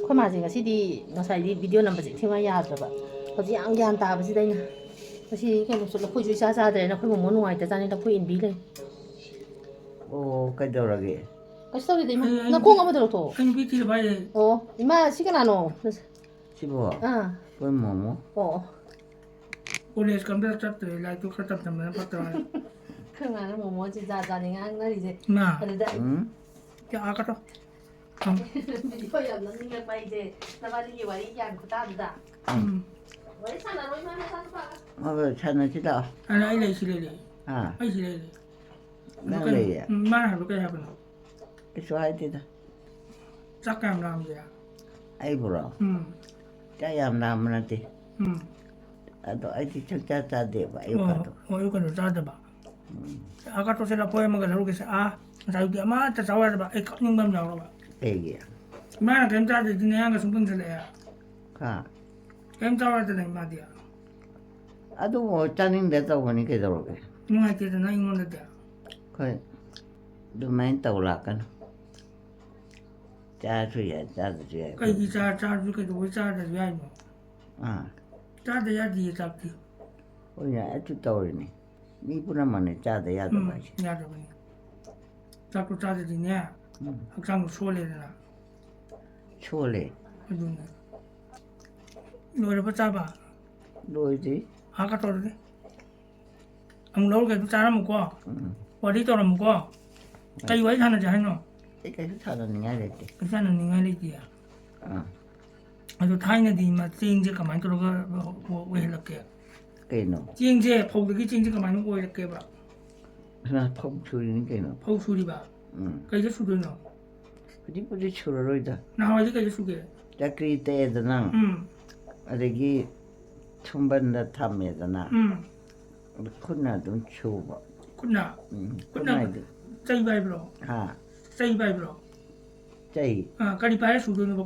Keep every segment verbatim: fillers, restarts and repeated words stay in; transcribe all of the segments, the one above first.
ꯑꯩꯈꯣꯏ ꯃꯥꯁꯦ ꯉꯁꯤꯗꯤ, ꯉꯁꯥꯏꯗꯤ ꯚꯤꯗꯤꯑꯣ ꯅꯝꯕꯁꯦ ꯏꯊꯤꯉꯥꯏ ꯌꯥꯗ꯭ꯔꯕ꯫ ꯍꯧꯖꯤꯛ ꯌꯥꯝ ꯒ꯭ꯌꯥꯟ ꯇꯥꯕꯁꯤꯗ ꯑꯩꯅ ꯉꯁꯤ ꯀꯩꯅꯣꯁꯨ, ꯂꯐꯣꯏꯁꯨ ꯏꯆꯥ ꯆꯥꯗ꯭ꯔꯦꯅ ꯑꯩꯈꯣꯏ ꯃꯣꯃꯣ ꯅꯨꯡꯉꯥꯏꯇꯖꯥꯠꯅꯤ, ꯂꯐꯣꯏ ꯏꯟꯕꯤ ꯂꯩ꯫ ꯑꯣ, ꯀꯩꯗꯧꯔꯒꯦ? ꯀꯩꯁꯨ ꯇꯧꯗꯦꯗ, ꯏꯃꯥ꯫ ꯑꯩ, ꯑꯩ ꯅꯈꯣꯡ ꯅꯨꯄꯤ, ꯑꯃꯗ ꯂꯧꯊꯣꯛꯑꯣ꯫ ꯑꯩ ꯅꯨꯄꯤ ꯊꯤꯔꯕ ꯍꯥꯏꯌꯦ꯫ ꯑꯣ, ꯏꯃꯥ, ꯁꯤ ꯀꯅꯥꯅꯣ? ꯁꯤꯕꯣ? ꯑꯥ꯫ ꯑꯩꯈꯣꯏ ꯃꯣꯃꯣ꯫ ꯑꯣ, ꯑꯣ꯫ ꯀꯣꯂꯦꯖꯀ ꯑꯝꯇ ꯆꯠꯇ꯭ꯔꯦ, ꯂꯥꯏꯔꯤꯛꯇꯨ ꯈꯔ ꯇꯝ ꯇꯝꯗꯅ ꯐꯠꯇ꯭ꯔꯥ? ꯑꯩꯈꯣꯏ ꯃꯥꯅ ꯃꯣꯃꯣꯁꯦ ꯖꯥꯠ ꯖꯥꯠꯅꯤ ꯉꯥꯡꯅꯔꯤꯁꯦ꯫ ꯏꯃꯥ꯫ ꯑꯗꯨꯗ ꯑꯩ ꯎꯝ꯫ ꯀꯌꯥ ꯀꯠꯇꯣ꯫ ꯎꯝ꯫ ꯚꯤꯗꯤꯑꯣ ꯌꯥꯝ ꯅꯣꯛꯅꯤꯡꯉꯛꯄ ꯑꯩꯁꯦ, ꯅꯕꯥꯅꯤꯒꯤ ꯋꯥꯔꯤ ꯒ꯭ꯌꯥꯟ ꯈꯨꯇꯥꯗꯨꯗ꯫ ꯎꯝ꯫ ꯋꯥꯔꯤ ꯁꯥꯟꯅꯔꯣꯏ ꯃꯥ ꯅꯆꯥꯅꯨꯄꯥꯒ꯫ ꯍꯣꯏ, ꯍꯣꯏ, ꯁꯥꯟꯅꯁꯤ ꯂꯥꯛꯑꯣ꯫ ꯑ, ꯑꯩ ꯂꯩ, ꯁꯤ ꯂꯩ, ꯂꯩ꯫ ꯑꯥ꯫ ꯑꯩ ꯁꯤ ꯂꯩ, ꯂꯩ꯫ ꯅꯪ ꯀꯩ-, ꯂꯩꯌꯦ? ꯎꯝ, ꯃꯥꯅ ꯍꯥꯏꯕ ꯀꯩ ꯍꯥꯏꯕꯅꯣ? ꯀꯩꯁꯨ ꯍꯥꯏꯗꯦꯗ꯫ ꯆꯥꯛ ꯀꯌꯥꯝ ꯂꯥꯝꯒꯦ? ꯑꯩꯕꯨꯔꯣ? ꯎꯝ꯫ ꯆꯥꯛ ꯌꯥꯝ ꯂꯥꯝꯕ ꯅꯠꯇꯦ꯫ ꯎꯝ꯫ ꯑꯗꯣ ꯑꯩꯗꯤ ꯁꯨꯡꯆꯥ ꯆꯥꯗꯦꯕ ꯑꯣ, ꯑꯌꯨꯛꯀꯗꯣ꯫ ꯑꯣ, ꯑꯌꯨꯛꯀꯗꯣ ꯆꯥꯗꯕ꯫ ꯎꯝ꯫ ꯑꯀꯥꯇꯣꯁꯦ ꯂꯐꯣꯏ ꯑꯃꯒ ꯂꯧꯔꯨꯒꯦꯁꯦ꯫ ꯑꯥ, ꯉꯁꯥꯏꯒꯤ ꯑꯃꯠꯇ ꯆꯥꯎ ꯌꯥꯗꯕ꯫ ꯑꯩ ꯀꯞꯅꯤꯡꯕ ꯑꯃ ꯌꯥꯎꯔꯕ꯫ ꯀꯩꯒꯤ? ꯏꯃꯥꯅ ꯀꯔꯤꯝ ꯆꯥꯗ꯭ꯔꯗꯤ ꯅꯌꯥꯡꯒ ꯁꯨꯝ ꯀꯪꯁꯤꯜꯂꯛꯑꯦ꯫ ꯍꯥ? ꯀꯔꯤꯝ ꯆꯥꯎ ꯌꯥꯗꯅ ꯏꯃꯥꯗꯤ꯫ ꯑꯗꯨꯕꯨ ꯆꯥꯅꯤꯡꯗ ꯇꯧꯕꯅꯤ ꯀꯩꯗꯧꯔꯒꯦ? ꯅꯨꯡꯉꯥꯏꯇꯦꯗꯅ ꯑꯩꯉꯣꯟꯗꯗꯤ꯫ ꯑꯩꯈꯣꯏ ꯑꯗꯨꯃꯥꯏꯅ ꯇꯧ ꯂꯥꯛꯀꯅꯨ꯫ ꯆꯥꯔꯁꯨ ꯌꯥꯏ, ꯆꯥꯗ꯭ꯔꯁꯨ ꯌꯥꯏ꯫ ꯀꯩꯒꯤ ꯆꯥ-, ꯆꯥꯔꯁꯨ ꯀꯩꯗꯧꯕꯩ ꯆꯥꯗ꯭ꯔꯁꯨ ꯌꯥꯏꯅꯣ? ꯑꯥ꯫ ꯆꯥꯗ ꯌꯥꯗꯤꯌꯦ ꯆꯥꯛꯇꯤ꯫ ꯍꯣꯏꯅꯦ, ꯑꯩꯁꯨ ꯇꯧꯔꯤꯅꯦ꯫ ꯃꯤ ꯄꯨꯝꯅꯃꯛꯅꯦ ꯆꯥꯗ ꯌꯥꯗꯕ ꯎꯝ, ꯍꯥꯏꯁꯦ꯫ ꯌꯥꯗꯕꯅꯤ꯫ ꯆꯥꯛꯇꯣ ꯆꯥꯗ꯭ꯔꯗꯤꯅꯦ, ꯎꯝ꯫ ꯍꯛꯆꯥꯡꯗꯣ ꯁꯣꯜꯂꯦꯗꯅ꯫ ꯁꯣꯜꯂꯦ꯫ ꯑꯗꯨꯅꯦ꯫ ꯂꯣꯏꯔꯕ ꯆꯥꯕ? ꯂꯣꯏꯗ꯭ꯔꯤ꯫ ꯍꯥ ꯀ ꯇꯧꯔꯗꯤ꯫ ꯑꯃꯨꯛ ꯂꯧꯔꯒ ꯑꯗꯨꯝ ꯆꯥꯔꯝꯃꯨꯀꯣ꯫ ꯎꯝ꯫ ꯋꯥꯔꯤ ꯇꯧꯔꯝꯃꯨꯀꯣ꯫ ꯀꯩ ꯋꯥꯔꯤ ꯁꯥꯟꯅꯁꯦ ꯍꯥꯏꯅꯣ? ꯑꯩ ꯀꯩꯁꯨ ꯁꯥꯟꯅꯅꯤꯡꯉꯥꯏ ꯂꯩꯇꯦ꯫ ꯀꯩꯁꯨ ꯁꯥꯟꯅꯅꯤꯡꯉꯥꯏ ꯂꯩꯇꯦ꯫ ꯑꯥ꯫ ꯑꯗꯣ ꯊꯥꯏꯅꯗꯤ ꯃ-, ꯆꯦꯡꯁꯦ ꯀꯃꯥꯏꯅ ꯇꯧꯔꯒ ꯑꯣ-, ꯑꯣꯏꯍꯜꯂꯛꯀꯦ? ꯀꯩꯅꯣ? ꯆꯦꯡꯁꯦ, ꯐꯧꯗꯒꯤ ꯆꯦꯡꯁꯦ ꯀꯃꯥꯏꯅ ꯑꯣꯏꯔꯛꯀꯦꯕ? ꯍꯥ, ꯐꯧ ꯁꯨꯔꯤꯅꯤ ꯀꯩꯅꯣ꯫ ꯐꯧ ꯁꯨꯔꯤꯕ? ꯎꯝ꯫ ꯀꯩꯗ ꯁꯨꯗꯣꯏꯅꯣ? ꯍꯧꯖꯤꯛꯄꯨꯗꯤ ꯁꯨꯔꯔꯣꯏꯗ꯫ ꯅꯍꯥꯟꯋꯥꯏꯗꯤ ꯀꯩꯗ ꯁꯨꯒꯦ? ꯆꯀ꯭ꯔꯤ ꯇꯛꯑꯦꯗꯅ, ꯎꯝ꯫ ꯑꯗꯒꯤ ꯁꯨꯝꯕꯟꯗ ꯊꯝꯃꯦꯗꯅ, ꯎꯝ꯫ ꯑꯗꯨ ꯈꯨꯠꯅ ꯑꯗꯨꯝ ꯁꯨꯕ꯫ ꯈꯨꯠꯅ? ꯎꯝ, ꯈꯨꯠꯅ ꯈꯨꯠꯅ ꯍꯥꯏꯗꯤ ꯆꯩ ꯄꯥꯏꯕ꯭ꯔꯣ? ꯍꯥ? ꯆꯩ ꯄꯥꯏꯕ꯭ꯔꯣ? ꯆꯩ꯫ ꯑꯥ, ꯀꯔꯤ ꯄꯥꯏꯔ ꯁꯨꯗꯣꯏꯅꯣꯕ?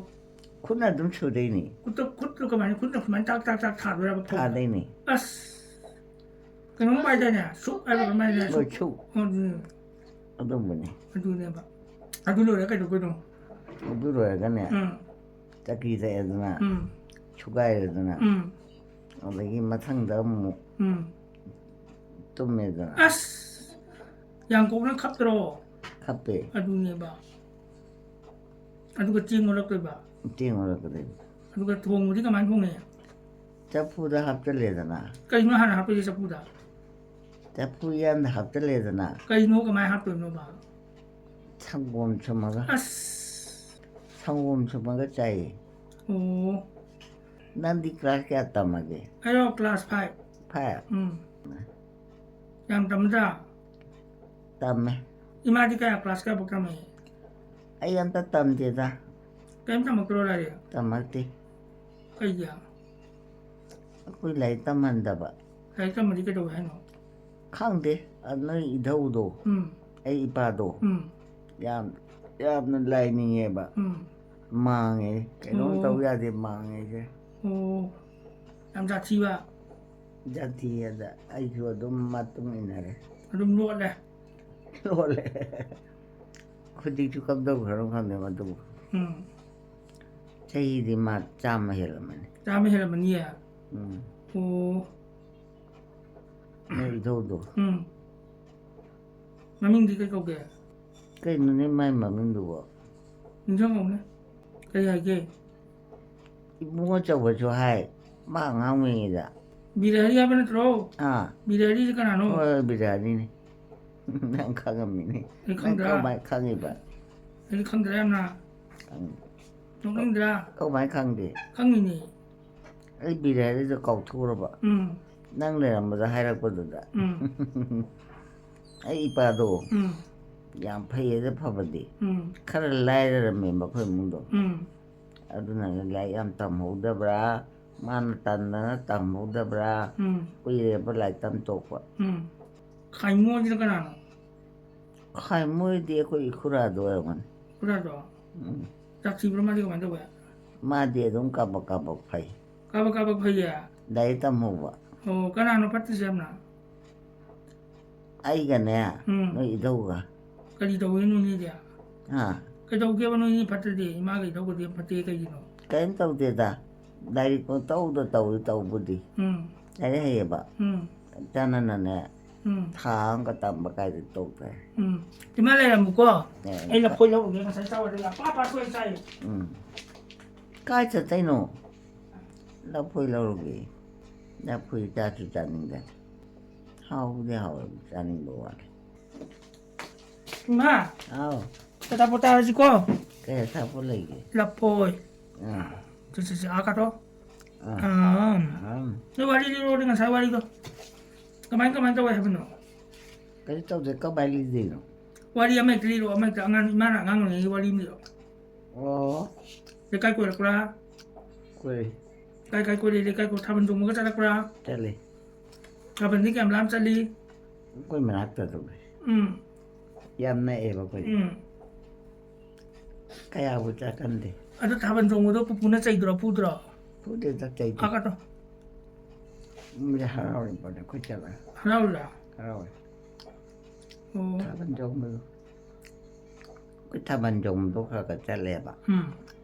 ꯈꯨꯠꯅ ꯑꯗꯨꯝ ꯁꯨꯗꯣꯏꯅꯤ꯫ ꯈꯨꯠꯇ, ꯈꯨꯠꯇ ꯀꯃꯥꯏꯅ? ꯈꯨꯠꯅ ꯁꯨꯃꯥꯏꯅ ꯇꯥꯛ, ꯇꯥꯛ, ꯇꯥꯛ ꯊꯥꯗꯣꯏꯔꯕ ꯐꯧꯗ? ꯊꯥꯗꯣꯏꯅꯤ꯫ ꯑꯁ! ꯀꯩꯅꯣꯝ ꯄꯥꯏꯗꯥꯏꯅꯦ? ꯁꯨꯛ ꯍꯥꯏꯕ ꯀꯃꯥꯏꯅ? ꯍꯣꯏ, ꯁꯨꯛ꯫ ꯑꯣ, ꯑꯗꯨꯅꯦ꯫ ꯑꯗꯨꯝꯕꯅꯤ꯫ ꯑꯗꯨꯅꯦꯕ꯫ ꯑꯗꯨ ꯂꯣꯏꯔꯒ ꯀꯩꯗꯧꯗꯣꯏꯅꯣ? ꯑꯗꯨ ꯂꯣꯏꯔꯒꯅꯦ, ꯎꯝ꯫ ꯇꯀꯤ ꯇꯛꯑꯦꯗꯅ, ꯎꯝ ꯁꯨꯒꯥꯏꯔꯦꯗꯅ, ꯎꯝ ꯑꯗꯒꯤ ꯃꯊꯪꯗ ꯑꯃꯨꯛ ꯎꯝ ꯇꯨꯝꯃꯦꯗꯅ. ꯑꯁ, ꯌꯥꯡꯀꯣꯛꯅ ꯈꯞꯇ꯭ꯔꯣ? ꯈꯞꯄꯦ. ꯑꯗꯨꯅꯦꯕ. ꯑꯗꯨꯒ ꯆꯦꯡ ꯑꯣꯜꯂꯛꯇꯣꯏꯕ. ꯆꯦꯡ ꯑꯣꯜꯂꯛꯀꯗꯣꯏꯕ. ꯑꯗꯨꯒ ꯊꯣꯡꯕꯗꯤ ꯀꯃꯥꯏꯅ ꯊꯣꯡꯉꯤ? ꯆꯐꯨꯗ ꯍꯥꯞꯆꯜꯂꯦꯗꯅ. ꯀꯩꯅꯣ ꯍꯥꯟꯅ ꯍꯥꯞꯇꯣꯏꯁꯦ ꯆꯐꯨꯗ? ꯆꯐꯨ ꯎꯌꯥꯟꯗ ꯍꯥꯞꯆꯜꯂꯦꯗꯅ. ꯀꯩꯅꯣ, ꯀꯃꯥꯏꯅ ꯍꯥꯞꯇꯣꯏꯅꯣꯕ? ꯁꯪꯒꯣꯝ ꯁꯨꯝꯃꯒ. ꯑꯁ, ꯁꯪꯒꯣꯝ ꯁꯨꯝꯃꯒ ꯆꯥꯏꯌꯦ. ꯑꯣ. ꯅꯪꯗꯤ ꯀ꯭ꯂꯥꯁ ꯀꯌꯥ ꯇꯝꯃꯒꯦ? ꯑꯩꯔꯣ, ꯀ꯭ꯂꯥꯁ ꯐꯥꯏꯚ. ꯐꯥꯏꯚ? ꯎꯝ. ꯌꯥꯝ ꯇꯝꯗ꯭ꯔꯥ? ꯇꯝꯃꯦ. ꯏꯃꯥꯗꯤ ꯀꯌꯥ, ꯀ꯭ꯂꯥꯁ ꯀꯌꯥꯐꯥꯎ ꯇꯝꯃꯛꯏ? ꯑꯩ ꯑꯝꯇ ꯇꯝꯗꯦꯗ. ꯀꯔꯤꯝ ꯇꯝꯃꯛꯇ꯭ꯔꯣ ꯂꯥꯏꯔꯤꯛ? ꯇꯝꯃꯛꯇꯦ. ꯀꯩꯒꯤ? ꯑꯩꯈꯣꯏ ꯂꯥꯏꯔꯤꯛ ꯇꯝꯍꯟꯗꯕ. ꯂꯥꯏꯔꯤꯛ ꯇꯝꯃꯗꯤ ꯀꯩꯗꯧꯋꯦ ꯍꯥꯏꯅꯣ? ꯈꯪꯗꯦ. ꯑ, ꯅꯣꯏ ꯏꯙꯧꯗꯣ, ꯎꯝ ꯑꯩ ꯏꯄꯥꯗꯣ, ꯎꯝ ꯌꯥꯝ, ꯌꯥꯝꯅ ꯂꯥꯏꯅꯤꯡꯉꯦꯕ. ꯎꯝ. ꯃꯥꯡꯉꯦ. ꯀꯩꯅꯣꯝ ꯑꯣ. ꯇꯧ ꯌꯥꯗꯦ, ꯃꯥꯡꯉꯦꯁꯦ. ꯑꯣ, ꯌꯥꯝ ꯖꯥꯊꯤꯕ. ꯖꯥꯊꯤ ꯑꯗ ꯑꯩꯁꯨ ꯑꯗꯨꯝ ꯃꯇꯨꯡ ꯏꯟꯅꯔꯦ. ꯑꯗꯨꯝ ꯂꯣꯠꯂꯦ. ꯂꯣꯠꯂꯦ. ꯍꯧꯖꯤꯛꯁꯨ ꯀꯝꯗꯧꯈ꯭ꯔꯅꯣ ꯈꯪꯗꯦ ꯃꯗꯨꯕꯨ. ꯎꯝ. ꯆꯍꯤꯗꯤ ꯃꯥ ꯆꯥꯝꯃ ꯍꯦꯜꯂꯝꯃꯅꯤ. ꯆꯥꯝꯃ ꯍꯦꯜꯂꯝꯃꯅꯤꯌꯦ. ꯎꯝ. ꯑꯣ. ꯅꯣꯏ ꯏꯙꯧꯗꯣ. ꯎꯝ. ꯃꯃꯤꯡꯗꯤ ꯀꯩ ꯀꯧꯒꯦ? ꯀꯩꯅꯣꯅꯦ ꯃꯥꯏ ꯃꯃꯤꯡꯗꯨꯕꯣ? ꯅꯤꯡꯁꯤꯡꯉꯧꯅꯦ. ꯀꯩ ꯍꯥꯏꯒꯦ? ꯏꯕꯨꯡꯉꯣ ꯑꯆꯧꯕꯁꯨ ꯍꯥꯏ, ꯃꯥ ꯑꯉꯥꯡ ꯑꯣꯏꯔꯤꯉꯩꯗ. ꯕꯤꯔꯍꯔꯤ ꯍꯥꯏꯕ ꯅꯠꯇ꯭ꯔꯣ? ꯑꯥ. ꯕꯤꯔꯍꯔꯤꯁꯦ ꯀꯅꯥꯅꯣ? ꯍꯣꯏ, ꯍꯣꯏ, ꯕꯤꯔꯍꯔꯤꯅꯤ. ꯅꯪ ꯈꯪꯉꯝꯃꯤꯅꯦ. ꯑꯩ ꯅꯪ ꯈꯪꯗ꯭ꯔꯥ? ꯀꯃꯥꯏꯅ ꯈꯪꯉꯤꯕ? ꯑꯩꯗꯤ ꯈꯪꯗ꯭ꯔꯦ ꯌꯥꯝꯅ. ꯈꯪ-, ꯅꯣꯛꯅꯤꯡꯗ꯭ꯔꯥ? ꯀꯃꯥꯏꯅ ꯈꯪꯗꯦ? ꯈꯪꯉꯤꯅꯦ. ꯑꯩ ꯕꯤꯔꯍꯔꯤꯗꯣ ꯀꯥꯎꯊꯣꯛꯎꯔꯕ. ꯎꯝ. ꯅꯪ ꯂꯩꯔꯝꯕꯗ ꯍꯥꯏꯔꯛꯄꯗꯨꯗ. ꯎꯝ. ꯑꯩ ꯏꯄꯥꯗꯣ ꯎꯝ. ꯌꯥꯝ ꯐꯩꯌꯦꯗ, ꯐꯕꯗꯤ. ꯎꯝ. ꯈꯔ ꯂꯥꯏꯔꯔꯝꯃꯦꯕ ꯑꯩꯈꯣꯏ ꯏꯃꯨꯡꯗꯣ. ꯎꯝ. ꯑꯗꯨꯅꯅꯦ ꯂꯥꯏꯔꯤꯛ ꯌꯥꯝ ꯇꯝꯍꯧꯗꯕ꯭ꯔꯥ, ꯃꯥꯅ ꯇꯟꯗꯅ ꯇꯝꯍꯧꯗꯕ꯭ꯔꯥ, ꯎꯝ. ꯀꯨꯏꯔꯦꯕ ꯂꯥꯏꯔꯤꯛ ꯇꯝ ꯇꯣꯛꯄ. ꯎꯝ. ꯈꯥꯏꯃꯣꯁꯤꯅ ꯀꯅꯥꯅꯣ? ꯈꯥꯏꯃꯣꯏꯗꯤ ꯑꯩꯈꯣꯏ ꯏꯈꯨꯔꯥꯗꯣ ꯑꯣꯏꯔꯝꯒꯅꯤ. ꯈꯨꯔꯥꯗꯣ? ꯎꯝ. ꯆꯥꯛ ꯊꯤꯕ꯭ꯔꯣ, ꯃꯥꯗꯤ ꯀꯃꯥꯏꯅ ꯇꯧꯋꯦ? ꯃꯥꯗꯤ ꯑꯗꯨꯝ ꯀꯥꯕꯛ ꯀꯥꯕꯛ ꯐꯩ. ꯀꯥꯕꯛ ꯀꯥꯕꯛ ꯐꯩꯌꯦ? ꯂꯥꯏꯔꯤꯛ ꯇꯝꯍꯧꯕ. ꯑꯣ, ꯀꯅꯥꯅꯣ ꯐꯠꯇ꯭ꯔꯤꯁꯦ ꯌꯥꯝꯅ? ꯑꯩꯒꯅꯦ, ꯎꯝ. ꯅꯣꯏ ꯏꯙꯧꯒ. ꯀꯔꯤ ꯇꯧꯋꯦ ꯅꯣꯏꯅꯤꯗꯤ? ꯍꯥ? ꯀꯩꯗꯧꯒꯦꯕ ꯅꯣꯏꯅꯤ ꯐꯠꯇ꯭ꯔꯗꯤ? ꯏꯃꯥꯒ ꯏꯙꯧꯒꯗꯤ ꯌꯥꯝ ꯐꯠꯇꯦ ꯀꯩꯒꯤꯅꯣ? ꯀꯔꯤꯝ ꯇꯧꯗꯦꯗ, ꯂꯥꯏꯔꯤꯛ ꯄꯪꯇꯧꯗ ꯇꯧꯏ ꯇꯧꯕꯨꯗꯤ꯫ ꯎꯝ꯫ ꯂꯥꯏꯔꯤꯛ ꯍꯩꯌꯦꯕ꯫ ꯎꯝ꯫ ꯆꯥꯟꯅꯅꯅꯦ ꯎꯝ꯫ ꯊꯥ ꯑꯃꯒ ꯇꯝꯕ ꯀꯥꯏꯗ ꯇꯧꯈ꯭ꯔꯦ꯫ ꯎꯝ꯫ ꯏꯃꯥ ꯂꯩꯔꯝꯃꯨꯀꯣ꯫ ꯑꯦ, ꯑꯩ ꯂꯐꯣꯏ ꯂꯧꯔꯨꯒꯦ, ꯉꯁꯥꯏ ꯆꯥꯎꯔꯗꯤ ꯌꯥꯝ ꯄꯥ ꯄꯥ ꯊꯣꯛꯑꯦ ꯆꯥꯏ꯫ ꯎꯝ꯫ ꯀꯥꯏ ꯆꯠꯇꯣꯏꯅꯣ? ꯂꯐꯣꯏ ꯂꯧꯔꯨꯒꯦ꯫ ꯂꯐꯣꯏ ꯆꯥꯁꯨ ꯆꯥꯅꯤꯡꯗꯦ꯫ ꯍꯥꯎꯕꯨꯗꯤ ꯍꯥꯎꯋꯦ, ꯆꯥꯅꯤꯡꯕ ꯋꯥꯠꯂꯦ꯫ ꯏꯃꯥ, ꯑꯥꯎ꯫ ꯑꯆꯥꯄꯣꯠ ꯆꯥꯔꯁꯤꯀꯣ꯫ ꯀꯩ ꯑꯆꯥꯄꯣꯠ ꯂꯩꯒꯦ? ꯂꯐꯣꯏ꯫ ꯑꯥ꯫ ꯆꯠ, ꯆꯠ, ꯆꯠ, ꯑꯥ ꯀꯥꯊꯣꯛ꯫ ꯑꯥ꯫ ꯑꯥ꯫ ꯑꯥ꯫ ꯅꯣꯏ ꯋꯥꯔꯤ ꯂꯤꯔꯣꯅꯦ, ꯉꯁꯥꯏ ꯋꯥꯔꯤꯗꯣ꯫ ꯀꯃꯥꯏ, ꯀꯃꯥꯏ ꯇꯧꯋꯦ ꯍꯥꯏꯕꯅꯣ? ꯀꯔꯤ ꯇꯧꯗꯦ, ꯀꯃꯥꯏ ꯂꯤꯗꯣꯏꯅꯣ? ꯋꯥꯔꯤ ꯑꯃ ꯍꯦꯛꯇ ꯂꯤꯔꯣ, ꯑꯃ ꯍꯦꯛꯇ, ꯑꯉꯥꯡ, ꯏꯃꯥꯅ ꯑꯉꯥꯡ ꯑꯣꯏꯔꯤꯉꯩꯒꯤ ꯋꯥꯔꯤ ꯑꯃ ꯂꯤꯔꯣ꯫ ꯑꯣ꯫ ꯂꯩꯀꯥꯏ ꯀꯣꯏꯔꯛꯄ꯭ꯔꯥ? ꯀꯣꯏ꯫ ꯀꯥꯏ ꯀꯥꯏ ꯀꯣꯏꯔꯛꯏ? ꯂꯩꯀꯥꯏ ꯀꯣꯏ-, ꯊꯥꯕꯜ ꯆꯣꯡꯕꯒ ꯆꯠꯂꯛꯄ꯭ꯔꯥ? ꯆꯠꯂꯤ꯫ ꯊꯥꯕꯜꯗꯤ ꯀꯌꯥꯝ ꯂꯥꯞꯅ ꯆꯠꯂꯤ? ꯑꯩꯈꯣꯏ ꯃꯅꯥꯛꯇ ꯑꯗꯨꯝ ꯂꯩ꯫ ꯎꯝ꯫ ꯌꯥꯝ ꯅꯛꯑꯦꯕ ꯑꯩꯈꯣꯏ꯫ ꯎꯝ꯫ ꯀꯌꯥꯕꯨ ꯆꯠꯀꯟꯗꯦ꯫ ꯑꯗꯣ ꯊꯥꯕꯜ ꯆꯣꯡꯕꯗꯣ ꯄꯨꯄꯨꯅ ꯆꯩꯗ꯭ꯔꯣ, ꯐꯨꯗ꯭ꯔꯣ? ꯐꯨꯗꯦꯗ, ꯆꯩꯗꯦ꯫ ꯐꯥꯒꯠꯇ꯭ꯔꯣ? ꯃꯤꯗꯤ ꯍꯔꯥꯎꯔꯤꯕꯅꯦ ꯑꯩꯈꯣꯏ ꯆꯠꯂꯒ꯫ ꯍꯔꯥꯎꯔꯤꯔꯥ? ꯍꯔꯥꯎꯋꯦ꯫ ꯑꯣ꯫ ꯊꯥꯕꯜ ꯆꯣꯡꯕꯗꯣ꯫ ꯑꯩꯈꯣꯏ ꯊꯥꯕꯜ ꯆꯣꯡꯕꯗꯣ ꯈꯔ ꯈꯔ ꯆꯠꯂꯦꯕ꯫ ꯎꯝ꯫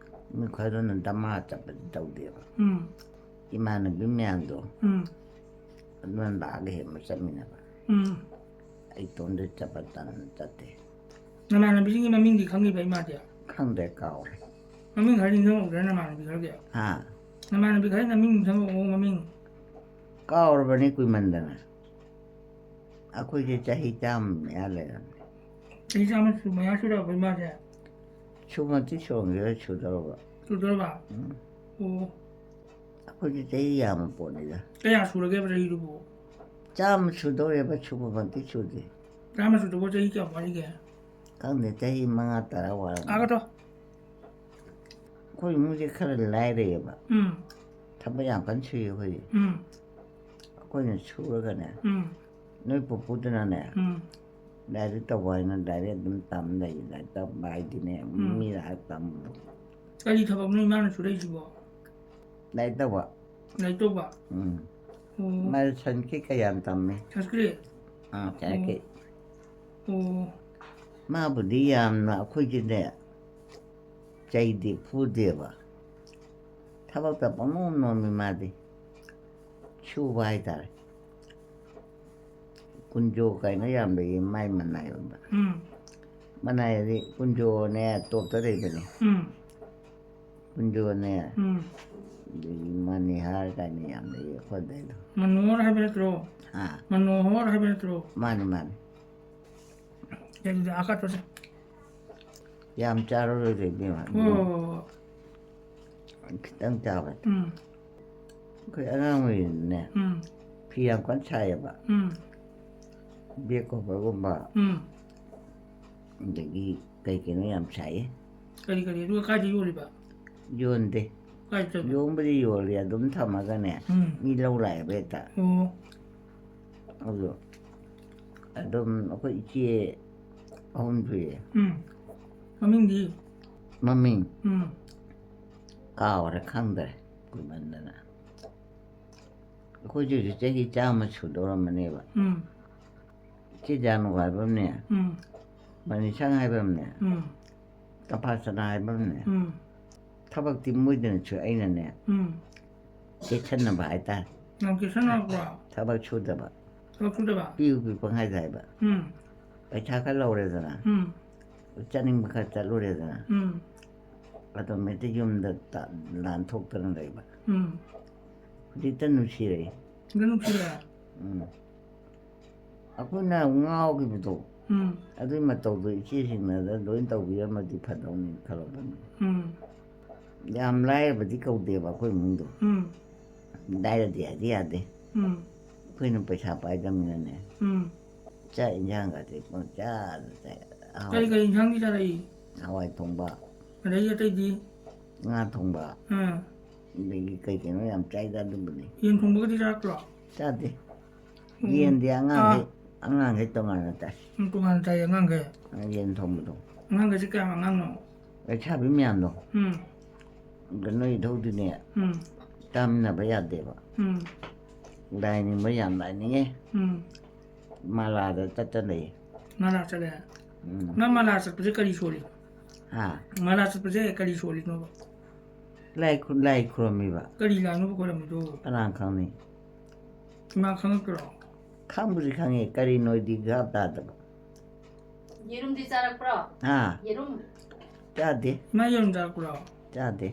ꯃꯤ ꯈꯔꯗꯨꯅ ꯗꯃꯥ ꯆꯠꯄꯗꯤ ꯇꯧꯗꯦꯕ꯫ ꯎꯝ꯫ ꯏꯃꯥꯟꯅꯕꯤ ꯃꯌꯥꯝꯗꯣ ꯎꯝ꯫ ꯑꯗꯨꯅ ꯂꯥꯛꯑꯒ ꯍꯦꯛ ꯆꯠꯃꯤꯟꯅꯕ꯫ ꯎꯝ꯫ ꯑꯩ ꯏꯇꯣꯝꯗ ꯆꯠꯄ ꯇꯟꯗꯅ ꯆꯠꯇꯦ꯫ ꯅꯃꯥꯟꯅꯕꯤꯁꯤꯡꯒꯤ ꯃꯃꯤꯡꯗꯤ ꯈꯪꯉꯤꯕ ꯏꯃꯥꯗꯤ? ꯈꯪꯗ꯭ꯔꯦ, ꯀꯥꯎꯔꯦ꯫ ꯃꯃꯤꯡ ꯈꯔ ꯅꯤꯡꯁꯤꯡꯍꯧꯗ꯭ꯔꯥ ꯅꯃꯥꯟꯅꯕꯤ ꯈꯔꯒꯤ? ꯍꯥ? ꯅꯃꯥꯟꯅꯕꯤ ꯈꯔꯒꯤ ꯃꯃꯤꯡ ꯅꯤꯡꯁꯤꯡꯉꯛꯑꯣ, ꯃꯃꯤꯡ꯫ ꯀꯥꯎꯔꯕꯅꯤ ꯀꯨꯏꯃꯟꯗꯅ꯫ ꯑꯩꯈꯣꯏꯁꯦ ꯆꯍꯤ ꯆꯥꯝꯃ ꯃꯌꯥ ꯂꯩꯔꯝꯃꯦ꯫ ꯆꯍꯤ ꯆꯥꯝꯃ ꯁꯨ-, ꯃꯌꯥ ꯁꯨꯔꯛꯑꯕ ꯏꯃꯥꯁꯦ? ꯁꯨꯃꯇꯤ ꯁꯨꯔꯝꯈꯤꯔꯣꯏ, ꯁꯨꯗꯧꯔꯕ꯫ ꯁꯨꯗꯣꯔꯕ? ꯎꯝ꯫ ꯑꯣ꯫ ꯑꯩꯈꯣꯏꯗꯤ ꯆꯍꯤ ꯌꯥꯝꯕ ꯄꯣꯠꯅꯤꯗ꯫ ꯀꯌꯥ ꯁꯨꯔꯒꯦꯕ ꯆꯍꯤꯗꯨꯕꯨ? ꯆꯥꯝꯃ ꯁꯨꯗꯧꯔꯦꯕ, ꯁꯨꯕꯃꯛꯇꯤ ꯁꯨꯗꯦ꯫ ꯆꯥꯝꯃ ꯁꯨꯗꯧꯕ ꯆꯍꯤ ꯀꯌꯥ ꯋꯥꯠꯂꯤꯒꯦ? ꯈꯪꯗꯦ, ꯆꯍꯤ ꯃꯉꯥ ꯇꯔꯥ ꯋꯥꯠꯂꯝꯒꯅꯤ꯫ ꯑꯥꯒꯗꯣ? ꯑꯩꯈꯣꯏ ꯏꯃꯨꯡꯁꯦ ꯈꯔ ꯂꯥꯏꯔꯩꯌꯦꯕ꯫ ꯎꯝ꯫ ꯊꯕꯛ ꯌꯥꯝ ꯀꯟꯅ ꯁꯨꯏ ꯑꯩꯈꯣꯏꯗꯤ꯫ ꯎꯝ꯫ ꯑꯩꯈꯣꯏꯅ ꯁꯨꯔꯒꯅꯦ, ꯎꯝ꯫ ꯅꯣꯏ ꯄꯨꯄꯨꯗꯨꯅꯅꯦ, ꯎꯝ꯫ ꯂꯥꯏꯔꯤꯛ ꯇꯧꯕ ꯍꯥꯏꯅ ꯂꯥꯏꯔꯤꯛ ꯑꯗꯨꯝ ꯇꯝ ꯂꯩ꯫ ꯂꯥꯏꯔꯤꯛ ꯇꯝꯕ ꯍꯥꯏꯗꯤꯅꯦ, ꯎꯝ꯫ ꯃꯤ ꯂꯥꯏꯔꯤꯛ ꯇꯝꯕ꯫ ꯀꯔꯤ ꯊꯕꯛꯅꯣ ꯏꯃꯥꯅ ꯁꯨꯔꯛꯏꯁꯤꯕꯣ? ꯂꯥꯏꯔꯤꯛ ꯇꯧꯕ꯫ ꯂꯥꯏꯔꯤꯛ ꯇꯧꯕ? ꯎꯝ꯫ ꯑꯣ꯫ ꯃꯥꯗꯤ ꯁꯪꯁꯀ꯭ꯔꯤꯠꯀ ꯌꯥꯝ ꯇꯝꯃꯦ꯫ ꯁꯪꯁꯀ꯭ꯔꯤꯠ? ꯑꯥ, ꯁꯪꯁꯀ꯭ꯔꯤꯠ꯫ ꯑꯣ꯫ ꯃꯥꯕꯨꯗꯤ ꯌꯥꯝꯅ ꯑꯩꯈꯣꯏꯒꯤꯅꯦ, ꯆꯩꯗꯦ, ꯐꯨꯗꯦꯕ꯫ ꯊꯕꯛꯇ ꯄꯪꯅꯣꯝ ꯅꯣꯝꯃꯤ ꯃꯥꯗꯤ꯫ ꯁꯨꯕ ꯍꯥꯏꯇꯥꯔꯦ꯫ ꯀꯨꯟꯖꯣ ꯀꯥꯏꯅ ꯌꯥꯝ ꯂꯩꯌꯦ ꯃꯥꯏ ꯃꯅꯥꯏꯔꯣꯝꯗ꯫ ꯎꯝ꯫ ꯃꯅꯥꯏ ꯍꯥꯏꯗꯤ ꯀꯨꯟꯖꯣꯅꯦ ꯇꯣꯞꯇ ꯂꯩꯕꯅꯦ꯫ ꯎꯝ꯫ ꯀꯨꯟꯖꯣꯅꯦ꯫ ꯎꯝ꯫ ꯑꯗꯒꯤ ꯃꯅꯤꯍꯥꯔ ꯀꯥꯏꯅ ꯌꯥꯝ ꯂꯩꯌꯦ ꯑꯩꯈꯣꯏ ꯑꯗꯩꯗꯣ꯫ ꯃꯅꯣꯍꯔ ꯍꯥꯏꯕ ꯅꯠꯇ꯭ꯔꯣ? ꯍꯥ? ꯃꯅꯣꯍꯔ ꯍꯥꯏꯕ ꯅꯠꯇ꯭ꯔꯣ? ꯃꯥꯅꯤ, ꯃꯥꯅꯤ꯫ ꯑꯗꯨꯗꯤ ꯑꯥ ꯀꯠꯄꯁꯦ꯫ ꯌꯥꯝ ꯆꯥꯔꯔꯣꯏꯗ ꯏꯕꯦꯝꯃ꯫ ꯑꯣ꯫ ꯈꯤꯇꯪ ꯆꯥꯕꯅꯤ꯫ ꯎꯝ꯫ ꯑꯩꯈꯣꯏ ꯑꯉꯥꯡ ꯑꯣꯏꯔꯤꯉꯩꯗꯅꯦ, ꯎꯝ꯫ ꯐꯤ ꯌꯥꯝ ꯀꯟꯅ ꯁꯥꯏꯌꯦꯕ꯫ ꯎꯝ꯫ ꯕꯦꯒ ꯀꯣꯚꯔꯒꯨꯝꯕ, ꯎꯝ꯫ ꯑꯗꯒꯤ ꯀꯩ ꯀꯩꯅꯣ ꯌꯥꯝ ꯁꯥꯏꯌꯦ꯫ ꯀꯔꯤ ꯀꯔꯤ? ꯑꯗꯨꯒ ꯀꯥꯏꯗ ꯌꯣꯜꯂꯤꯕ? ꯌꯣꯟꯗꯦ꯫ ꯀꯥꯏ ꯆꯠꯄ? ꯌꯣꯟꯕꯗꯤ ꯌꯣꯜꯂꯤ, ꯑꯗꯨꯝ ꯊꯝꯃꯒꯅꯦ, ꯎꯝ꯫ ꯃꯤ ꯂꯧ ꯂꯥꯛꯑꯦꯕ ꯍꯦꯛꯇ꯫ ꯑꯣ꯫ ꯑꯗꯨ ꯑꯗꯨꯝ ꯑꯩꯈꯣꯏ ꯏꯆꯦ ꯑꯍꯨꯝ ꯁꯨꯏꯌꯦ꯫ ꯎꯝ꯫ ꯃꯃꯤꯡꯗꯤ? ꯃꯃꯤꯡ? ꯎꯝ꯫ ꯀꯥꯎꯔꯦ, ꯈꯪꯗ꯭ꯔꯦ, ꯀꯨꯏꯃꯟꯗꯅ꯫ ꯑꯩꯈꯣꯏꯁꯨ ꯍꯧꯖꯤꯛ ꯆꯍꯤ ꯆꯥꯝꯃ ꯁꯨꯗꯧꯔꯝꯃꯅꯦꯕ꯫ ꯎꯝ꯫ ꯏꯆꯦ ꯖꯥꯅꯨ ꯍꯥꯏꯕ ꯑꯃꯅꯦ, ꯎꯝ꯫ ꯃꯅꯤꯁꯪ ꯍꯥꯏꯕ ꯑꯃꯅꯦ, ꯎꯝ꯫ ꯇꯝꯐꯥꯁꯅꯥ ꯍꯥꯏꯕ ꯑꯃꯅꯦ꯫ ꯎꯝ꯫ ꯊꯕꯛꯇꯤ ꯃꯣꯏꯗꯅꯁꯨ ꯑꯩꯅꯅꯦ, ꯎꯝ꯫ ꯆꯦꯛꯁꯤꯟꯅꯕ ꯍꯥꯏꯇꯥꯔꯦ꯫ ꯌꯥꯝ ꯆꯦꯛꯁꯤꯟꯅꯕ꯭ꯔꯣ? ꯊꯕꯛ ꯁꯨꯗꯕ꯫ ꯊꯕꯛ ꯁꯨꯗꯕ? ꯄꯤꯌꯨ ꯄꯤꯌꯨ ꯄꯪꯍꯥꯏꯗ ꯍꯥꯏꯕ꯫ ꯎꯝ꯫ ꯄꯩꯁꯥ ꯈꯔ ꯂꯧꯔꯦꯗꯅ, ꯎꯝ꯫ ꯆꯠꯅꯤꯡꯕ ꯈꯔ ꯆꯠꯂꯨꯔꯦꯗꯅ, ꯎꯝ꯫ ꯑꯗꯨꯝ ꯍꯦꯛꯇ ꯌꯨꯝꯗ ꯇ-, ꯂꯥꯟꯊꯣꯛꯇꯅ ꯂꯩꯕ꯫ ꯎꯝ꯫ ꯍꯧꯖꯤꯛꯇ ꯅꯨꯡꯁꯤꯔꯛꯏ꯫ ꯍꯧꯖꯤꯛꯇ ꯅꯨꯡꯁꯤꯔꯛꯑꯦ? ꯎꯝ꯫ ꯑꯩꯈꯣꯏꯅ ꯉꯥꯎꯈꯤꯕꯗꯣ, ꯎꯝ꯫ ꯑꯗꯨꯒꯤ ꯃꯇꯧꯗꯣ ꯏꯆꯦꯁꯤꯡꯅ ꯂꯣꯏ ꯇꯧꯕꯤꯔꯝꯃꯗꯤ ꯐꯗꯧꯅꯤ ꯈꯜꯂꯛꯄꯅꯤ꯫ ꯎꯝ꯫ ꯌꯥꯝ ꯂꯥꯏꯔꯕꯗꯤ ꯀꯧꯗꯦꯕ ꯑꯩꯈꯣꯏ ꯏꯃꯨꯡꯗꯣ꯫ ꯎꯝ꯫ ꯂꯥꯏꯔꯗꯦ ꯍꯥꯏꯗꯤ ꯌꯥꯗꯦ꯫ ꯎꯝ꯫ ꯑꯩꯈꯣꯏꯅ ꯄꯩꯁꯥ ꯄꯥꯏꯗꯕꯅꯤꯅꯅꯦ꯫ ꯎꯝ꯫ ꯆꯥꯛ ꯏꯟꯖꯥꯡꯒꯁꯦ ꯄꯪꯆꯥꯗ ꯆꯥꯏ꯫ ꯑꯍꯥꯎꯕ꯫ ꯀꯔꯤ ꯀꯔꯤ ꯏꯟꯁꯥꯡꯗꯤ ꯆꯥꯔꯛꯏ? ꯍꯋꯥꯏ ꯊꯣꯡꯕ꯫ ꯑꯗꯒꯤ ꯑꯇꯩꯗꯤ? ꯉꯥ ꯊꯣꯡꯕ꯫ ꯑꯥ꯫ ꯑꯗꯒꯤ ꯀꯩ ꯀꯩꯅꯣ ꯌꯥꯝ ꯆꯥꯏꯗ ꯑꯗꯨꯕꯨꯗꯤ꯫ ꯌꯦꯟ ꯊꯣꯡꯕꯒꯗꯤ ꯆꯥꯔꯛꯇ꯭ꯔꯣ? ꯆꯥꯗꯦ꯫ ꯎꯝ꯫ ꯌꯦꯟꯗꯤ ꯑꯉꯥꯡꯈꯩ, ꯑꯥ꯫ ꯑꯉꯥꯡꯈꯩ ꯇꯣꯉꯥꯟꯅ ꯆꯥꯏ꯫ ꯎꯝ, ꯇꯣꯉꯥꯟꯅ ꯆꯥꯏ ꯑꯉꯥꯡꯈꯩ꯫ ꯌꯦꯟ ꯊꯣꯡꯕꯗꯣ꯫ ꯑꯉꯥꯡꯈꯩꯁꯦ ꯀꯌꯥꯝ ꯑꯉꯥꯡꯅꯣ? ꯂꯩꯁꯥꯕꯤ ꯃꯌꯥꯝꯗꯣ꯫ ꯎꯝ꯫ ꯑꯗ ꯅꯣꯏ ꯏꯙꯧꯗꯤꯅꯦ, ꯎꯝ꯫ ꯆꯥꯃꯤꯟꯅꯕ ꯌꯥꯗꯦꯕ꯫ ꯎꯝ꯫ ꯂꯥꯏ ꯅꯤꯡꯕ ꯌꯥꯝ ꯂꯥꯏ ꯅꯤꯡꯉꯦ꯫ ꯎꯝ꯫ ꯃꯥꯂꯥꯗ ꯆꯠꯇ ꯂꯩ꯫ ꯃꯥꯂꯥ ꯆꯠꯂꯦ? ꯎꯝ꯫ ꯅꯪ ꯃꯥꯂꯥ ꯆꯠꯄꯁꯦ ꯀꯔꯤ ꯁꯣꯜꯂꯤ? ꯍꯥ? ꯃꯥꯂꯥ ꯆꯠꯄꯁꯦ ꯀꯔꯤ ꯁꯣꯜꯂꯤꯅꯣꯕ? ꯂꯥꯏ ꯈꯨ-, ꯂꯥꯏ ꯈꯨꯔꯝꯃꯤꯕ꯫ ꯀꯔꯤ ꯂꯥꯏꯅꯣꯕ ꯈꯨꯔꯝꯃꯤꯗꯣ? ꯀꯅꯥ ꯈꯪꯅꯤ? ꯏꯃꯥ ꯈꯪꯉꯛꯇ꯭ꯔꯣ? ꯈꯪꯕꯨꯗꯤ ꯈꯪꯉꯦ, ꯀꯔꯤꯅꯣꯗꯤ ꯚꯥꯞ ꯇꯥꯗꯕ꯫ ꯌꯦꯔꯨꯝꯗꯤ ꯆꯥꯔꯛꯄ꯭ꯔꯣ? ꯍꯥ? ꯌꯦꯔꯨꯝ? ꯆꯥꯗꯦ꯫ ꯏꯃꯥ ꯌꯦꯔꯨꯝ ꯆꯥꯔꯛꯄ꯭ꯔꯣ? ꯆꯥꯗꯦ꯫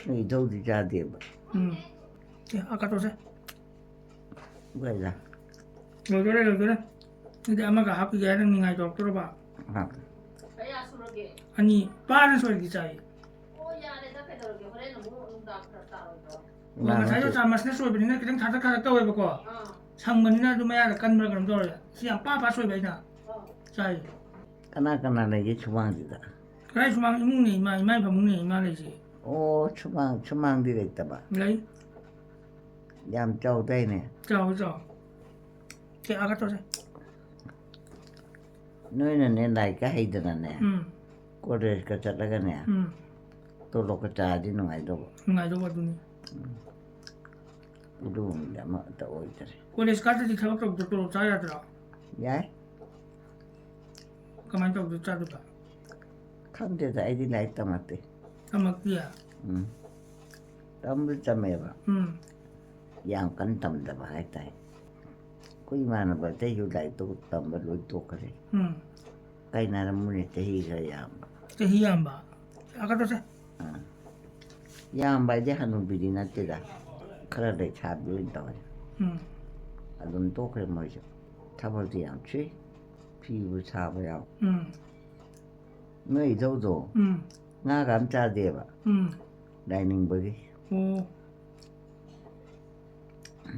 ꯅꯣꯏ ꯏꯙꯧꯗꯤ ꯆꯥꯗꯦꯕ꯫ ꯎꯝ꯫ ꯑꯦ, ꯑꯥ ꯀꯠꯇꯣꯛꯁꯦ꯫ ꯂꯣꯏꯔꯦ꯫ ꯂꯣꯏꯗꯣꯔꯦ, ꯂꯣꯏꯗꯣꯔꯦ꯫ ꯑꯗꯨꯗꯤ ꯑꯃꯒ ꯍꯥꯞꯄꯤꯒꯦ ꯍꯥꯏꯅ ꯅꯤꯡꯉꯥꯏ ꯇꯧꯔꯛꯇꯣꯔꯕ? ꯑꯥ꯫ ꯀꯌꯥ ꯁꯨꯔꯒꯦ? ꯑꯅꯤ꯫ ꯄꯥꯅ ꯁꯣꯏꯔꯗꯤ ꯆꯥꯏ꯫ ꯑꯣ, ꯌꯥꯔꯦꯗ, ꯀꯩꯗꯧꯔꯒꯦ? ꯍꯣꯔꯦꯟ ꯑꯃꯨꯛ ꯅꯨꯡꯗꯥꯡ ꯐꯔꯛ ꯇꯥꯔꯣꯏꯗ꯭ꯔꯣ? ꯑꯣ, ꯉꯁꯥꯏꯗꯣ ꯆꯥꯃꯁꯅ ꯁꯣꯏꯕꯅꯤꯅ ꯈꯤꯇꯪ ꯊꯥꯗꯛ ꯊꯥꯗꯛ ꯇꯧꯋꯦꯕꯀꯣ꯫ ꯑꯥ꯫ ꯁꯪꯕꯅꯤꯅ ꯑꯗꯨ ꯃꯌꯥꯗ ꯀꯟꯕ꯭ꯔꯥ ꯀꯩꯅꯣꯝ ꯇꯧꯔꯦ꯫ ꯁꯤ ꯌꯥꯝ ꯄꯥ ꯄꯥ ꯁꯣꯏꯕ ꯑꯩꯅ꯫ ꯑꯥ꯫ ꯆꯥꯏ꯫ ꯀꯅꯥ ꯀꯅꯥ ꯂꯩꯒꯦ ꯁꯨꯃꯥꯡꯁꯤꯗ? ꯀꯗꯥꯏ ꯁꯨꯃꯥꯡ? ꯏꯃꯨꯡꯅꯦ, ꯏꯃꯥ, ꯏꯃꯥꯏ ꯐꯃꯨꯡꯅꯦ, ꯏꯃꯥ ꯂꯩꯁꯦ꯫ ꯑꯣ, ꯁꯨꯃꯥꯡ, ꯁꯨꯃꯥꯡꯗꯤ ꯂꯩꯇꯕ? ꯂꯩ꯫ ꯌꯥꯝ ꯆꯥꯎꯗꯥꯏꯅꯦ? ꯆꯥꯎ, ꯆꯥꯎ꯫ ꯀꯌꯥꯒ ꯇꯧꯁꯦ? ꯅꯣꯏꯅꯅꯦ, ꯂꯥꯏꯔꯤꯛꯀ ꯍꯩꯗꯅꯅꯦ, ꯎꯝ꯫ ꯀꯣꯂꯦꯖꯀ ꯆꯠꯂꯒꯅꯦ, ꯎꯝ꯫ ꯇꯣꯂꯣꯞꯀ ꯆꯥꯔꯗꯤ ꯅꯨꯡꯉꯥꯏꯗꯧꯕ꯫ ꯅꯨꯡꯉꯥꯏꯗꯧꯕ ꯑꯗꯨꯅꯤ꯫ ꯎꯝ꯫ ꯑꯗꯨꯒꯨꯝꯕꯗꯤ ꯑꯃꯠꯇ ꯑꯣꯏꯗ꯭ꯔꯦ꯫ ꯀꯣꯂꯦꯖ ꯀꯥꯗꯗꯤ ꯊꯕꯛ ꯇꯧꯗ ꯇꯣꯂꯣꯞ ꯆꯥ ꯌꯥꯗ꯭ꯔꯣ? ꯌꯥꯏ꯫ ꯀꯃꯥꯏꯅ ꯇꯧꯗ ꯆꯥꯗꯣꯏꯕ? ꯈꯪꯗꯦꯗ, ꯑꯩꯗꯤ ꯂꯥꯏꯔꯤꯛ ꯇꯝꯃꯛꯇꯦ꯫ ꯇꯝꯃꯛꯇꯤꯌꯦ? ꯎꯝ꯫ ꯇꯝꯕꯨꯗꯤ ꯇꯝꯃꯦꯕ꯫ ꯎꯝ꯫ ꯌꯥꯝ ꯀꯟꯅ ꯇꯝꯗꯕ ꯍꯥꯏꯇꯥꯔꯦ꯫ ꯑꯩꯈꯣꯏ ꯏꯃꯥꯟꯅꯕ ꯑꯇꯩꯁꯨ ꯂꯥꯏꯔꯤꯛꯇꯣ ꯇꯝꯕ ꯂꯣꯏ ꯇꯣꯛꯈ꯭ꯔꯦ꯫ ꯎꯝ꯫ ꯀꯥꯏꯅꯔꯝꯃꯅꯤ ꯆꯍꯤ ꯈꯔ ꯌꯥꯝꯕ꯫ ꯆꯍꯤ ꯌꯥꯝꯕ? ꯂꯥꯛꯀꯗꯧꯁꯦ꯫ ꯑꯥ꯫ ꯌꯥꯝꯕ ꯍꯥꯏꯗꯤ ꯍꯅꯨꯕꯤꯗꯤ ꯅꯠꯇꯦꯗ꯫ ꯈꯔ ꯂꯩꯁꯥꯕꯤ ꯑꯣꯏꯅ ꯇꯧꯔꯦ꯫ ꯎꯝ꯫ ꯑꯗꯨꯝ ꯇꯣꯛꯈ꯭ꯔꯦ ꯃꯣꯏꯁꯨ꯫ ꯊꯕꯛꯇꯤ ꯌꯥꯝ ꯁꯨꯏ꯫ ꯐꯤꯕꯨ ꯁꯥꯕ ꯌꯥꯎ꯫ ꯎꯝ꯫ ꯅꯣꯏ ꯏꯙꯧꯗꯣ ꯎꯝ꯫ ꯉꯥꯒ ꯑꯝ ꯆꯥꯗꯦꯕ꯫ ꯎꯝ꯫ ꯂꯥꯏ ꯅꯤꯡꯕꯒꯤ꯫ ꯑꯣ꯫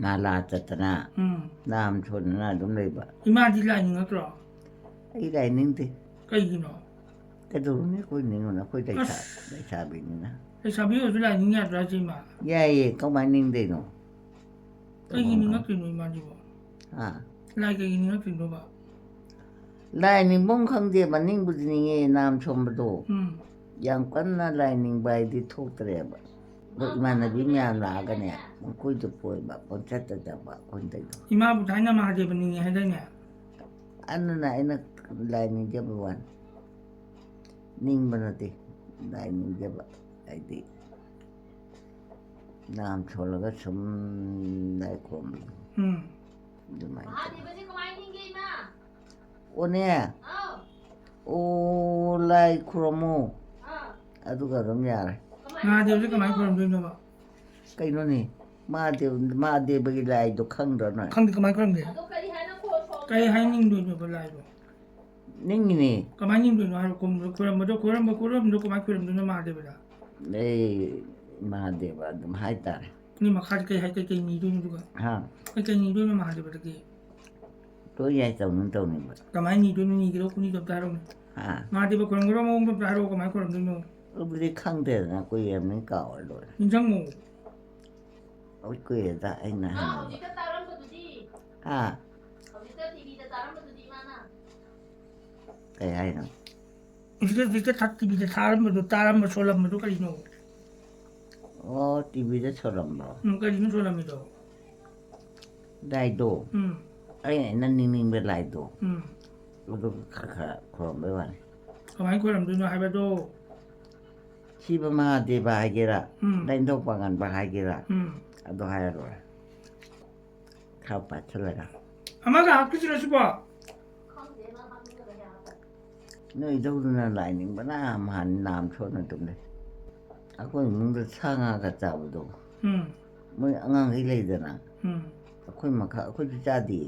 ꯃꯥꯂꯥ ꯆꯠꯇꯅ, ꯎꯝ꯫ ꯅꯥꯝ ꯁꯣꯟꯗꯅ ꯑꯗꯨꯝ ꯂꯩꯕ꯫ ꯏꯃꯥꯗꯤ ꯂꯥꯏ ꯅꯤꯡꯉꯛꯇ꯭ꯔꯣ? ꯑꯩ ꯂꯥꯏ ꯅꯤꯡꯗꯦ꯫ ꯀꯩꯒꯤꯅꯣ? ꯀꯩꯗꯧꯔꯨꯅꯤ ꯑꯩꯈꯣꯏ ꯅꯤꯡꯉꯨꯅ? ꯑꯩꯈꯣꯏ ꯂꯩꯁꯥ-, ꯑꯁ꯫ ꯂꯩꯁꯥꯕꯤꯅꯤꯅ꯫ ꯂꯩꯁꯥꯕꯤ ꯑꯣꯏꯔꯁꯨ ꯂꯥꯏ ꯅꯤꯡ ꯌꯥꯗ꯭ꯔꯥ ꯍꯥꯏꯁꯦ ꯏꯃꯥ? ꯌꯥꯏꯌꯦ, ꯀꯃꯥꯏ ꯅꯤꯡꯗꯣꯏꯅꯣ? ꯀꯩꯒꯤ ꯀꯩꯅꯣ? ꯅꯤꯡꯉꯛꯇ꯭ꯔꯤꯅꯣ ꯏꯃꯥꯁꯤꯕꯣ? ꯍꯥ? ꯂꯥꯏ ꯀꯩꯒꯤ ꯅꯤꯡꯉꯛꯇ꯭ꯔꯤꯅꯣꯕ? ꯂꯥꯏ ꯅꯤꯡꯐꯝ ꯈꯪꯗꯦꯕ, ꯅꯤꯡꯕꯨꯗꯤ ꯅꯤꯡꯉꯦ, ꯅꯥꯝ ꯁꯣꯟꯕꯗꯣ꯫ ꯎꯝ꯫ ꯌꯥꯝ ꯀꯟꯅ ꯂꯥꯏ ꯅꯤꯡꯕ ꯍꯥꯏꯗꯤ ꯊꯣꯛꯇ꯭ꯔꯦꯕ꯫ ꯑꯩꯈꯣꯏ ꯏꯃꯥꯟꯅꯕꯤ ꯃꯌꯥꯝ ꯂꯥꯛꯑꯒꯅꯦ, ꯄꯪꯀꯣꯏꯗ ꯀꯣꯏꯕ, ꯄꯪꯆꯠꯇ ꯆꯠꯄ, ꯑꯩꯈꯣꯏꯅ ꯇꯧꯔꯤꯗꯣ꯫ ꯏꯃꯥꯕꯨ ꯊꯥꯏꯅ ꯃꯍꯥꯗꯦꯕ ꯅꯤꯡꯉꯦ ꯍꯥꯏꯗꯥꯏꯅꯦ? ꯑꯗꯨꯅ ꯑꯩꯅ ꯂꯥꯏ ꯅꯤꯡꯖꯕ ꯋꯥꯅꯤ꯫ ꯅꯤꯡꯕ ꯅꯠꯇꯦ, ꯂꯥꯏ ꯅꯤꯡꯖꯕ ꯍꯥꯏꯗꯤ ꯅꯥꯝ ꯁꯣꯜꯂꯒ ꯁꯨꯝ ꯂꯥꯏ ꯈꯨꯔꯨꯝꯕꯗꯣ꯫ ꯎꯝ꯫ ꯑꯗꯨꯃꯥꯏꯅ ꯇꯧꯋꯦ꯫ ꯃꯍꯥꯗꯦꯕꯁꯦ ꯀꯃꯥꯏꯅ ꯅꯤꯡꯒꯦ, ꯏꯃꯥ? ꯑꯣꯅꯦ꯫ ꯑꯥꯎ꯫ ꯑꯣ, ꯂꯥꯏ ꯈꯨꯔꯨꯝꯃꯨ꯫ ꯑꯥ꯫ ꯑꯗꯨꯒ ꯑꯗꯨꯝ ꯌꯥꯔꯦ꯫ ꯃꯍꯥꯗꯦꯕꯁꯦ ꯀꯃꯥꯏꯅ ꯈꯨꯔꯨꯝꯗꯣꯏꯅꯣꯕ? ꯀꯩꯅꯣꯅꯦ? ꯃꯍꯥꯗꯦꯕ, ꯃꯍꯥꯗꯦꯕꯒꯤ ꯂꯥꯏꯗꯣ ꯈꯪꯗ꯭ꯔꯣ ꯅꯣꯏ? ꯈꯪꯗꯦ, ꯀꯃꯥꯏꯅ ꯈꯨꯔꯨꯝꯒꯦ? ꯀꯔꯤ ꯍꯥꯏꯅꯤꯡꯗꯣꯏꯅꯣꯕ ꯂꯥꯏꯗꯣ? ꯅꯤꯡꯉꯤꯅꯦ꯫ ꯀꯃꯥꯏꯅ ꯅꯤꯡꯗꯣꯏꯅꯣ ꯍꯥꯏꯔꯣ? ꯈꯨꯔꯨꯝ-, ꯈꯨꯔꯨꯝꯕꯗꯣ, ꯈꯨꯔꯨꯝꯕ, ꯈꯨꯔꯨꯝꯕꯗꯣ ꯀꯃꯥꯏꯅ ꯈꯨꯔꯨꯝꯗꯣꯏꯅꯣ ꯃꯍꯥꯗꯦꯕꯗ? ꯑꯦ, ꯃꯍꯥꯗꯦꯕ ꯑꯗꯨꯝ ꯍꯥꯏꯇꯥꯔꯦ꯫ ꯅꯣꯏ ꯃꯈꯥꯗ ꯀꯩ ꯍꯥꯏ-, ꯀꯩ, ꯀꯩ ꯅꯤꯗꯣꯏꯅꯣ ꯑꯗꯨꯒ? ꯍꯥ? ꯀꯩ, ꯀꯩ ꯅꯤꯗꯣꯏꯅꯣ ꯃꯍꯥꯗꯦꯕꯗꯒꯤ? ꯂꯣꯏ ꯌꯥꯏ, ꯇꯧꯅꯤꯡ ꯇꯧꯅꯤꯡꯕ꯫ ꯀꯃꯥꯏꯅ ꯅꯤꯗꯣꯏꯅꯣ? ꯅꯤꯒꯗꯧ ꯈꯨꯅꯤꯗꯣ ꯑꯝꯇ ꯍꯥꯏꯔꯛꯎꯅꯦ꯫ ꯍꯥ? ꯃꯍꯥꯗꯦꯕ ꯈꯨꯔꯨꯝꯒꯗꯧꯕ ꯃꯑꯣꯡꯗꯣ ꯑꯝꯇ ꯍꯥꯏꯔꯛꯑꯣ, ꯀꯃꯥꯏꯅ ꯈꯨꯔꯨꯝꯗꯣꯏꯅꯣ? ꯑꯗꯨꯕꯨꯗꯤ ꯈꯪꯗꯦꯗꯅ, ꯀꯨꯏꯔꯕꯅꯤꯅ ꯀꯥꯎꯔꯦ ꯂꯣꯏꯔꯦ꯫ ꯅꯤꯡꯁꯤꯡꯉꯣ꯫ ꯍꯣꯏ, ꯀꯨꯏꯔꯦꯗ ꯑꯩꯅ ꯃꯥ ꯍꯪꯕ꯫ ꯍꯧꯖꯤꯛꯇ ꯇꯥꯔꯝꯕꯗꯨꯗꯤ? ꯍꯥ? ꯍꯧꯖꯤꯛꯇ ꯇꯤꯚꯤꯗ ꯇꯥꯔꯝꯕꯗꯨꯗꯤ ꯏꯃꯥꯅ? ꯀꯩ ꯍꯥꯏꯅꯣ? ꯍꯧꯖꯤꯛꯇ, ꯍꯧꯖꯤꯛꯇ ꯊꯥ-, ꯇꯤꯚꯤꯗ ꯊꯥꯔꯝꯕꯗꯣ, ꯇꯥꯔꯝꯕ, ꯁꯣꯜꯂꯝꯕꯗꯣ ꯀꯔꯤꯅꯣ? ꯑꯣ, ꯇꯤꯚꯤꯗ ꯁꯣꯜꯂꯝꯕ꯭ꯔꯣ? ꯎꯝ, ꯀꯔꯤꯅꯣ ꯁꯣꯜꯂꯝꯃꯤꯗꯣ? ꯂꯥꯏꯗꯣ꯫ ꯎꯝ꯫ ꯑꯩꯅ, ꯑꯩꯅ ꯅꯤꯡꯅꯤꯡꯕ ꯂꯥꯏꯗꯣ꯫ ꯎꯝ꯫ ꯑꯗꯨ ꯈꯔ ꯈꯔ ꯈꯨꯔꯨꯝꯕꯩ ꯋꯥꯅꯤ꯫ ꯀꯃꯥꯏꯅ ꯈꯨꯔꯨꯝꯗꯣꯏꯅꯣ ꯍꯥꯏꯕꯗꯣ? ꯁꯤꯕ ꯃꯍꯥꯗꯦꯕ ꯍꯥꯏꯒꯦꯔꯥ, ꯎꯝ꯫ ꯂꯥꯏꯅꯤꯡꯊꯧ ꯄꯥꯉꯟꯕ ꯍꯥꯏꯒꯦꯔꯥ, ꯎꯝ꯫ ꯑꯗꯨ ꯍꯥꯏꯔ ꯂꯣꯏꯔꯦ꯫ ꯈꯔ ꯄꯥꯏꯁꯤꯜꯂꯒ꯫ ꯑꯃꯒ ꯍꯥꯞꯈꯤꯁꯤꯔꯣ ꯁꯤꯕꯣ? ꯅꯣꯏ ꯏꯙꯧꯗꯨꯅ ꯂꯥꯏ ꯅꯤꯡꯕꯅ ꯃꯍꯥꯟ ꯅꯥꯝ ꯁꯣꯟꯅ ꯑꯗꯨꯝ ꯂꯩ꯫ ꯑꯩꯈꯣꯏ ꯏꯃꯨꯡꯗ ꯁꯥ ꯉꯥꯒ ꯆꯥꯕꯗꯣ, ꯎꯝ꯫ ꯃꯣꯏ ꯑꯉꯥꯡꯈꯩ ꯂꯩꯗꯅ, ꯎꯝ꯫ ꯑꯩꯈꯣꯏ ꯃꯈꯥ, ꯑꯩꯈꯣꯏꯁꯨ ꯆꯥꯗꯦ꯫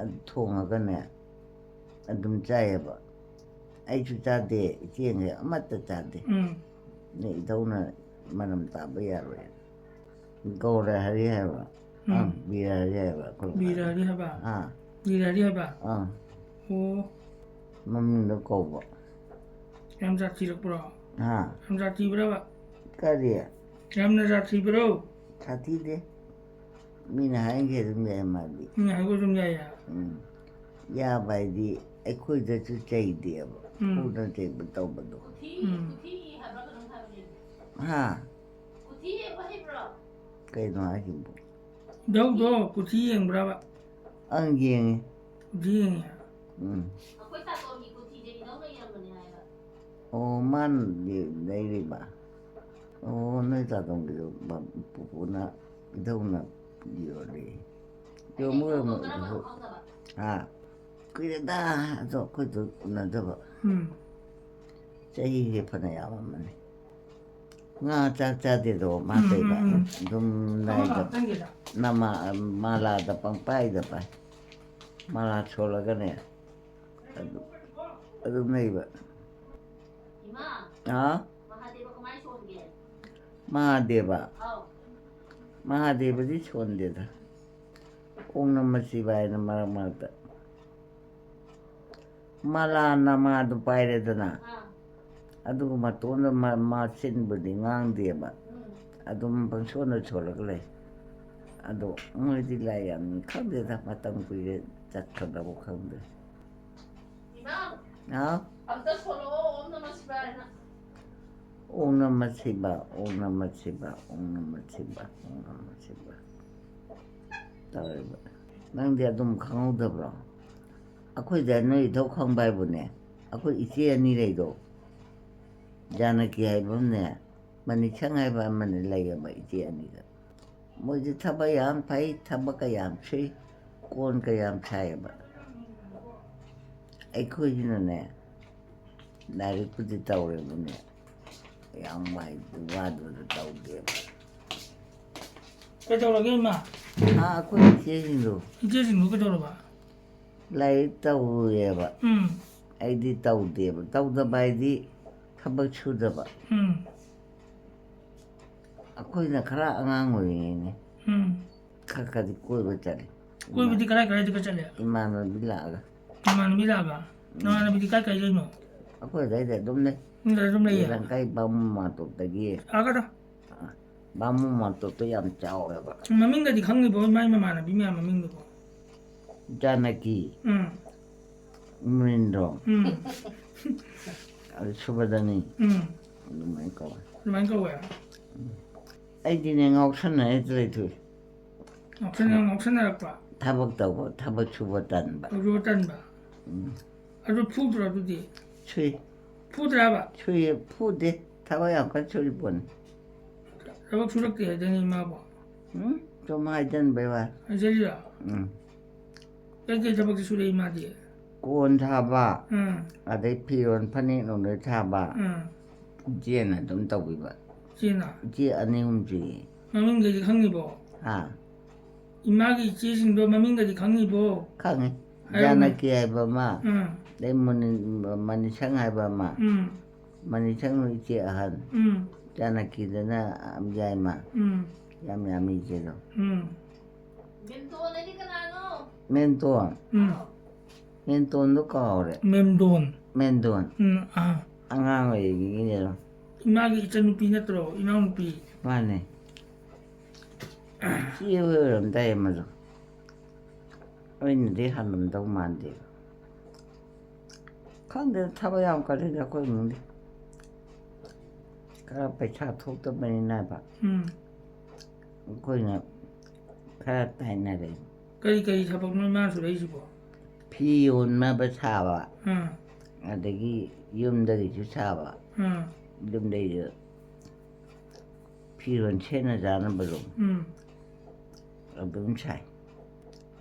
ꯑꯗꯨ ꯊꯣꯡꯉꯒꯅꯦ, ꯑꯗꯨꯝ ꯆꯥꯏꯌꯦꯕ꯫ ꯑꯩꯁꯨ ꯆꯥꯗꯦ, ꯏꯆꯦꯈꯩ ꯑꯃꯠꯇ ꯆꯥꯗꯦ꯫ ꯎꯝ꯫ ꯅꯣꯏ ꯏꯙꯧꯅ ꯃꯅꯝ ꯇꯥꯕ ꯌꯥꯔꯣꯏ꯫ ꯒꯧꯔ ꯍꯔꯤ ꯍꯥꯏꯕ꯫ ꯎꯝ꯫ ꯑꯥ, ꯕꯤꯔ ꯍꯔꯤ ꯍꯥꯏꯕ ꯑꯩꯈꯣꯏ ꯕꯤꯔ ꯍꯔꯤ ꯍꯥꯏꯕ? ꯑꯥ꯫ ꯕꯤꯔ ꯍꯔꯤ ꯍꯥꯏꯕ? ꯑꯥ꯫ ꯑꯣ꯫ ꯃꯃꯤꯡꯗꯣ ꯀꯧꯕ꯫ ꯌꯥꯝ ꯖꯥꯠ ꯊꯤꯔꯛꯄ꯭ꯔꯣ? ꯍꯥ? ꯌꯥꯝ ꯖꯥꯠ ꯊꯤꯕ꯭ꯔꯕ? ꯀꯔꯤ? ꯌꯥꯝꯅ ꯖꯥꯠ ꯊꯤꯕ꯭ꯔꯣ? ꯁꯥꯊꯤꯗꯦ꯫ ꯃꯤꯅ ꯍꯥꯏꯔꯤꯈꯩ ꯑꯗꯨꯝ ꯌꯥꯏ ꯃꯥꯗꯤ꯫ ꯃꯤꯅ ꯍꯥꯏꯔꯤꯈꯩ ꯑꯗꯨꯝ ꯌꯥꯏꯌꯦ? ꯎꯝ꯫ ꯌꯥꯕ ꯍꯥꯏꯗꯤ ꯑꯩꯈꯣꯏꯗꯁꯨ ꯆꯩꯗꯦꯕ꯫ ꯎꯝ꯫ ꯐꯨꯗꯅ ꯆꯩꯕ ꯇꯧꯕꯗꯣ꯫ ꯎꯝ꯫ ꯍꯥ? ꯀꯩꯅꯣ ꯍꯥꯏꯁꯤꯕꯣ? ꯏꯙꯧꯗꯣ ꯀꯨꯊꯤ ꯌꯦꯡꯕ꯭ꯔꯕ? ꯑꯪ, ꯌꯦꯡꯉꯤ꯫ ꯀꯨꯊꯤ ꯌꯦꯡꯉꯤ? ꯎꯝ꯫ ꯑꯩꯈꯣꯏ ꯇꯥꯇꯣꯟꯒꯤ ꯀꯨꯊꯤꯁꯦ ꯏꯙꯧꯅ ꯏꯔꯝꯕꯅꯦ ꯍꯥꯏꯕ꯫ ꯑꯣ, ꯃꯥꯅꯗꯤ ꯂꯩꯔꯤꯕ? ꯑꯣ, ꯅꯣꯏ ꯇꯥꯇꯣꯟꯒꯤꯗꯣ ꯄꯨꯄꯨꯅ, ꯏꯙꯧꯅ ꯌꯣꯜꯂꯤ꯫ ꯌꯣꯟꯕ ꯑꯣꯏꯔꯝꯃꯣꯏ꯫ ꯍꯥ? ꯀꯨꯏꯔꯦꯗ, ꯑꯗꯣ ꯑꯩꯈꯣꯏꯗꯣ ꯎꯅꯗꯕ꯫ ꯎꯝ꯫ ꯆꯍꯤꯁꯦ ꯐꯅ ꯌꯥꯝꯃꯝꯃꯅꯤ꯫ ꯉꯥ ꯆꯥꯛ ꯆꯥꯗꯦꯗꯣ ꯃꯥ ꯎꯝ, ꯀꯩꯕ? ꯎꯝ, ꯎꯝ꯫ ꯑꯗꯨꯝ ꯑꯃ ꯂꯥꯏꯗ ꯈꯛꯇꯪꯒꯤꯗ꯫ ꯅꯃꯥ-, ꯃꯥꯂꯥꯗ ꯄꯪꯄꯥꯏꯗ ꯄꯥꯏ꯫ ꯃꯥꯂꯥ ꯁꯣꯜꯂꯒꯅꯦ꯫ ꯑꯗꯨ, ꯑꯗꯨꯝ ꯂꯩꯕ꯫ ꯏꯃꯥ, ꯍꯥ? ꯃꯍꯥꯗꯦꯕ ꯀꯃꯥꯏ ꯁꯣꯟꯒꯦ? ꯃꯍꯥꯗꯦꯕ? ꯑꯧ꯫ ꯃꯍꯥꯗꯦꯕꯗꯤ ꯁꯣꯟꯗꯦꯗ꯫ ꯑꯣꯡ ꯅꯃ ꯁꯤꯕꯥꯏꯅ ꯃꯔꯛ ꯃꯔꯛꯇ꯫ ꯃꯥꯂꯥ ꯅꯃꯥꯗꯨ ꯄꯥꯏꯔꯦꯗꯅ꯫ ꯑꯥ꯫ ꯑꯗꯨꯒ ꯃꯇꯣꯟꯗ ꯃ-, ꯃꯆꯤꯟꯕꯨꯗꯤ ꯉꯥꯡꯗꯦꯕ꯫ ꯎꯝ꯫ ꯑꯗꯨꯝ ꯄꯪꯁꯣꯟꯗ ꯁꯣꯜꯂꯒ ꯂꯩ꯫ ꯑꯗꯣ ꯃꯣꯏꯗꯤ ꯂꯥꯏ ꯌꯥꯝ ꯈꯪꯗꯦꯗ, ꯃꯇꯝ ꯀꯨꯏꯔꯦ ꯆꯠꯈ꯭ꯔꯗꯕ ꯈꯪꯗꯦ꯫ ꯏꯃꯥ! ꯍꯥꯎ? ꯑꯝꯇ ꯁꯣꯜꯂꯛꯑꯣ, ꯑꯣꯝ ꯅꯃ ꯁꯤꯕꯥꯏꯅ꯫ ꯑꯣꯝ ꯅꯃ ꯁꯤꯕ, ꯑꯣꯝ ꯅꯃ ꯁꯤꯕ, ꯑꯣꯝ ꯅꯃ ꯁꯤꯕ, ꯑꯣꯝ ꯅꯃ ꯁꯤꯕ ꯇꯧꯔꯤꯕ꯫ ꯅꯪꯗꯤ ꯑꯗꯨꯝ ꯈꯪꯍꯧꯗꯕ꯭ꯔꯣ? ꯑꯩꯈꯣꯏꯗ ꯅꯣꯏ ꯏꯙꯧ ꯈꯪꯕ ꯍꯥꯏꯕꯨꯅꯦ, ꯑꯩꯈꯣꯏ ꯏꯆꯦ ꯑꯅꯤ ꯂꯩꯗꯣ, ꯖꯥꯅꯀꯤ ꯍꯥꯏꯕ ꯑꯃꯅꯦ, ꯃꯅꯤꯁꯪ ꯍꯥꯏꯕ ꯑꯃꯅꯦ ꯂꯩꯌꯦꯕ ꯏꯆꯦ ꯑꯅꯤꯗ꯫ ꯃꯣꯏꯗꯤ ꯊꯕꯛ ꯌꯥꯝ ꯐꯩ, ꯊꯕꯛꯀ ꯌꯥꯝ ꯁꯨꯏ, ꯀꯣꯟꯒ ꯌꯥꯝ ꯁꯥꯏꯌꯦꯕ꯫ ꯑꯩꯈꯣꯏꯁꯤꯅꯅꯦ, ꯂꯥꯏꯔꯤꯛꯄꯨꯗꯤ ꯇꯧꯔꯦꯕꯨꯅꯦ, ꯌꯥꯝ ꯋꯥꯏ-, ꯋꯥꯗꯨꯗ ꯇꯧꯗꯦꯕ꯫ ꯀꯩꯗꯧꯔꯒꯦ ꯏꯃꯥ? ꯑꯥ, ꯑꯩꯈꯣꯏ ꯏꯆꯦꯁꯤꯡꯗꯣ ꯏꯆꯦꯁꯤꯡꯗꯣ ꯀꯩꯗꯧꯔꯕ? ꯂꯥꯏꯔꯤꯛ ꯇꯧꯔꯦꯕ꯫ ꯎꯝ꯫ ꯑꯩꯗꯤ ꯇꯧꯗꯦꯕ꯫ ꯇꯧꯗꯕ ꯍꯥꯏꯗꯤ ꯊꯕꯛ ꯁꯨꯗꯕ꯫ ꯎꯝ꯫ ꯑꯩꯈꯣꯏꯅ ꯈꯔ ꯑꯉꯥꯡ ꯑꯣꯏꯔꯤꯉꯩꯅꯦ꯫ ꯎꯝ꯫ ꯈꯔ ꯈꯔꯗꯤ ꯀꯣꯏꯕ ꯆꯠꯂꯦ꯫ ꯀꯣꯏꯕꯗꯤ ꯀꯗꯥꯏ ꯀꯗꯥꯏꯗꯒ ꯆꯠꯂꯦ? ꯏꯃꯥꯟꯅꯕꯤ ꯂꯥꯛꯑꯒ꯫ ꯅꯃꯥꯟꯅꯕꯤꯗꯤ ꯀꯥꯏ ꯀꯥꯏ ꯂꯩꯅꯣ? ꯑꯩꯈꯣꯏ ꯑꯗꯥꯏꯗ ꯑꯗꯨꯝ ꯂꯩ꯫ ꯅꯣꯏꯗ ꯑꯗꯨꯝ ꯂꯩꯌꯦ? ꯂꯪꯀꯥꯏ ꯕꯥꯃꯣꯟ ꯃꯥꯟꯇꯣꯞꯇꯒꯤ꯫ ꯑꯥꯒꯗ? ꯕꯥꯃꯣꯟ ꯃꯥꯟꯇꯣꯞꯇꯣ ꯌꯥꯝ ꯆꯥꯎꯋꯦꯕ꯫ ꯃꯃꯤꯡꯒꯗꯤ ꯈꯪꯉꯤꯕꯣ, ꯃꯥꯏ ꯃꯃꯥꯟꯅꯕꯤ ꯃꯌꯥꯝ ꯃꯃꯤꯡꯗꯨꯕꯣ? ꯖꯥꯅꯀꯤ, ꯎꯝ꯫ ꯃꯔꯤꯟꯗ꯭ꯔꯣ, ꯎꯝ꯫ ꯑꯗꯨ ꯁꯨꯕꯗꯅꯤ꯫ ꯎꯝ꯫ ꯑꯗꯨꯃꯥꯏꯅ ꯀꯧꯋꯦ꯫ ꯑꯗꯨꯃꯥꯏꯅ ꯀꯧꯋꯦ? ꯑꯩꯗꯤꯅꯦ, ꯉꯥꯎꯁꯟꯅ ꯍꯦꯛꯇ ꯂꯩꯊꯣꯛꯏ꯫ ꯉꯥꯎꯁꯟꯅ-, ꯉꯥꯎꯁꯟꯅꯔꯛꯄ? ꯊꯕꯛ ꯇꯧꯕ, ꯊꯕꯛ ꯁꯨꯕ ꯇꯟꯕ꯫ ꯇꯧꯕ ꯇꯟꯕ? ꯎꯝ꯫ ꯑꯗꯨ ꯐꯨꯗ꯭ꯔꯣ ꯑꯗꯨꯗꯤ? ꯐꯨꯏ꯫ ꯐꯨꯗ꯭ꯔꯕ? ꯁꯨꯏ ꯐꯨꯗꯦ꯫ ꯊꯕꯛ ꯌꯥꯝ ꯀꯟꯅ ꯁꯨꯔꯤ ꯄꯣꯠꯅꯤ꯫ ꯊꯕꯛ ꯁꯨꯔꯛꯇꯦ ꯍꯥꯏꯗꯅꯤ ꯏꯃꯥꯕꯣ꯫ ꯎꯝ? ꯁꯨꯝ ꯍꯥꯏꯖꯟꯕꯩ ꯋꯥ꯫ ꯍꯥꯏꯖꯔꯤꯔ? ꯎꯝ꯫ ꯀꯩꯀꯩ ꯊꯕꯛꯇꯤ ꯁꯨꯔꯛꯏ ꯏꯃꯥꯗꯤ? ꯀꯣꯟ ꯁꯥꯕ, ꯎꯝ꯫ ꯑꯗꯩ ꯐꯤꯔꯣꯟ ꯐꯅꯦꯛ ꯅꯨꯡꯗꯩ ꯁꯥꯕ, ꯎꯝ꯫ ꯏꯆꯦꯅ ꯑꯗꯨꯝ ꯇꯧꯕꯤꯕ꯫ ꯏꯆꯦꯅ? ꯏꯆꯦ ꯑꯅꯤ ꯑꯍꯨꯝ ꯁꯨꯏ꯫ ꯃꯃꯤꯡꯒꯩꯗꯤ ꯈꯪꯉꯤꯕꯣ? ꯍꯥ? ꯏꯃꯥꯒꯤ ꯏꯆꯦꯁꯤꯡꯗꯣ ꯃꯃꯤꯡꯒꯗꯤ ꯈꯪꯉꯤꯕꯣ? ꯈꯪꯉꯤ꯫ ꯍꯥꯏꯌꯨꯅꯦ꯫ ꯖꯥꯅꯀꯤ ꯍꯥꯏꯕ ꯑꯃ, ꯎꯝ꯫ ꯑꯗꯩ ꯃꯨꯅꯤ-, ꯃꯅꯤꯁꯪ ꯍꯥꯏꯕ ꯑꯃ꯫ ꯎꯝ꯫ ꯃꯅꯤꯁꯪ ꯏꯆꯦ ꯑꯍꯟ꯫ ꯎꯝ꯫ ꯖꯥꯅꯀꯤꯗꯅ ꯌꯥꯏꯃ꯫ ꯎꯝ꯫ ꯌꯥꯝ ꯌꯥꯝꯃꯤ ꯏꯆꯦꯗꯣ꯫ ꯎꯝ꯫ ꯃꯦꯟꯇꯣꯟ꯫ ꯎꯝ꯫ ꯃꯦꯟꯇꯣꯟꯗꯣ ꯀꯥꯎꯔꯦ꯫ ꯃꯦꯝꯗꯣꯟ꯫ ꯃꯦꯟꯗꯣꯟ꯫ ꯎꯝ, ꯑꯥ꯫ ꯑꯉꯥꯡ ꯑꯣꯏꯔꯤꯉꯩꯒꯤꯅꯦꯗꯣ꯫ ꯏꯃꯥꯒꯤ ꯏꯆꯟꯅꯨꯄꯤ ꯅꯠꯇ꯭ꯔꯣ? ꯏꯅꯥꯎꯅꯨꯄꯤ꯫ ꯃꯥꯅꯦ꯫ ꯏꯆꯦ ꯍꯣꯏ ꯑꯣꯏꯔꯝꯗꯥꯏ ꯑꯃꯗꯣ꯫ ꯑꯩꯅꯗꯤ ꯍꯜꯂꯝꯗꯧ ꯃꯥꯟꯗꯦꯕ꯫ ꯈꯪꯗꯦ, ꯊꯕꯛ ꯌꯥꯝ ꯀꯜꯂꯤꯗ ꯑꯩꯈꯣꯏ ꯏꯃꯨꯡꯗꯤ꯫ ꯈꯔ ꯄꯩꯁꯥ ꯊꯣꯛꯇꯕꯅꯤꯅꯕ꯫ ꯎꯝ꯫ ꯑꯩꯈꯣꯏꯅ ꯈꯔ ꯇꯥꯏꯅꯔꯦ꯫ ꯀꯔꯤ ꯀꯔꯤ ꯊꯕꯛꯅꯣ ꯏꯃꯥꯅ ꯁꯨꯔꯛꯏꯁꯤꯕꯣ? ꯐꯤ ꯌꯣꯟꯅꯕ ꯁꯥꯕ, ꯎꯝ꯫ ꯑꯗꯒꯤ ꯌꯨꯝꯗꯒꯤꯁꯨ ꯁꯥꯕ, ꯎꯝ꯫ ꯌꯨꯝꯗꯒꯤꯁꯨ ꯐꯤꯔꯣꯟ ꯁꯦꯠꯅ ꯆꯥꯅꯕꯗꯣ ꯎꯝ꯫ ꯑꯗꯨꯝ ꯁꯥꯏ꯫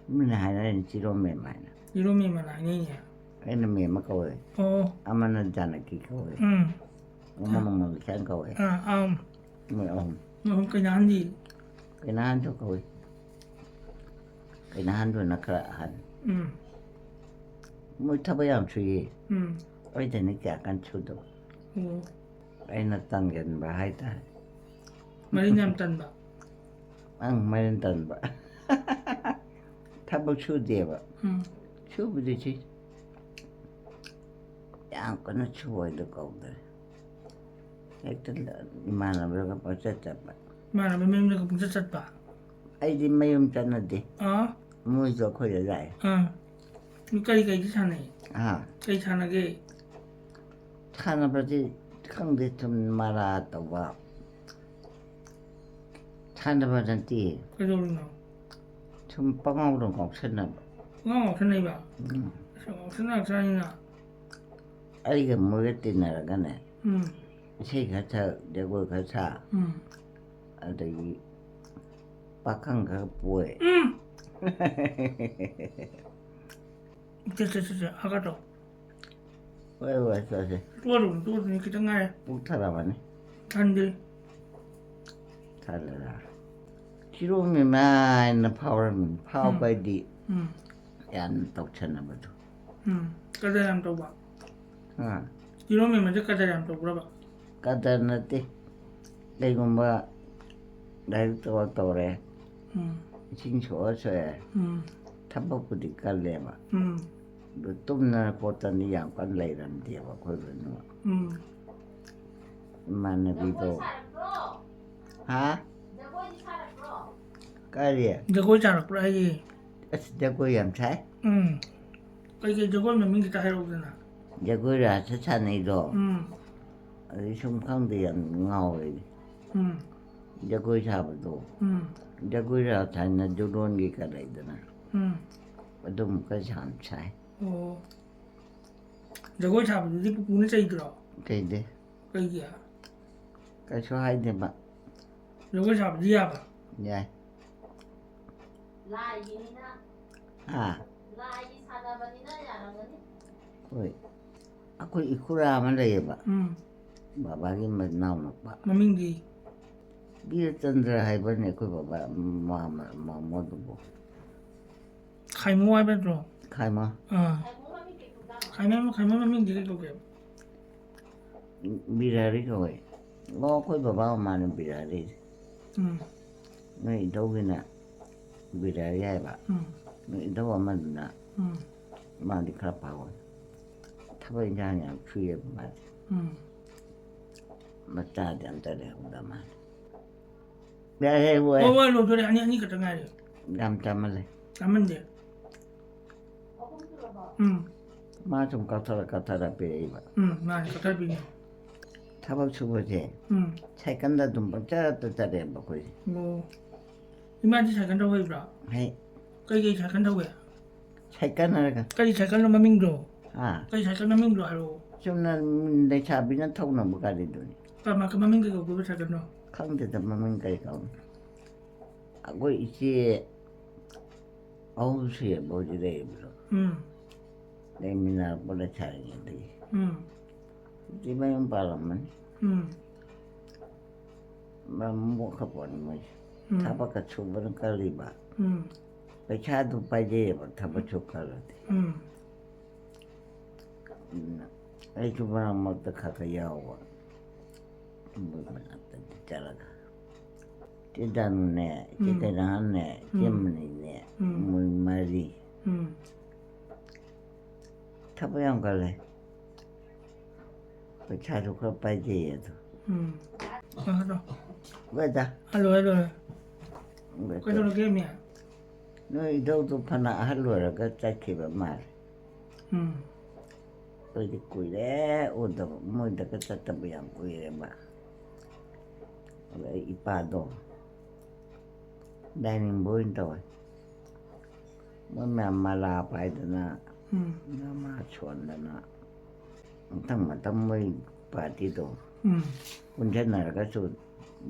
ꯃꯤꯅ ꯍꯥꯏꯅꯔꯤꯅꯤ ꯆꯤꯔꯣ ꯃꯦꯝ ꯍꯥꯏꯅ꯫ ꯏꯔꯣ ꯃꯦꯝ ꯑꯅ ꯍꯥꯏꯅꯩꯅꯦ꯫ ꯑꯩꯅ ꯃꯦꯝ ꯀꯧꯋꯦ, ꯑꯣ꯫ ꯑꯃꯅ ꯖꯥꯅꯀꯤ ꯀꯧꯋꯦ, ꯎꯝ꯫ ꯑꯃꯅ ꯃꯃꯤꯁꯥꯟ ꯀꯧꯋꯦ꯫ ꯑꯥ, ꯑꯥ꯫ ꯃꯣꯏ ꯑꯍꯨꯝ꯫ ꯃꯐꯝ ꯀꯩꯅꯥꯍꯟꯗꯤ? ꯀꯩꯅꯥꯍꯟꯁꯨ ꯀꯧꯋꯦ꯫ ꯀꯩꯅꯥꯍꯟꯗꯨꯅ ꯈꯔ ꯑꯍꯟ꯫ ꯎꯝ꯫ ꯃꯣꯏ ꯊꯕꯛ ꯌꯥꯝ ꯁꯨꯏꯌꯦ꯫ ꯎꯝ꯫ ꯑꯩꯗꯅꯤ ꯀꯌꯥ ꯀꯟꯅ ꯁꯨꯗꯕ꯫ ꯑꯣ꯫ ꯑꯩꯅ ꯇꯟꯒꯟꯕ ꯍꯥꯏꯇꯥꯔꯦ꯫ ꯃꯔꯤꯟ ꯌꯥꯝ ꯇꯟꯕ꯫ ꯑꯪ, ꯃꯔꯤꯟ ꯇꯟꯕ꯫ ꯊꯕꯛ ꯁꯨꯗꯦꯕ꯫ ꯎꯝ꯫ ꯁꯨꯕꯨꯗꯤ ꯁꯨꯏ꯫ ꯌꯥꯝ ꯀꯟꯅ ꯁꯨꯕ ꯍꯥꯏꯗꯣ ꯀꯧꯗ꯭ꯔꯦ꯫ ꯍꯦꯛꯇ ꯏꯃꯥꯟꯅꯕꯒ ꯄꯪꯆꯠ ꯆꯠꯄ꯫ ꯏꯃꯥꯟꯅꯕ ꯃꯌꯨꯝꯗꯒ ꯄꯨꯡꯆꯠ ꯆꯠꯄ꯫ ꯑꯩꯗꯤ ꯃꯌꯨꯝ ꯆꯠꯅꯗꯦ꯫ ꯑꯥ꯫ ꯃꯣꯏꯁꯨ ꯑꯩꯈꯣꯏꯗ ꯂꯥꯛꯑꯦ꯫ ꯑꯥ꯫ ꯀꯔꯤ ꯀꯔꯤꯗꯤ ꯁꯥꯟꯅꯩ? ꯑꯥ꯫ ꯀꯩ ꯁꯥꯟꯅꯒꯦ? ꯁꯥꯟꯅꯕꯗꯤ ꯈꯪꯗꯦ, ꯁꯨꯝ ꯃꯔꯥ ꯇꯧꯕ꯫ ꯁꯥꯟꯅꯕ ꯅꯠꯇꯦ꯫ ꯀꯩꯗꯧꯔꯤꯅꯣ? ꯁꯨꯝ ꯄꯉꯥꯎꯗ ꯉꯥꯎꯁꯟꯅꯕ꯫ ꯄꯉꯥꯎ ꯉꯥꯎꯁꯟꯅꯩꯕ? ꯎꯝ꯫ ꯑꯁ, ꯉꯥꯎꯁꯟꯅꯔꯛꯇ꯭ꯔꯥꯅꯤꯅ꯫ ꯑꯩꯒ ꯃꯣꯏꯒ ꯇꯤꯟꯅꯔꯒꯅꯦ, ꯎꯝ ꯏꯁꯩ ꯈꯔ ꯁꯛ, ꯖꯒꯣꯏ ꯈꯔ ꯁꯥ, ꯎꯝ ꯑꯗꯒꯤ ꯄꯥꯈꯪ ꯈꯔ ꯄꯣꯏ꯫ ꯎꯝ ꯆꯠ ꯆꯠ ꯆꯠ ꯆꯠ ꯍꯥꯒꯠꯇꯣ꯫ ꯍꯣꯏ ꯍꯣꯏ, ꯆꯠꯁꯦ꯫ ꯇꯣꯛꯑꯗꯧꯅꯤ, ꯇꯣꯛꯑꯗꯧꯅꯤ, ꯈꯤꯇꯪ ꯉꯥꯏꯔꯦ꯫ ꯄꯨꯛ ꯊꯜꯂꯕꯅꯤ꯫ ꯊꯟꯗ꯭ꯔꯤ꯫ ꯊꯜꯂꯦꯗ꯫ ꯆꯤꯔꯣ ꯃꯤꯃꯥꯏꯅ ꯐꯥꯎꯔꯝꯃꯤ꯫ ꯐꯥꯎꯕ ꯎꯝ꯫ ꯍꯥꯏꯗꯤ ꯎꯝ ꯌꯥꯝꯅ ꯇꯧꯁꯟꯅꯕꯗꯣ꯫ ꯎꯝ ꯀꯗꯔ ꯌꯥꯝ ꯇꯧꯕ꯫ ꯍꯥ? ꯆꯤꯔꯣ ꯃꯤꯃꯥꯏꯁꯦ ꯀꯗꯔ ꯌꯥꯝ ꯇꯧꯕ꯭ꯔꯕ? ꯀꯗꯔ ꯅꯠꯇꯦ꯫ ꯀꯩꯒꯨꯝꯕ ꯂꯥꯏꯔꯤꯛ ꯇꯧꯔ ꯇꯧꯔꯦ, ꯎꯝ ꯏꯁꯤꯡ ꯁꯣꯛꯑ ꯁꯣꯛꯑꯦ, ꯎꯝ ꯊꯕꯛꯄꯨꯗꯤ ꯀꯜꯂꯦꯕ꯫ ꯎꯝ ꯑꯗꯨ ꯇꯨꯝꯗꯅ ꯈꯣꯠꯇꯅ ꯌꯥꯝ ꯀꯟꯅ ꯂꯩꯔꯝꯗꯦꯕ ꯑꯩꯈꯣꯏ ꯂꯣꯏꯅꯃꯛ꯫ ꯎꯝ ꯏꯃꯥꯟꯅꯕꯤꯗꯣ꯫ ꯍꯥ? ꯀꯔꯤ? ꯖꯒꯣꯏ ꯁꯥꯔꯛꯄ꯭ꯔꯥ ꯍꯥꯏꯌꯦ꯫ ꯑꯁ, ꯖꯒꯣꯏ ꯌꯥꯝ ꯁꯥꯏ꯫ ꯎꯝ ꯀꯩꯀꯩ ꯖꯒꯣꯏ ꯃꯃꯤꯡ ꯈꯤꯇ ꯍꯥꯏꯔꯛꯎꯗꯅ꯫ ꯖꯒꯣꯏ ꯔꯥꯁ ꯁꯥꯟꯅꯩꯗꯣ꯫ ꯎꯝ ꯑꯗꯩ ꯁꯨꯝ ꯈꯪꯗꯦ, ꯌꯥꯝ ꯉꯥꯎꯋꯦ ꯑꯩꯗꯤ꯫ ꯎꯝ ꯖꯒꯣꯏ ꯁꯥꯕꯗꯣ꯫ ꯎꯝ ꯖꯒꯣꯏ ꯔꯥꯁ ꯍꯥꯏꯅ ꯖꯨꯗꯣꯟꯒꯤ ꯈꯔ ꯂꯩꯗꯅ꯫ ꯎꯝ ꯑꯗꯨꯝꯕ ꯈꯔ ꯌꯥꯝ ꯁꯥꯏ꯫ ꯑꯣ ꯖꯒꯣꯏ ꯁꯥꯕꯗꯨꯗꯤ ꯄꯨꯄꯨꯅ ꯆꯩꯗ꯭ꯔꯣ? ꯀꯩꯗꯤ? ꯀꯩꯒꯤ? ꯀꯩꯁꯨ ꯍꯥꯏꯗꯦꯕ꯫ ꯖꯒꯣꯏ ꯁꯥꯕꯗꯤ ꯌꯥꯕ? ꯌꯥꯏ꯫ ꯂꯥꯏꯒꯤꯅꯤꯅ ꯍꯥ? ꯂꯥꯏꯒꯤ ꯁꯥꯟꯅꯕꯅꯤꯅ ꯌꯥꯔꯝꯒꯅꯤ꯫ ꯍꯣꯏ꯫ ꯑꯩꯈꯣꯏ ꯏꯈꯨꯔꯥ ꯑꯃ ꯂꯩꯌꯦꯕ, ꯎꯝ ꯕꯕꯥꯒꯤ ꯃꯅꯥꯎꯅꯨꯄꯥ꯫ ꯃꯃꯤꯡꯗꯤ? ꯕꯤꯔꯆꯟꯗ꯭ꯔ ꯍꯥꯏꯕꯅꯦ ꯑꯩꯈꯣꯏ ꯕꯕꯥ, ꯃꯥ-, ꯃꯥ-, ꯃꯥꯃꯣꯗꯨꯕꯨ꯫ ꯈꯥꯏꯃꯣ ꯍꯥꯏꯕ ꯅꯠꯇ꯭ꯔꯣ? ꯈꯥꯏꯃ꯫ ꯑꯥ ꯈꯥꯏꯃ ꯈꯥꯏꯃ ꯃꯃꯤꯡꯗꯤ ꯀꯩ ꯀꯧꯒꯦ? ꯕꯤꯔꯥꯔꯤ ꯀꯧꯋꯦ꯫ ꯑꯣ, ꯑꯩꯈꯣꯏ ꯕꯕꯥ ꯃꯃꯥꯅ ꯕꯤꯔꯥꯔꯤ꯫ ꯎꯝ ꯅꯣꯏ ꯏꯙꯧꯒꯤꯅ ꯕꯤꯔꯥꯔꯤ ꯍꯥꯏꯕ꯫ ꯎꯝ ꯅꯣꯏ ꯏꯙꯧ ꯑꯃꯗꯨꯅ, ꯎꯝ ꯃꯥꯗꯤ ꯈꯔ ꯐꯥꯎꯋꯦ꯫ ꯊꯕꯛ ꯏꯟꯈꯥꯡ ꯌꯥꯝ ꯁꯨꯏꯌꯦꯕ ꯃꯥꯗꯤ꯫ ꯎꯝ ꯃꯆꯥꯗꯤ ꯑꯝꯇ ꯂꯩꯍꯧꯗ ꯃꯥꯜꯂꯦ꯫ ꯌꯥꯔꯦ, ꯍꯣꯏ꯫ ꯍꯣꯏ ꯍꯣꯏ ꯂꯣꯏꯗꯣꯔꯦ꯫ ꯑꯅꯤ ꯑꯅꯤ ꯈꯛꯇ ꯉꯥꯏꯔꯦ꯫ ꯌꯥꯝ ꯆꯥꯃꯜꯂꯦ꯫ ꯆꯥꯃꯟꯗꯦ꯫ ꯎꯝ ꯃꯥ ꯁꯨꯝ ꯀꯛꯊꯔ ꯀꯛꯊꯔ ꯄꯤꯔꯛꯏꯕ꯫ ꯎꯝ ꯃꯥꯅꯦ ꯀꯛꯊꯠꯄꯤꯅꯦ꯫ ꯊꯕꯛ ꯁꯨꯕꯁꯦ ꯎꯝ ꯁꯥꯏꯀꯜꯗ ꯑꯗꯨꯝ ꯄꯪꯆꯠꯇ ꯆꯠꯂꯦꯕ ꯑꯩꯈꯣꯏꯁꯦ꯫ ꯑꯣ ꯏꯃꯥꯗꯤ ꯁꯥꯏꯀꯜ ꯊꯧ ꯍꯩꯕ꯭ꯔꯥ? ꯍꯩ꯫ ꯀꯩꯀꯩ ꯁꯥꯏꯀꯜ ꯊꯧꯋꯦ? ꯁꯥꯏꯀꯜ ꯍꯥꯏꯔꯒ꯫ ꯀꯔꯤ ꯁꯥꯏꯀꯜꯅꯣ ꯃꯃꯤꯡꯗꯣ? ꯑꯥ꯫ ꯀꯔꯤ ꯁꯥꯏꯀꯜ ꯃꯃꯤꯡꯗꯣ ꯍꯥꯏꯔꯛꯑꯣ꯫ ꯆꯨꯝꯅ ꯂꯩꯁꯥꯕꯤꯅ ꯊꯧꯅꯕ ꯒꯥꯔꯤꯗꯨꯅꯤ꯫ ꯀꯃ-, ꯀ-, ꯃꯃꯤꯡ ꯀꯩ ꯀꯧꯒꯦꯕ ꯁꯥꯏꯀꯜꯗꯣ? ꯈꯪꯗꯦꯗ ꯃꯃꯤꯡ ꯀꯩ ꯀꯧꯅꯤ꯫ ꯑꯩꯈꯣꯏ ꯏꯆꯦ ꯑꯍꯨꯝ ꯁꯨꯏꯌꯦꯕ ꯍꯧꯖꯤꯛ ꯂꯩꯔꯤꯕꯗꯣ꯫ ꯎꯝ꯫ ꯂꯩꯃꯤꯟꯅꯔꯛꯄ ꯂꯩꯁꯥꯔꯤꯉꯩꯗꯒꯤ꯫ ꯎꯝ꯫ ꯍꯧꯖꯤꯛ ꯃꯌꯨꯝ ꯄꯥꯜꯂꯝꯃꯅꯤ꯫ ꯎꯝ꯫ ꯃꯔꯝ ꯃꯣꯛꯈ꯭ꯔ ꯄꯣꯠꯅꯤ ꯃꯣꯏꯁꯦ꯫ ꯎꯝ꯫ ꯊꯕꯛꯀ ꯁꯨꯕꯅ ꯀꯜꯂꯤꯕ꯫ ꯎꯝ꯫ ꯄꯩꯁꯥꯗꯨ ꯄꯥꯏꯖꯩꯌꯦꯕ ꯊꯕꯛ ꯁꯨ ꯀꯜꯂꯗꯤ꯫ ꯎꯝ꯫ ꯑꯗꯨꯅ ꯑꯩꯁꯨ ꯃꯔꯛ ꯃꯔꯛꯇ ꯈꯔ ꯈꯔ ꯌꯥꯎꯕ꯫ ꯃꯣꯏ ꯃꯅꯥꯛꯇꯗꯤ ꯆꯠꯂꯒ꯫ ꯆꯦ ꯗꯥꯅꯨꯅꯦ, ꯆꯦ ꯎꯝ꯫ ꯀꯩꯅꯥꯅꯦ, ꯆꯦ ꯎꯝ꯫ ꯃꯅꯤꯅꯦ, ꯎꯝ꯫ ꯃꯣꯏ ꯃꯔꯤ꯫ ꯎꯝ꯫ ꯊꯕꯛ ꯌꯥꯝ ꯀꯜꯂꯦ꯫ ꯄꯩꯁꯥꯁꯨ ꯈꯔ ꯄꯥꯏꯖꯩꯌꯦ ꯑꯗꯣ꯫ ꯎꯝ꯫ ꯍꯜꯂꯣ꯫ ꯍꯣꯏꯗ꯫ Hello, hello. ꯍꯣꯏꯗ꯫ ꯀꯩꯗꯧꯔꯒꯦ, ꯃꯤ? ꯅꯣꯏ ꯏꯙꯧꯗꯣ ꯐꯅ ꯑꯍꯜ ꯑꯣꯏꯔꯒ ꯆꯠꯈꯤꯕ ꯃꯥꯜꯂꯦ꯫ ꯎꯝ꯫ ꯑꯩꯈꯣꯏꯗꯤ ꯀꯨꯏꯔꯦ ꯎꯗꯕ, ꯃꯣꯏꯗꯒ ꯆꯠꯇꯕ ꯌꯥꯝ ꯀꯨꯏꯔꯦꯕ꯫ ꯑꯗ ꯑꯩ ꯏꯄꯥꯗꯣ dining boy ꯑꯣꯏꯅ ꯇꯧꯋꯦ꯫ ꯃꯣꯏ ꯃꯌꯥꯝ ꯃꯂꯥ ꯄꯥꯏꯗꯅ, ꯎꯝ꯫ ꯃꯃꯥ ꯁꯣꯟꯗꯅ, ꯃꯊꯪ ꯃꯊꯪ ꯃꯣꯏ partyꯗꯣ ꯎꯝ꯫ ꯄꯨꯟꯁꯟꯅꯔꯒꯁꯨ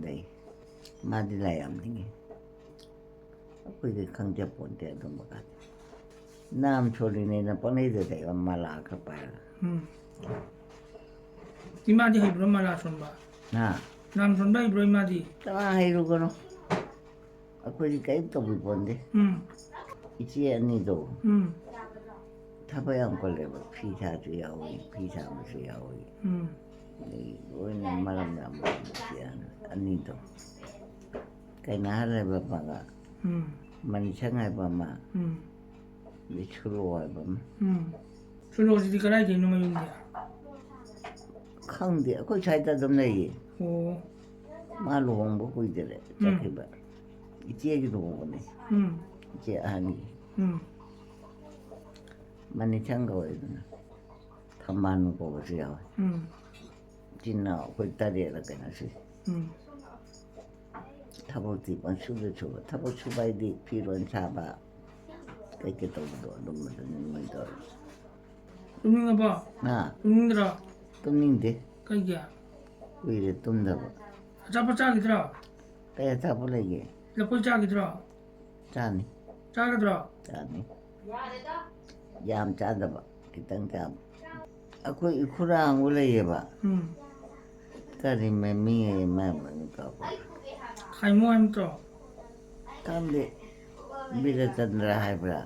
ꯂꯩ꯫ ꯃꯥꯗꯤ ꯂꯥꯏ ꯌꯥꯝ ꯅꯤꯡꯉꯤ꯫ ꯑꯩꯈꯣꯏꯗꯤ ꯈꯪꯖꯄꯣꯟꯇꯦ ꯑꯗꯨꯝꯕ ꯀꯥꯗꯤ꯫ ꯅꯥꯝ ꯁꯣꯜꯂꯤꯅꯦꯅ ꯄꯪꯂꯩꯗ ꯂꯩꯕ ꯃꯂꯥ ꯈꯔ ꯄꯥꯏꯔꯒ꯫ ꯎꯝ꯫ ꯏꯃꯥꯗꯤ ꯍꯩꯕ꯭ꯔꯣ ꯃꯂꯥ ꯁꯣꯟꯕ? ꯍꯥ? ꯅꯥꯝ ꯁꯣꯟꯕ ꯍꯩꯕ꯭ꯔꯣ ꯏꯃꯥꯗꯤ? ꯀꯅꯥ ꯍꯩꯔꯨꯒꯅꯣ? ꯑꯩꯈꯣꯏꯗꯤ ꯀꯔꯤꯝ ꯇꯧꯕꯤꯄꯣꯟꯗꯦ꯫ ꯎꯝ꯫ ꯏꯆꯦ ꯑꯅꯤꯗꯣ ꯎꯝ꯫ ꯊꯕꯛ ꯌꯥꯝ ꯀꯜꯂꯦꯕ꯫ ꯐꯤ ꯁꯥꯁꯨ ꯌꯥꯎꯏ, ꯐꯤ ꯁꯥꯕꯁꯨ ꯌꯥꯎꯏ꯫ ꯎꯝ꯫ ꯑꯗꯩ ꯂꯣꯏꯅ ꯃꯔꯝ ꯌꯥꯝ ꯑꯣꯏꯕ ꯏꯆꯦ ꯑꯅꯤꯗꯣ꯫ ꯀꯩꯅꯥ ꯍꯜꯂꯦꯕ ꯑꯃꯒ꯫ ꯎꯝ꯫ ꯃꯅꯤꯁꯪ ꯍꯥꯏꯕ ꯑꯃ꯫ ꯎꯝ꯫ ꯑꯗꯩ ꯁꯨꯔꯣ ꯍꯥꯏꯕ ꯑꯃ꯫ ꯎꯝ꯫ ꯁꯨꯔꯣꯁꯤꯗꯤ ꯀꯗꯥꯏꯗꯩꯅꯣ ꯃꯌꯨꯝꯗꯤ? ꯈꯪꯗꯦ, ꯑꯩꯈꯣꯏ ꯁ꯭ꯋꯥꯏꯗ ꯑꯗꯨꯝ ꯂꯩꯌꯦ꯫ ꯑꯣ꯫ ꯃꯥ ꯂꯨꯍꯣꯡꯕ ꯀꯨꯏꯗꯔꯦ, ꯎꯝ꯫ ꯆꯠꯈꯤꯕ꯫ ꯏꯆꯦꯒꯤ ꯂꯨꯍꯣꯡꯕꯅꯦ꯫ ꯎꯝ꯫ ꯏꯆꯦ ꯑꯍꯟꯒꯤ꯫ ꯎꯝ꯫ ꯃꯅꯤꯁꯪ ꯀꯧꯋꯦꯗꯅ꯫ ꯊꯝꯕꯥꯜ ꯀꯧꯕꯁꯨ ꯌꯥꯎꯋꯦ꯫ ꯎꯝ꯫ ꯏꯆꯤꯟ ꯏꯅꯥꯎ ꯑꯩꯈꯣꯏ ꯇꯔꯦꯠꯂ ꯀꯩꯅꯣ ꯁꯨꯏ꯫ ꯎꯝ꯫ ꯊꯕꯛꯇꯤ ꯄꯪꯁꯨꯗ ꯁꯨꯕ꯫ ꯊꯕꯛ ꯁꯨꯕ ꯍꯥꯏꯗꯤ ꯐꯤꯔꯣꯜ ꯁꯥꯕ, ꯀꯩꯀꯩ ꯇꯧꯕꯗꯣ ꯑꯗꯨꯝꯕꯗꯨꯅꯤ ꯃꯣꯏ ꯇꯧꯔꯤꯁꯦ꯫ ꯇꯨꯝꯅꯤꯡꯉꯕꯣ? ꯍꯥ? ꯇꯨꯝꯅꯤꯡꯗ꯭ꯔꯣ? ꯇꯨꯝꯅꯤꯡꯗꯦ꯫ ꯀꯩꯒꯤ? ꯀꯨꯏꯔꯦ ꯇꯨꯝꯗꯕ꯫ ꯑꯆꯥꯄꯣꯠ ꯆꯥꯈꯤꯗ꯭ꯔꯣ? ꯀꯩ ꯑꯆꯥꯄꯣꯠ ꯂꯩꯒꯦ? ꯂꯐꯣꯏ ꯆꯥꯈꯤꯗ꯭ꯔꯣ? ꯆꯥꯅꯤ꯫ ꯆꯥꯒꯗ꯭ꯔꯣ? ꯆꯥꯅꯤ꯫ ꯌꯥꯝ ꯆꯥꯗꯕ, ꯈꯤꯇꯪ ꯆꯥꯕ꯫ ꯑꯩꯈꯣꯏ ꯏꯈꯨꯔꯥ ꯑꯃ ꯂꯩꯌꯦꯕ꯫ ꯎꯝ꯫ ꯀꯔꯤ ꯃꯃꯤꯡ ꯑꯌꯦ ꯃꯥꯏ ꯃꯃꯤꯡ ꯀꯥꯎꯈ꯭ꯔꯦ꯫ ꯈꯥꯏꯃꯣ ꯍꯥꯏꯕ ꯅꯠꯇ꯭ꯔꯣ? ꯈꯪꯗꯦ꯫ ꯕꯤꯔꯆꯟꯗ꯭ꯔ ꯍꯥꯏꯕ꯭ꯔꯥ?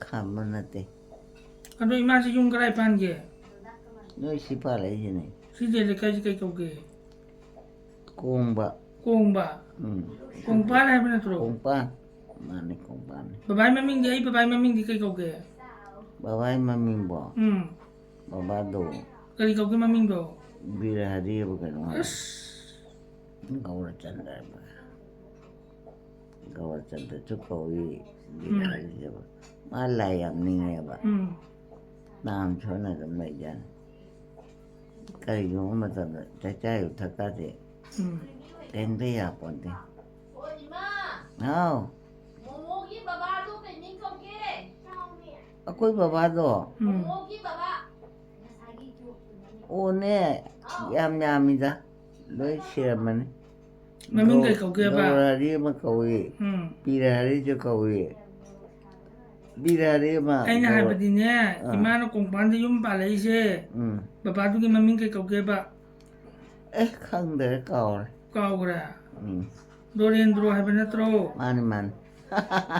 ꯈꯥꯝꯕ ꯅꯠꯇꯦ꯫ ꯑꯗꯣ ꯏꯃꯥꯁꯤ ꯌꯨꯝ ꯀꯗꯥꯏ ꯄꯥꯟꯒꯦ? ꯅꯣꯏ ꯁꯤ ꯄꯥꯜꯂꯛꯏꯁꯤꯅꯦ꯫ ꯁꯤꯁꯦ ꯂꯩꯀꯥꯏꯁꯤ ꯀꯩ ꯀꯧꯒꯦ? ꯀꯣꯡꯕ꯫ ꯀꯣꯡꯕ? ꯎꯝ꯫ ꯀꯣꯡꯄꯥꯟ ꯍꯥꯏꯕ ꯅꯠꯇ꯭ꯔꯣ? ꯀꯣꯡꯄꯥꯟ꯫ ꯃꯥꯅꯤ, ꯀꯣꯡꯄꯥꯟꯅꯤ꯫ ꯕꯕꯥꯏ ꯃꯃꯤꯡꯗꯤ, ꯑꯩ ꯕꯕꯥꯏ ꯃꯃꯤꯡꯗꯤ ꯀꯩ ꯀꯧꯒꯦ? ꯕꯕꯥꯏ ꯃꯃꯤꯡꯕꯣ? ꯎꯝ꯫ ꯕꯕꯥꯗꯣ ꯀꯔꯤ ꯀꯧꯒꯦ ꯃꯃꯤꯡꯗꯣ? ꯕꯤꯔꯍꯔꯤ ꯍꯥꯏꯕ ꯀꯩꯅꯣ ꯍꯥꯏ꯫ ꯑꯁ꯫ ꯒꯧꯔꯆꯟꯗ꯭ꯔ ꯍꯥꯏꯕ꯫ ꯒꯧꯔꯆꯟꯗ꯭ꯔꯁꯨ ꯀꯧꯏ, ꯎꯝ꯫ ꯕꯤꯔꯍꯔꯤ ꯍꯥꯏꯕ꯫ ꯃꯥ ꯂꯥꯏ ꯌꯥꯝ ꯅꯤꯡꯉꯦꯕ꯫ ꯎꯝ꯫ ꯅꯥꯝ ꯁꯣꯟꯅ ꯑꯗꯨꯝ ꯂꯩꯖꯥꯠꯅꯤ꯫ ꯀꯔꯤꯒꯨꯝꯕ ꯃꯇꯝꯗ ꯆꯥꯛꯆꯥ ꯌꯨꯊꯛꯀꯥꯁꯦ ꯎꯝ꯫ ꯀꯩꯝꯇ ꯌꯥꯄꯣꯟꯇꯦ꯫ ꯍꯥꯎ꯫ ꯃꯣꯃꯣꯒꯤ ꯕꯕꯥꯗꯣ ꯀꯩ ꯃꯤꯡ ꯀꯧꯒꯦ? ꯑꯩꯈꯣꯏ ꯕꯕꯥꯗꯣ? ꯎꯝ꯫ ꯃꯣꯃꯣꯒꯤ ꯕꯕꯥ꯫ ꯑꯣꯅꯦ, ꯌꯥꯝ ꯌꯥꯝꯃꯤꯗ꯫ ꯂꯣꯏ ꯁꯤꯔꯝꯃꯅꯤ꯫ ꯃꯃꯤꯡ ꯀꯩ ꯀꯧꯒꯦꯕ? ꯒꯧꯔꯍꯔꯤ ꯑꯃ ꯀꯧꯏ꯫ ꯎꯝ꯫ ꯕꯤꯔꯍꯔꯤꯁꯨ ꯀꯧꯏ꯫ ꯕꯤꯔꯍꯔꯤ ꯑꯃ ꯑꯩꯅ ꯀꯧꯏ꯫ ꯍꯥꯏꯕꯗꯤꯅꯦ, ꯑꯥ꯫ ꯏꯃꯥꯅ ꯀꯣꯡꯄꯥꯟꯗ ꯌꯨꯝ ꯄꯥꯜꯂꯛꯏꯁꯦ, ꯎꯝ꯫ ꯕꯕꯥꯗꯨꯒꯤ ꯃꯃꯤꯡ ꯀꯩ ꯀꯧꯒꯦꯕ? ꯑꯦ, ꯈꯪꯗ꯭ꯔꯦ, ꯀꯥꯎꯔꯦ꯫ ꯀꯥꯎꯈ꯭ꯔꯦ? ꯎꯝ꯫ ꯗꯣꯔꯦꯟꯗ꯭ꯔꯣ ꯍꯥꯏꯕ ꯅꯠꯇ꯭ꯔꯣ? ꯃꯥꯅꯤ, ꯃꯥꯅꯤ꯫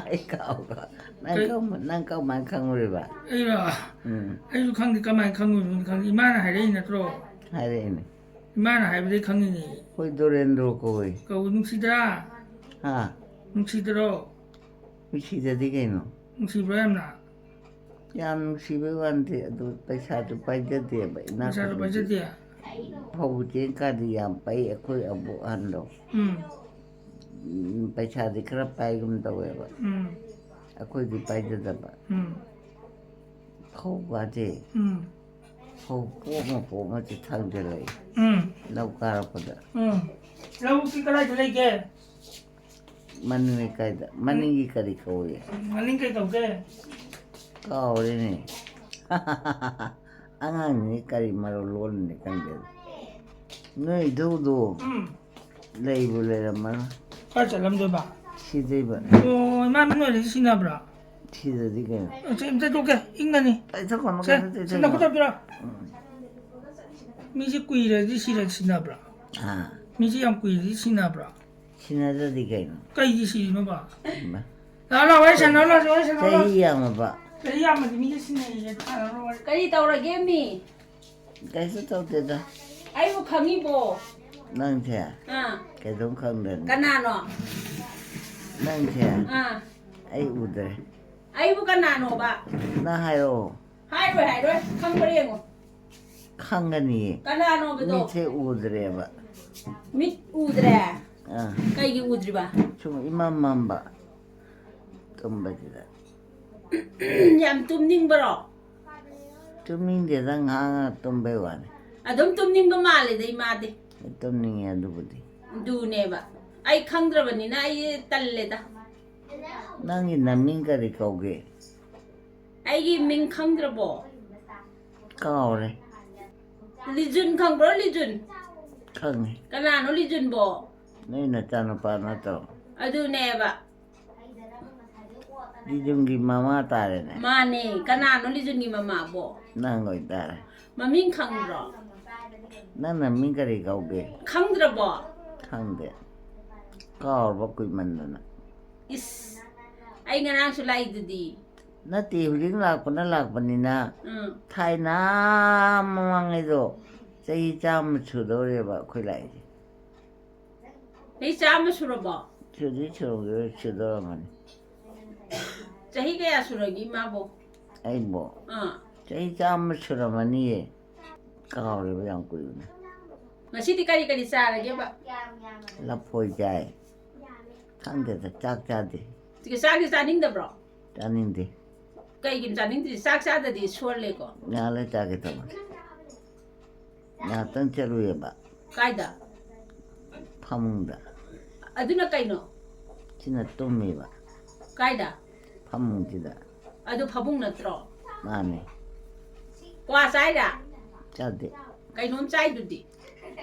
ꯑꯩ ꯀꯥꯎꯈ꯭ꯔꯦ꯫ ꯅꯪ ꯀꯩ? ꯀꯔꯝ-, ꯅꯪ ꯀꯃꯥꯏꯅ ꯈꯪꯉꯨꯔꯤꯕ? ꯑꯩꯔꯣ? ꯎꯝ꯫ ꯑꯩꯁꯨ ꯈꯪꯗꯦ, ꯀꯃꯥꯏꯅ ꯈꯪꯉꯨꯔꯤꯅꯣ ꯈꯪꯗꯦ꯫ ꯏꯃꯥꯅ ꯍꯥꯏꯔꯛꯏ ꯅꯠꯇ꯭ꯔꯣ? ꯍꯥꯏꯔꯛꯏꯅꯦ꯫ ꯏꯃꯥꯅ ꯍꯥꯏꯕꯗꯩ ꯈꯪꯉꯤꯅꯦ꯫ ꯍꯣꯏ, ꯗꯣꯔꯦꯟꯗ꯭ꯔꯣ ꯀꯧꯏ꯫ ꯀꯧꯏ, ꯅꯨꯡꯁꯤꯗ꯭ꯔꯥ? ꯍꯥ? ꯅꯨꯡꯁꯤꯗ꯭ꯔꯣ? ꯅꯨꯡꯁꯤꯗꯗꯤ ꯀꯩꯅꯣ? ꯅꯨꯡꯁꯤꯕ꯭ꯔꯥ ꯌꯥꯝꯅ? ꯌꯥꯝ ꯅꯨꯡꯁꯤꯕꯩ ꯋꯥ ꯅꯠꯇꯦ, ꯑꯗꯨ ꯄꯩꯁꯥꯁꯨ ꯄꯥꯏꯖꯗꯦꯕ, ꯏꯅꯥꯛ ꯄꯩꯁꯥꯁꯨ ꯈꯨꯟꯕꯁꯨ꯫ ꯄꯥꯏꯖꯗꯦ? ꯐꯧ ꯆꯦꯡ ꯀꯥꯗꯤ ꯌꯥꯝ ꯄꯩ ꯑꯩꯈꯣꯏ ꯑꯕꯣꯛ ꯑꯍꯟꯗꯣ꯫ ꯎꯝ꯫ ꯎꯝ, ꯄꯩꯁꯥꯗꯤ ꯈꯔ ꯄꯥꯏꯒꯨꯝ ꯇꯧꯋꯦꯕ꯫ ꯎꯝ꯫ ꯑꯩꯈꯣꯏꯗꯤ ꯄꯥꯏꯖꯗꯕ꯫ ꯎꯝ꯫ ꯐꯧ ꯀꯥꯁꯦ꯫ ꯎꯝ꯫ ꯐꯧ ꯄꯣꯝꯃ ꯄꯣꯝꯃ ꯆꯤꯊ ꯊꯥꯡꯖꯜꯂꯛꯏ꯫ ꯎꯝ꯫ ꯂꯧ ꯀꯥꯔꯛꯄꯗ꯫ ꯎꯝ꯫ ꯂꯧꯕꯨꯛꯇꯤ ꯀꯗꯥꯏꯗ ꯂꯩꯒꯦ? ꯃꯅꯤꯡ ꯂꯩꯀꯥꯏꯗ꯫ ꯃꯅꯤꯡꯒꯤ ꯀꯔꯤ ꯀꯧꯏ? ꯃꯅꯤꯡ ꯀꯩ ꯀꯧꯒꯦ? ꯀꯥꯎꯔꯦꯅꯦ꯫ ꯑꯉꯥꯡꯅꯤ, ꯀꯔꯤ ꯃꯔꯣꯜ ꯂꯣꯟꯅꯤ ꯈꯪꯗꯦ꯫ ꯅꯣꯏ ꯏꯙꯧꯗꯣ ꯎꯝ꯫ ꯂꯩꯕꯨ ꯂꯩꯔꯝꯃꯔꯣꯏ꯫ ꯀꯥꯏ ꯆꯠꯂꯝꯗꯣꯏꯕ? ꯁꯤꯗꯩꯕ꯫ ꯑꯣ, ꯏꯃꯥ ꯅꯣꯏꯗꯤ ꯁꯤꯟꯅꯕ꯭ꯔꯣ? ꯁꯤꯗꯗꯤ ꯀꯩꯅꯣ? ꯑꯁ, ꯑꯝꯇ ꯇꯣꯛꯀꯦ, ꯏꯪꯒꯅꯤ꯫ ꯇꯩꯊꯣꯛꯀꯅꯨ, ꯁꯦ, ꯀꯩꯅꯣ ꯁꯤ ꯇꯩꯊꯣꯛꯀꯅꯨ꯫ ꯅꯈꯨꯠꯇ ꯄꯤꯔꯣ꯫ ꯎꯝ꯫ ꯃꯤꯁꯦ ꯀꯨꯏꯔꯗꯤ ꯁꯤꯔ ꯁꯤꯟꯅꯕ꯭ꯔꯣ? ꯑꯥ꯫ ꯃꯤꯁꯦ ꯌꯥꯝ ꯀꯨꯏꯔꯗꯤ ꯁꯤꯟꯅꯕ꯭ꯔꯣ? ꯁꯤꯟꯅꯗ꯭ꯔꯗꯤ ꯀꯩꯅꯣ? ꯀꯩꯒꯤ ꯁꯤꯔꯤꯅꯣꯕ? ꯏꯃꯥ꯫ ꯂꯥꯛꯑꯣ, ꯂꯥꯛꯑꯣ, ꯋꯥꯔꯤ ꯁꯥꯟꯅꯔꯣ, ꯂꯥꯛꯑꯣ, ꯋꯥꯔꯤ ꯁꯥꯟꯅꯔꯣ, ꯂꯥꯛꯑꯣ꯫ ꯆꯍꯤ ꯌꯥꯝꯃꯕ꯫ ꯆꯍꯤ ꯌꯥꯝꯃꯗꯤ ꯃꯤꯁꯦ ꯁꯤꯟꯅꯩꯌꯦ, ꯁꯥꯟꯅꯔꯣ ꯋꯥꯔꯤ꯫ ꯀꯔꯤ ꯇꯧꯔꯒꯦ, ꯃꯤ? ꯀꯩꯁꯨ ꯇꯧꯗꯦꯗ꯫ ꯑꯩꯕꯨ ꯈꯪꯉꯤꯕꯣ? ꯅꯪꯁꯦ? ꯑꯥ꯫ ꯀꯩꯗꯧ ꯈꯪꯗꯣꯏꯅꯣ? ꯀꯅꯥꯅꯣ? ꯅꯪꯁꯦ? ꯑꯥ꯫ ꯑꯩ ꯎꯗ꯭ꯔꯦ꯫ ꯑꯩꯕꯨ ꯀꯅꯥꯅꯣꯕ? ꯅꯪ ꯍꯥꯏꯔꯛꯑꯣ꯫ ꯍꯥꯏꯔꯣꯏ, ꯍꯥꯏꯔꯣꯏ꯫ ꯈꯪꯕ꯭ꯔꯥ ꯌꯦꯡꯉꯣ꯫ ꯈꯪꯒꯅꯤꯌꯦ꯫ ꯀꯅꯥꯅꯣꯕꯗꯣ? ꯃꯤꯠꯁꯦ ꯎꯗ꯭ꯔꯦꯕ꯫ ꯃꯤꯠ ꯎꯗ꯭ꯔꯦ? ꯑꯥ꯫ ꯀꯩꯒꯤ ꯎꯗ꯭ꯔꯤꯕ? ꯁꯨꯝ ꯏꯃꯝ ꯃꯝꯕ꯫ ꯇꯨꯝꯕꯁꯤꯗ꯫ ꯌꯥꯝ ꯇꯨꯝꯅꯤꯡꯕꯔꯣ? ꯇꯨꯝꯅꯤꯡꯗꯦꯗ, ꯉꯥꯏꯍꯥꯛ ꯉꯥꯏꯍꯥꯛ ꯇꯨꯝꯕꯩ ꯋꯥꯅꯤ꯫ ꯑꯗꯨꯝ ꯇꯨꯝꯅꯤꯡꯕ ꯃꯥꯜꯂꯦꯗ ꯏꯃꯥꯗꯤ꯫ ꯇꯨꯝꯅꯤꯡꯉꯦ ꯑꯗꯨꯕꯨꯗꯤ꯫ ꯑꯗꯨꯅꯦꯕ꯫ ꯑꯩ ꯈꯪꯗ꯭ꯔꯕꯅꯤꯅ ꯑꯩ ꯇꯜꯂꯦꯗ꯫ ꯅꯪꯒꯤ ꯅꯃꯤꯡ ꯀꯔꯤ ꯀꯧꯒꯦ? ꯑꯩꯒꯤ ꯃꯤꯡ ꯈꯪꯗ꯭ꯔꯕꯣ? ꯀꯥꯎꯔꯦ꯫ ꯂꯤꯖꯨꯟ ꯈꯪꯕ꯭ꯔꯣ, ꯂꯤꯖꯨꯟ? ꯈꯪꯉꯦ꯫ ꯀꯅꯥꯅꯣ ꯂꯤꯖꯨꯟꯕꯣ? ꯅꯣꯏ ꯅꯆꯥꯅꯨꯄꯥ ꯅꯠꯇ꯭ꯔꯣ? ꯑꯗꯨꯅꯦꯕ꯫ ꯂꯤꯖꯨꯟꯒꯤ ꯃꯃꯥ ꯇꯥꯔꯦꯅꯦ꯫ ꯃꯥꯅꯦ, ꯀꯅꯥꯅꯣ ꯂꯤꯖꯨꯟꯒꯤ ꯃꯃꯥꯕꯣ? ꯅꯪ ꯑꯣꯏꯇꯥꯔꯦ꯫ ꯃꯃꯤꯡ ꯈꯪꯕ꯭ꯔꯣ? ꯅꯪ ꯅꯃꯤꯡ ꯀꯔꯤ ꯀꯧꯒꯦ? ꯈꯪꯗ꯭ꯔꯕꯣ? ꯈꯪꯗꯦ꯫ ꯀꯥꯎꯔꯕ ꯀꯨꯏꯃꯟꯗꯅ꯫ ꯏꯁ, ꯑꯩ ꯉꯔꯥꯡꯁꯨ ꯂꯥꯛꯏꯗꯨꯗꯤ꯫ ꯅꯠꯇꯦ, ꯍꯧꯖꯤꯛ ꯂꯥꯛꯄꯅ ꯂꯥꯛꯄꯅꯤꯅ, ꯎꯝ꯫ ꯊꯥꯏꯅ ꯃꯃꯥꯡꯉꯩꯗꯣ ꯆꯍꯤ ꯆꯥꯝꯃ ꯁꯨꯗꯧꯔꯦꯕ ꯑꯩꯈꯣꯏ ꯂꯥꯛꯏꯁꯦ꯫ ꯆꯍꯤ ꯆꯥꯝꯃ ꯁꯨꯔꯕꯣ? ꯁꯨꯗꯤ ꯁꯨꯔꯝꯈꯤꯔꯣꯏ, ꯁꯨꯗꯧꯔꯝꯃꯅꯤ꯫ ꯆꯍꯤ ꯀꯌꯥ ꯁꯨꯔꯒꯦ ꯏꯃꯥꯕꯣ? ꯑꯩꯕꯣ? ꯑꯥ꯫ ꯆꯍꯤ ꯆꯥꯝꯃ ꯁꯨꯔꯝꯃꯅꯤꯌꯦ꯫ ꯀꯥꯎꯔꯦꯕ ꯌꯥꯝ ꯀꯨꯏꯕꯅꯦ꯫ ꯉꯁꯤꯗꯤ ꯀꯔꯤ ꯀꯔꯤ ꯆꯥꯔꯒꯦꯕ? ꯂꯐꯣꯏ ꯆꯥꯏ꯫ ꯈꯪꯗꯦꯗ, ꯆꯥꯛ ꯆꯥꯗꯦ꯫ ꯆꯥꯛꯇꯤ ꯆꯥꯅꯤꯡꯗꯕ꯭ꯔꯣ? ꯆꯥꯅꯤꯡꯗꯦ꯫ ꯀꯩꯒꯤꯅꯣ ꯆꯥꯅꯤꯡꯗ꯭ꯔꯤꯁꯦ? ꯆꯥꯛ ꯆꯥꯗꯗꯤ ꯁꯣꯜꯂꯦꯀꯣ꯫ ꯉꯥꯏꯍꯥꯛ ꯂꯩ ꯆꯥꯒꯦ ꯇꯧꯕꯅꯦ꯫ ꯉꯥꯏꯍꯥꯛꯇꯪ ꯆꯠꯂꯨꯏꯌꯦꯕ꯫ ꯀꯥꯏꯗ? ꯐꯃꯨꯡꯗ꯫ ꯑꯗꯨꯅ ꯀꯩꯅꯣ? ꯁꯤꯅ ꯇꯨꯝꯃꯤꯕ꯫ ꯀꯥꯏꯗ? ꯐꯃꯨꯡꯁꯤꯗ꯫ ꯑꯗꯨ ꯐꯃꯨꯡ ꯅꯠꯇ꯭ꯔꯣ? ꯃꯥꯅꯦ꯫ ꯀ꯭ꯋꯥ ꯆꯥꯏꯔꯥ? ꯆꯥꯗꯦ꯫ ꯀꯩꯅꯣꯝ ꯆꯥꯏꯗꯨꯗꯤ?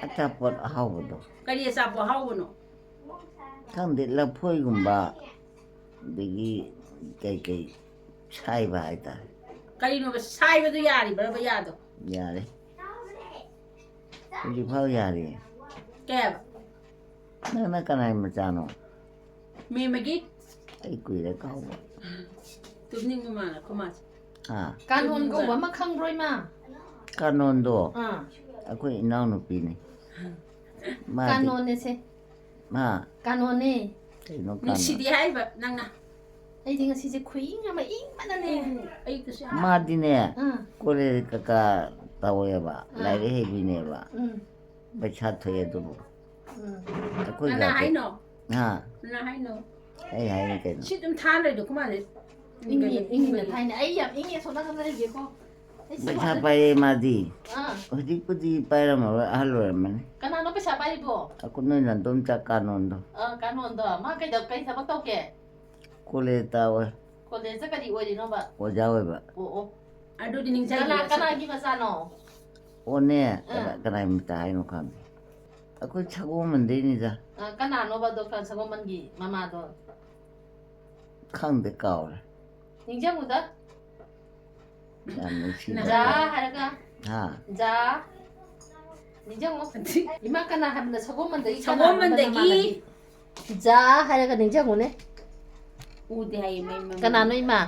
ꯑꯆꯥꯄꯣꯠ ꯑꯍꯥꯎꯕꯗꯣ꯫ ꯀꯔꯤ ꯑꯆꯥꯄꯣꯠ ꯑꯍꯥꯎꯕꯅꯣ? ꯈꯪꯗꯦ, ꯂꯐꯣꯏꯒꯨꯝꯕ, ꯑꯗꯒꯤ ꯀꯩꯀꯩ ꯁꯥꯏꯕ ꯍꯥꯏꯇꯥꯔꯦ꯫ ꯀꯔꯤꯅꯣꯕ ꯁꯥꯏꯕꯗꯨ ꯌꯥꯔꯤꯕ꯭ꯔꯕ ꯌꯥꯗꯣ? ꯌꯥꯔꯦ꯫ ꯍꯧꯖꯤꯛꯐꯥꯎ ꯌꯥꯔꯤ꯫ ꯀꯩ ꯍꯥꯏꯕ? ꯅꯪꯅ ꯀꯅꯥꯏ ꯃꯆꯥꯅꯣ? ꯃꯦꯝꯃꯒꯤ꯫ ꯑꯩ ꯀꯨꯏꯔꯦ ꯀꯥꯎꯕ꯫ ꯇꯨꯝꯅꯤꯡꯕ ꯃꯥꯜꯂꯦ ꯑꯩꯈꯣꯏ ꯃꯥꯁꯦ꯫ ꯑꯥ꯫ ꯀꯥꯅꯣꯟ ꯀꯧꯕ ꯑꯃ ꯈꯪꯕ꯭ꯔꯣ, ꯏꯃꯥ? ꯀꯥꯅꯣꯟꯗꯣ ꯑꯥ꯫ ꯑꯩꯈꯣꯏ ꯏꯅꯥꯎꯅꯨꯄꯤꯅꯤ꯫ ꯃꯥꯗꯤ ꯀꯥꯅꯣꯟꯅꯦꯁꯦ꯫ ꯃꯥ꯫ ꯀꯥꯅꯣꯟꯅꯦ꯫ ꯀꯩꯅꯣ ꯀꯥꯅꯣꯟ? ꯅꯨꯡꯁꯤꯗꯦ ꯍꯥꯏꯕ ꯅꯪꯅ꯫ ꯑꯩꯗꯤ ꯉꯁꯤꯁꯦ ꯈꯨꯏꯪ ꯑꯃ ꯏꯪꯕꯅꯅꯦ꯫ ꯑꯌꯨꯛꯇꯁꯨ ꯌꯥꯝ ꯃꯥꯗꯤꯅꯦ, ꯑꯥ꯫ ꯀꯣꯂꯦꯖ ꯀꯀꯥ ꯇꯧꯋꯦꯕ, ꯑꯥ꯫ ꯂꯥꯏꯔꯤꯛ ꯍꯩꯕꯤꯅꯦꯕ꯫ ꯎꯝ꯫ ꯄꯩꯁꯥ ꯊꯣꯛꯑꯦ ꯑꯗꯨꯕꯨ꯫ ꯎꯝ꯫ ꯑꯩꯈꯣꯏ ꯀꯅꯥ ꯖꯥꯠꯇꯤ ꯍꯥꯏꯅꯣ? ꯍꯥ? ꯀꯅꯥ ꯍꯥꯏꯅꯣ? ꯑꯩ ꯍꯥꯏꯅꯤ ꯀꯩꯅꯣ꯫ ꯁꯤ ꯑꯗꯨꯝ ꯊꯥ ꯂꯩꯗꯣ, ꯀꯃꯥꯏꯅ? ꯏꯪꯉꯤ, ꯏꯪꯉꯤꯅ ꯊꯥꯏꯅ꯫ ꯑꯩ ꯌꯥꯝ ꯏꯪꯉꯦ, ꯑꯁꯣꯝ ꯅꯥꯀꯟꯗ ꯂꯩꯒꯦꯀꯣ꯫ ꯑꯩ ꯁꯤ ꯄꯩꯁꯥ ꯃꯊꯛ-, ꯄꯥꯏꯔꯦ ꯃꯥꯗꯤ꯫ ꯑꯥ꯫ ꯍꯧꯖꯤꯛꯄꯨꯗꯤ ꯄꯥꯏꯔꯝꯃꯔꯣꯏ, ꯑꯍꯜ ꯑꯣꯏꯔꯝꯃꯅꯤ꯫ ꯀꯅꯥꯅꯣ ꯄꯩꯁꯥ ꯄꯥꯏꯔꯤꯕꯣ? ꯑꯩꯈꯣꯏ ꯅꯣꯏ ꯅꯥꯇꯣꯝꯆꯥ ꯀꯥꯅꯣꯟꯗꯣ꯫ ꯑꯥ, ꯀꯥꯅꯣꯟꯗꯣ꯫ ꯃꯥ ꯀꯩꯗꯧ-, ꯀꯩ ꯊꯕꯛ ꯇꯧꯒꯦ? ꯀꯣꯂꯦꯖ ꯇꯧꯋꯦ꯫ ꯀꯣꯂꯦꯖꯇ ꯀꯔꯤ ꯑꯣꯏꯔꯤꯅꯣꯕ? ꯑꯣꯖꯥ ꯑꯣꯏꯕ꯫ ꯑꯣ, ꯑꯣ꯫ ꯑꯗꯨꯗꯤ ꯅꯤꯡꯁꯤꯡꯉꯦ꯫ ꯀꯅꯥ, ꯀꯅꯥꯒꯤ ꯃꯆꯥꯅꯣ? ꯑꯣꯅꯦ, ꯑꯥ꯫ ꯀꯅꯥ, ꯀꯅꯥꯏ ꯃꯆꯥ ꯍꯥꯏꯅꯣ ꯈꯪꯗꯦ꯫ ꯑꯩꯈꯣꯏ ꯁꯒꯣꯜꯕꯟꯗꯩꯅꯤꯗ꯫ ꯑꯥ, ꯀꯅꯥꯅꯣꯕ ꯑꯗꯣ ꯁꯒꯣꯜꯕꯟꯒꯤ ꯃꯃꯥꯗꯣ? ꯈꯪꯗꯦ, ꯀꯥꯎꯔꯦ꯫ ꯅꯤꯡꯁꯤꯡꯉꯨꯗ꯫ ꯌꯥꯝ ꯅꯨꯡꯁꯤꯕ꯫ ꯖꯥ ꯍꯥꯏꯔꯒ꯫ ꯍꯥ? ꯖꯥ꯫ ꯅꯤꯡꯁꯤꯡꯉꯨ꯫ ꯏꯃꯥ ꯀꯅꯥ ꯍꯥꯏꯕꯅꯣ? ꯁꯒꯣꯜꯕꯟꯗꯒꯤ ꯀꯅꯥꯅꯣ ꯁꯒꯣꯜꯕꯟꯗꯒꯤ꯫ ꯅꯃꯥꯟꯅꯕꯤ? ꯖꯥ ꯍꯥꯏꯔꯒ ꯅꯤꯡꯁꯤꯡꯉꯨꯅꯦ꯫ ꯎꯗꯦ ꯍꯥꯏꯌꯦ ꯃꯩ ꯃꯃꯤꯡ꯫ ꯀꯅꯥꯅꯣ ꯏꯃꯥ?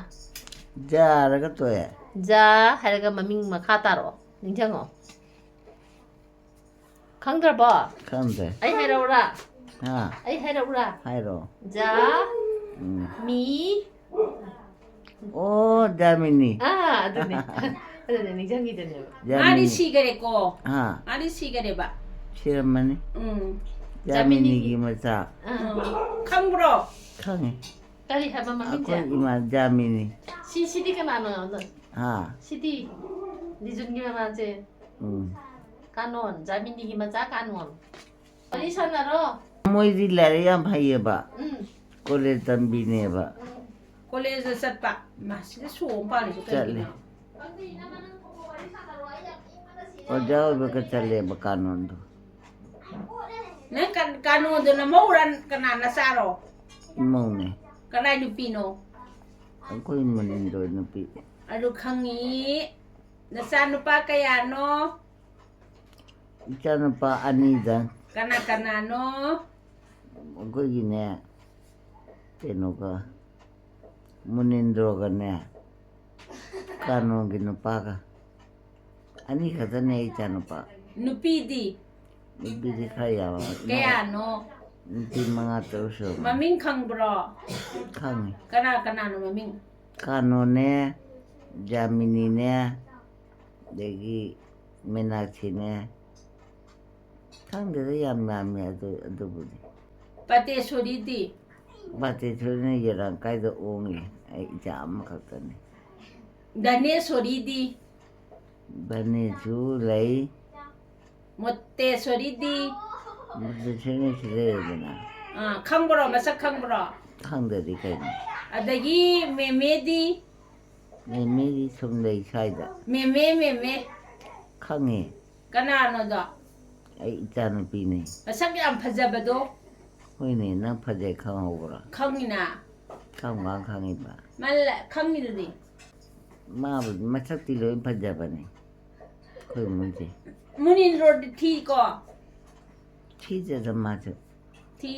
ꯖꯥ ꯍꯥꯏꯔꯒ ꯇꯣꯛꯑꯦ꯫ ꯖꯥ ꯍꯥꯏꯔꯒ ꯃꯃꯤꯡ ꯃꯈꯥ ꯇꯥꯔꯛꯑꯣ꯫ ꯅꯤꯡꯁꯤꯡꯉꯣ꯫ ꯈꯪꯗ꯭ꯔꯕꯣ? ꯈꯪꯗ꯭ꯔꯦ꯫ ꯑꯩ ꯍꯥꯏꯔꯛꯎꯔꯥ? ꯍꯥ? ꯑꯩ ꯍꯥꯏꯔꯛꯎꯔꯥ? ꯍꯥꯏꯔꯣ꯫ ꯖꯥ, ꯎꯝ꯫ ꯃꯤ꯫ ꯑꯣ, ꯖꯥꯃꯤꯅꯤ꯫ ꯑꯥ, ꯑꯗꯨꯅꯦ꯫ ꯑꯗꯨꯅꯦ, ꯅꯤꯡꯁꯤꯡꯉꯤꯗꯨꯅꯦꯕ꯫ ꯖꯥꯃꯤꯅꯤ꯫ ꯃꯥꯗꯤ ꯁꯤꯈꯔꯦꯀꯣ꯫ ꯑꯥ꯫ ꯃꯥꯗꯤ ꯁꯤꯈꯔꯦꯕ꯫ ꯁꯤꯔꯝꯃꯅꯤ꯫ ꯎꯝ꯫ ꯖꯥꯃꯤꯅꯤꯒꯤ ꯖꯥꯃꯤꯅꯤꯒꯤ꯫ ꯃꯆꯥ꯫ ꯑꯥ꯫ ꯎꯝ꯫ ꯈꯪꯕ꯭ꯔꯣ? ꯈꯪꯉꯦ꯫ ꯀꯔꯤ ꯍꯥꯏꯕ ꯃꯃꯤꯡꯁꯦ? ꯑꯩꯈꯣꯏ ꯏꯃꯥ ꯖꯥꯃꯤꯅꯤ꯫ ꯁꯤ, ꯁꯤꯗꯤ ꯀꯅꯥꯅꯣ? ꯍꯥ? ꯁꯤꯗꯤ ꯂꯤꯖꯨꯟꯒꯤ ꯃꯃꯥꯁꯦ꯫ ꯎꯝ꯫ ꯀꯥꯅꯣꯟ, ꯖꯥꯃꯤꯅꯤꯒꯤ ꯃꯆꯥ ꯀꯥꯅꯣꯟ꯫ ꯋꯥꯔꯤ ꯁꯥꯟꯅꯔꯣ꯫ ꯃꯣꯏꯗꯤ ꯂꯥꯏꯔꯤꯛ ꯌꯥꯝ ꯍꯩꯌꯦꯕ꯫ ꯎꯝ꯫ ꯀꯣꯂꯦꯖ ꯇꯝꯕꯤꯅꯦꯕ꯫ ꯀꯣꯂꯦꯖꯇ ꯆꯠꯄ꯫ ꯃꯥ, ꯁꯤꯗ ꯁꯣ ꯑꯃ ꯄꯥꯜꯂꯤꯁꯦ ꯆꯠꯂꯦ꯫ ꯀꯩꯒꯤꯅꯣ? ꯑꯣꯖꯥ ꯑꯣꯏꯕꯒ ꯆꯠꯂꯦꯕ ꯀꯥꯅꯣꯟꯗꯣ꯫ ꯅꯪ ꯀꯥꯅꯣꯟꯗꯨꯅ ꯃꯧꯔ ꯀꯅꯥ ꯅꯆꯥꯔꯣ? ꯏꯃꯧꯅꯦ꯫ ꯀꯅꯥꯏ ꯅꯨꯄꯤꯅꯣ? ꯑꯩꯈꯣꯏ ꯃꯅꯤꯡꯗꯣ ꯅꯨꯄꯤ꯫ ꯑꯗꯨ ꯈꯪꯉꯤ꯫ ꯅꯆꯥ ꯅꯨꯄꯥ ꯀꯌꯥꯅꯣ? ꯏꯆꯥꯅꯨꯄꯥ ꯑꯅꯤꯗ꯫ ꯀꯅꯥ ꯀꯅꯥꯅꯣ? ꯑꯩꯈꯣꯏꯒꯤꯅꯦ, ꯀꯩꯅꯣꯒ, ꯃꯨꯅꯤꯟꯗ꯭ꯔꯣꯒꯅꯦ, ꯀꯥꯅꯣꯟꯒꯤ ꯅꯨꯄꯥꯒ꯫ ꯑꯅꯤ ꯈꯛꯇꯅꯦ ꯑꯩ ꯏꯆꯥꯅꯨꯄꯥ꯫ ꯅꯨꯄꯤꯗꯤ? ꯅꯨꯄꯤꯗꯤ ꯈꯔ ꯌꯥꯝꯃꯦ꯫ ꯀꯌꯥꯅꯣ? ꯅꯨꯄꯤ ꯃꯉꯥ ꯇꯔꯨꯛ ꯁꯨꯔꯝꯃꯦ꯫ ꯃꯃꯤꯡ ꯈꯪꯕ꯭ꯔꯣ? ꯈꯪꯉꯤ꯫ ꯀꯅꯥ ꯀꯅꯥꯅꯣ ꯃꯃꯤꯡ? ꯀꯥꯅꯣꯅꯦ, ꯖꯥꯃꯤꯅꯤꯅꯦ, ꯑꯗꯒꯤ ꯃꯤꯅꯥꯛꯁꯤꯅꯦ꯫ ꯈꯪꯗꯦꯗ, ꯌꯥꯝ ꯌꯥꯝꯃꯦ ꯑꯗꯨ, ꯑꯗꯨꯕꯨꯗꯤ꯫ ꯄꯇꯦꯁꯣꯔꯤꯗꯤ? ꯄꯇꯦꯁꯣꯔꯤꯅ ꯌꯦꯔꯥꯡ ꯀꯥꯏꯗ ꯑꯣꯡꯉꯤ꯫ ꯑꯩ ꯏꯆꯥ ꯑꯃꯈꯛꯇꯅꯤ꯫ ꯙꯅꯦꯁꯣꯔꯤꯗꯤ? ꯙꯅꯦꯁꯨ ꯂꯩ꯫ ꯃꯣꯇꯦꯁꯣꯔꯤꯗꯤ? ꯃꯣꯇꯦꯁꯣꯔꯤꯅ ꯁꯤ ꯂꯩꯔꯦꯗꯅ꯫ ꯑꯥ, ꯈꯪꯕ꯭ꯔꯣ? ꯃꯁꯛ ꯈꯪꯕ꯭ꯔꯣ? ꯈꯪꯗꯗꯤ ꯀꯩꯅꯣ? ꯑꯗꯒꯤ ꯃꯦꯃꯦꯗꯤ? ꯃꯦꯃꯦꯗꯤ ꯁꯨꯝ ꯂꯩ ꯁ꯭ꯋꯥꯏꯗ꯫ ꯃꯦꯃꯦ, ꯃꯦꯃꯦ꯫ ꯈꯪꯉꯦ꯫ ꯀꯅꯥꯅꯣꯗꯣ? ꯑꯩ ꯏꯆꯥꯅꯨꯄꯤꯅꯦ꯫ ꯃꯁꯛ ꯌꯥꯝ ꯐꯖꯕꯗꯣ? ꯍꯣꯏꯅꯦ, ꯅꯪ ꯐꯖꯩ ꯈꯪꯍꯧꯕ꯭ꯔꯣ? ꯈꯪꯉꯤꯅ꯫ ꯀꯔꯝ ꯀꯥꯟ ꯈꯪꯉꯤꯕ? ꯃꯥ ꯂ-, ꯈꯪꯉꯤꯗꯨꯗꯤ꯫ ꯃꯥꯕꯨꯗꯤ ꯃꯁꯛꯇꯤ ꯂꯣꯏ ꯐꯖꯕꯅꯦ ꯑꯩꯈꯣꯏ ꯏꯃꯨꯡꯁꯦ꯫ ꯃꯨꯅꯤꯟꯗ꯭ꯔꯣꯗꯤ ꯊꯤꯀꯣ? ꯊꯤꯗꯦꯗ ꯃꯥꯁꯨ꯫ ꯊꯤ꯫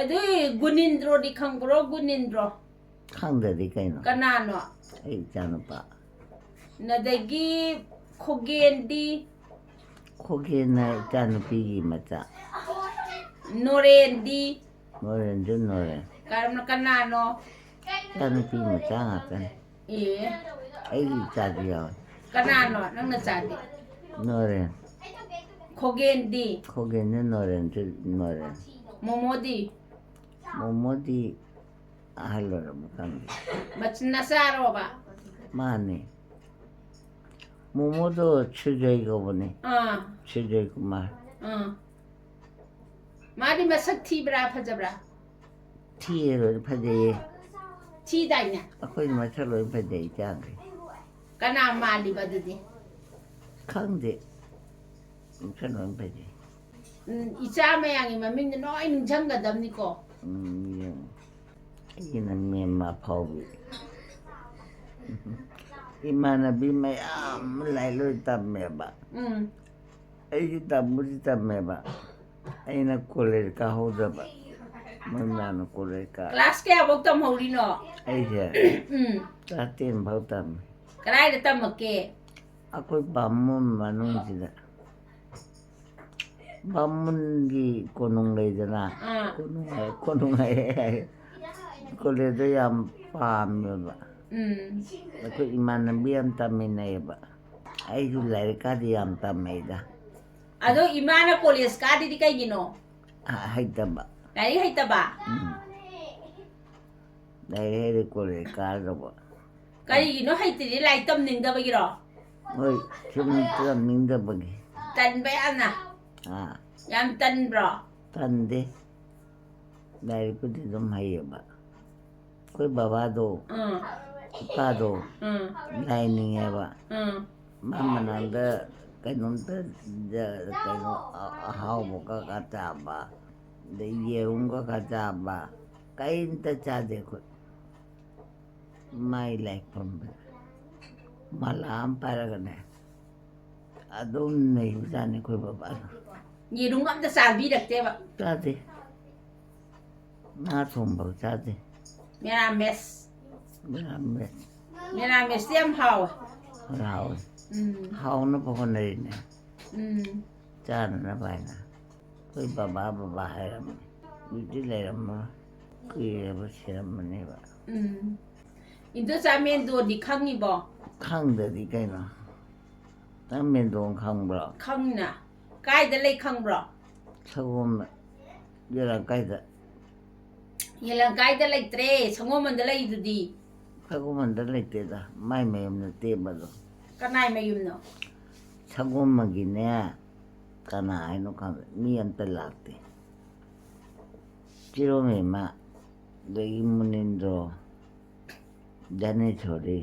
ꯑꯗꯨꯏ ꯒꯨꯅꯤꯟꯗ꯭ꯔꯣꯗꯤ ꯈꯪꯕ꯭ꯔꯣ? ꯒꯨꯅꯤꯟꯗ꯭ꯔꯣ? ꯈꯪꯗꯗꯤ ꯀꯩꯅꯣ? ꯀꯅꯥꯅꯣ? ꯑꯩ ꯏꯆꯥꯅꯨꯄꯥ꯫ ꯑꯗꯒꯤ ꯈꯣꯒꯦꯟꯗꯤ? ꯈꯣꯒꯦꯟꯅ ꯏꯆꯥꯅꯨꯄꯤꯒꯤ ꯃꯆꯥ꯫ ꯅꯣꯔꯦꯟꯗꯤ? ꯅꯣꯔꯦꯟꯁꯨ ꯅꯣꯔꯦꯟ꯫ ꯀꯔꯝꯅ, ꯀꯅꯥꯅꯣ? ꯏꯆꯥꯅꯨꯄꯤ ꯃꯆꯥ ꯉꯥꯛꯇꯅꯤ꯫ ꯑꯦ, ꯑꯩꯒꯤ ꯏꯆꯥꯁꯨ ꯌꯥꯎꯋꯦ꯫ ꯀꯅꯥꯅꯣ ꯅꯪ ꯅꯆꯥꯗꯤ? ꯅꯣꯔꯦꯟ꯫ ꯈꯣꯒꯦꯟꯗꯤ? ꯈꯣꯒꯦꯟꯁꯨ ꯅꯣꯔꯦꯟꯁꯨ ꯅꯣꯔꯦꯟ꯫ ꯃꯣꯃꯣꯗꯤ? ꯃꯣꯃꯣꯗꯤ ꯑꯍꯜ ꯑꯣꯏꯔꯕ ꯈꯪꯗꯦ꯫ ꯃꯆ-, ꯅꯆꯥꯔꯣꯕ? ꯃꯥꯅꯦ꯫ ꯃꯣꯃꯣꯗꯣ ꯁꯨꯖꯣꯏ ꯀꯧꯕꯅꯦ꯫ ꯑꯥ, ꯁꯨꯖꯣꯏ ꯀꯨꯃꯥꯔ꯫ ꯑꯥ꯫ ꯃꯥꯗꯤ ꯃꯁꯛ ꯊꯤꯕ꯭ꯔꯥ, ꯐꯖꯕ꯭ꯔꯥ? ꯊꯤꯌꯦ, ꯂꯣꯏ ꯐꯖꯩꯌꯦ꯫ ꯊꯤꯗꯥꯏꯅꯦ? ꯑꯩꯈꯣꯏ ꯃꯁꯛ ꯂꯣꯏ ꯐꯖꯩ ꯏꯆꯥꯈꯩ꯫ ꯀꯅꯥ ꯃꯥꯜꯂꯤꯕ ꯑꯗꯨꯗꯤ? ꯈꯪꯗꯦ꯫ ꯀꯩꯅꯣꯝ ꯐꯩꯗꯤ꯫ ꯎꯝ, ꯏꯆꯥ ꯃꯌꯥꯝꯒꯤ ꯃꯃꯤꯡꯗꯣ ꯂꯣꯏ ꯅꯤꯡꯁꯤꯡꯒꯗꯕꯅꯤꯀꯣ꯫ ꯎꯝ, ꯌꯦꯡꯉꯣ꯫ ꯑꯩꯒꯤꯅ ꯃꯦꯝꯃ ꯐꯥꯎꯕꯤ꯫ ꯏꯃꯥꯟꯅꯕꯤ ꯃꯌꯥꯝ ꯂꯥꯏꯔꯤꯛ ꯂꯣꯏ ꯇꯝꯃꯦꯕ꯫ ꯎꯝ꯫ ꯑꯩꯁꯨ ꯇꯝꯕꯨꯗꯤ ꯇꯝꯃꯦꯕ꯫ ꯑꯩꯅ ꯀꯣꯂꯦꯖ ꯀꯥꯍꯧꯗꯕ꯫ ꯃꯣꯏ ꯃꯌꯥꯝꯅ ꯀꯣꯂꯦꯖ ꯀꯥ꯫ ꯀ꯭ꯂꯥꯁ ꯀꯌꯥꯐꯧ ꯇꯝꯍꯧꯔꯤꯅꯣ? ꯑꯩꯁꯦ ꯎꯝ꯫ ꯀ꯭ꯂꯥꯁ ꯇꯦꯟ ꯐꯥꯎ ꯇꯝꯃꯤ꯫ ꯀꯗꯥꯏꯗ ꯇꯝꯃꯛꯀꯦ? ꯑꯩꯈꯣꯏ ꯕꯥꯃꯣꯟ ꯃꯅꯨꯡꯁꯤꯗ꯫ ꯕꯥꯃꯣꯟꯒꯤ ꯀꯣꯅꯨꯡ ꯂꯩꯗꯅ꯫ ꯑꯥ꯫ ꯀꯣꯅꯨꯡ ꯍꯥꯏ-, ꯀꯣꯅꯨꯡ ꯍꯥꯏ-, ꯍꯥꯏ-, ꯀꯣꯂꯦꯖꯇ ꯌꯥꯝ ꯄꯥꯝꯃꯦꯕ꯫ ꯎꯝ꯫ ꯑꯩꯈꯣꯏ ꯏꯃꯥꯟꯅꯕꯤ ꯌꯥꯝ ꯇꯝꯃꯤꯟꯅꯩꯌꯦꯕ꯫ ꯑꯩꯁꯨ ꯂꯥꯏꯔꯤꯛꯀꯗꯤ ꯌꯥꯝ ꯇꯝꯃꯦꯗ꯫ ꯑꯗꯣ ꯏꯃꯥꯅ ꯀꯣꯂꯦꯖ ꯀꯥꯗ꯭ꯔꯤꯗꯤ ꯀꯩꯒꯤꯅꯣ? ꯑ, ꯍꯩꯇꯕ꯫ ꯂꯥꯏꯔꯤꯛ ꯍꯩꯇꯕ? ꯎꯝ꯫ ꯂꯥꯏꯔꯤꯛ ꯍꯩꯔꯦ ꯀꯣꯂꯦꯖ ꯀꯥꯗꯕ꯫ ꯀꯔꯤꯒꯤꯅꯣ ꯍꯩꯇ꯭ꯔꯤꯗꯤ? ꯂꯥꯏꯔꯤꯛ ꯇꯝꯅꯤꯡꯗꯕꯒꯤꯔꯣ? ꯍꯣꯏ, ꯁꯨꯝ ꯇꯝꯅꯤꯡꯗꯕꯒꯤ꯫ ꯇꯟꯕ ꯌꯥꯝꯅ? ꯑꯥ꯫ ꯌꯥꯝ ꯇꯟꯕ꯭ꯔꯣ? ꯇꯟꯗꯦ꯫ ꯂꯥꯏꯔꯤꯛꯄꯨꯗꯤ ꯑꯗꯨꯝ ꯍꯩꯌꯦꯕ꯫ ꯑꯩꯈꯣꯏ ꯕꯕꯥꯗꯣ, ꯎꯝ꯫ ꯏꯄꯥꯗꯣ ꯎꯝ꯫ ꯂꯥꯏ ꯅꯤꯡꯉꯦꯕ꯫ ꯎꯝ꯫ ꯃꯥ ꯃꯅꯥꯛꯇ ꯀꯩꯅꯣꯝꯇ ꯖ-, ꯀꯩꯅꯣ ꯑ-, ꯑꯍꯥꯎꯕ ꯀꯀꯥ ꯆꯥꯕ, ꯑꯗꯩ ꯌꯦꯔꯨꯝ ꯀꯀꯥ ꯆꯥꯕ, ꯀꯔꯤꯝꯇ ꯆꯥꯗꯦ ꯑꯩꯈꯣꯏ꯫ ꯃꯥꯏ ꯂꯥꯏ ꯈꯨꯔꯨꯝꯕꯗ ꯃꯥꯂꯥ ꯑꯃ ꯄꯥꯏꯔꯒꯅꯦ, ꯑꯗꯨꯝ ꯅꯩꯕꯖꯥꯠꯅꯤ ꯑꯩꯈꯣꯏ ꯕꯕꯥꯗꯣ꯫ ꯌꯦꯔꯨꯝ ꯑꯝꯇ ꯆꯥꯕꯤꯔꯛꯇꯦꯕ? ꯆꯥꯗꯦ꯫ ꯉꯥ ꯊꯣꯡꯕ ꯆꯥꯗꯦ꯫ ꯃꯦꯔꯥꯃꯦꯁ꯫ ꯃꯦꯔꯥꯃꯦꯁ꯫ ꯃꯦꯔꯥꯃꯦꯁꯇꯤ ꯌꯥꯝ ꯍꯥꯎꯋꯦ꯫ ꯍꯣꯏ, ꯍꯥꯎꯋꯦ꯫ ꯎꯝ꯫ ꯍꯥꯎꯅꯕ ꯍꯣꯠꯅꯔꯤꯅꯦ꯫ ꯎꯝ꯫ ꯆꯥꯅꯅꯕ ꯍꯥꯏꯅ꯫ ꯑꯩꯈꯣꯏ ꯕꯕꯥ, ꯕꯕꯥ ꯍꯥꯏꯔꯝꯃꯦ꯫ ꯍꯧꯖꯤꯛꯇꯤ ꯂꯩꯔꯝꯃꯔꯣꯏ꯫ ꯀꯨꯏꯔꯦꯕ ꯁꯤꯔꯝꯃꯅꯦꯕ꯫ ꯎꯝ꯫ ꯏꯟꯗꯣꯆꯥ ꯃꯦꯟꯗꯣꯟꯗꯤ ꯈꯪꯉꯤꯕꯣ? ꯈꯪꯗꯗꯤ ꯀꯩꯅꯣ꯫ ꯅꯪ ꯃꯦꯟꯗꯣꯟ ꯈꯪꯕ꯭ꯔꯣ? ꯈꯪꯉꯤꯅ꯫ ꯀꯥꯏꯗ ꯂꯩ ꯈꯪꯕ꯭ꯔꯣ? ꯁꯒꯣꯜ ꯌꯦꯂꯪꯀꯥꯏꯗ꯫ ꯌꯦꯂꯪꯀꯥꯏꯗ ꯂꯩꯇ꯭ꯔꯦ, ꯁꯒꯣꯜꯕꯟꯗ ꯂꯩꯗꯨꯗꯤ꯫ ꯁꯒꯣꯜꯕꯟꯗ ꯂꯩꯇꯦꯗ, ꯃꯥꯏ ꯃꯌꯨꯝ ꯅꯠꯇꯦꯕ ꯑꯗꯣ꯫ ꯀꯅꯥꯏ ꯃꯌꯨꯝꯅꯣ? ꯁꯒꯣꯜꯕꯟꯒꯤꯅꯦ, ꯀꯅꯥ ꯍꯥꯏꯅꯣ ꯈꯪꯗꯦ, ꯃꯤ ꯑꯝꯇ ꯂꯥꯛꯇꯦ꯫ ꯆꯤꯔꯣꯃꯦꯃ, ꯑꯗꯒꯤ ꯃꯨꯅꯤꯟꯗ꯭ꯔꯣ, ꯙꯅꯦꯁꯣꯔꯤ,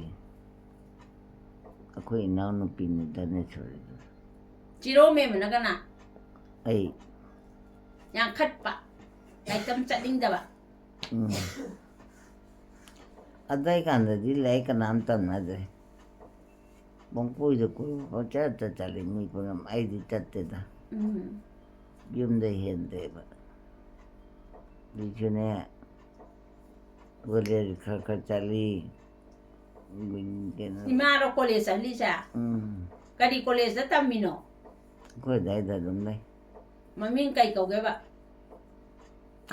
ꯑꯩꯈꯣꯏ ꯏꯅꯥꯎꯅꯨꯄꯤꯅꯤ ꯙꯅꯦꯁꯣꯔꯤꯗꯨ꯫ ꯆꯤꯔꯣ ꯃꯦꯝꯕꯅ ꯀꯅꯥ? ꯑꯩ ꯌꯥꯡꯈꯠꯄ, ꯂꯥꯏꯇꯝ ꯆꯠꯅꯤꯡꯗꯕ꯫ ꯎꯝ꯫ ꯑꯗꯥꯏ ꯀꯥꯟꯗꯗꯤ ꯂꯥꯏꯔꯤꯛ ꯀꯅꯥꯝ ꯇꯝꯅꯗ꯭ꯔꯦ꯫ ꯄꯪꯀꯣꯏꯗ ꯀꯣꯏꯕ ꯄꯪꯆꯠꯇ ꯆꯠꯂꯤ ꯃꯤ ꯄꯨꯝꯅꯃꯛ꯫ ꯑꯩꯗꯤ ꯆꯠꯇꯦꯗ꯫ ꯎꯝ꯫ ꯌꯨꯝꯗ ꯍꯦꯟꯗꯦꯕ꯫ ꯑꯗꯨꯁꯨꯅꯦ ꯀꯣꯂꯦꯖ ꯈꯔ ꯈꯔ ꯆꯠꯂꯤ꯫ ꯀꯩꯅꯣ꯫ ꯏꯃꯥꯔꯣ ꯀꯣꯂꯦꯖ ꯆꯠꯂꯤꯁꯦ? ꯎꯝ꯫ ꯀꯔꯤ ꯀꯣꯂꯦꯖꯇ ꯇꯝꯃꯤꯅꯣ? ꯑꯩꯈꯣꯏ ꯑꯗꯥꯏꯗ ꯑꯗꯨꯝ ꯂꯩ꯫ ꯃꯃꯤꯡ ꯀꯩ ꯀꯧꯒꯦꯕ?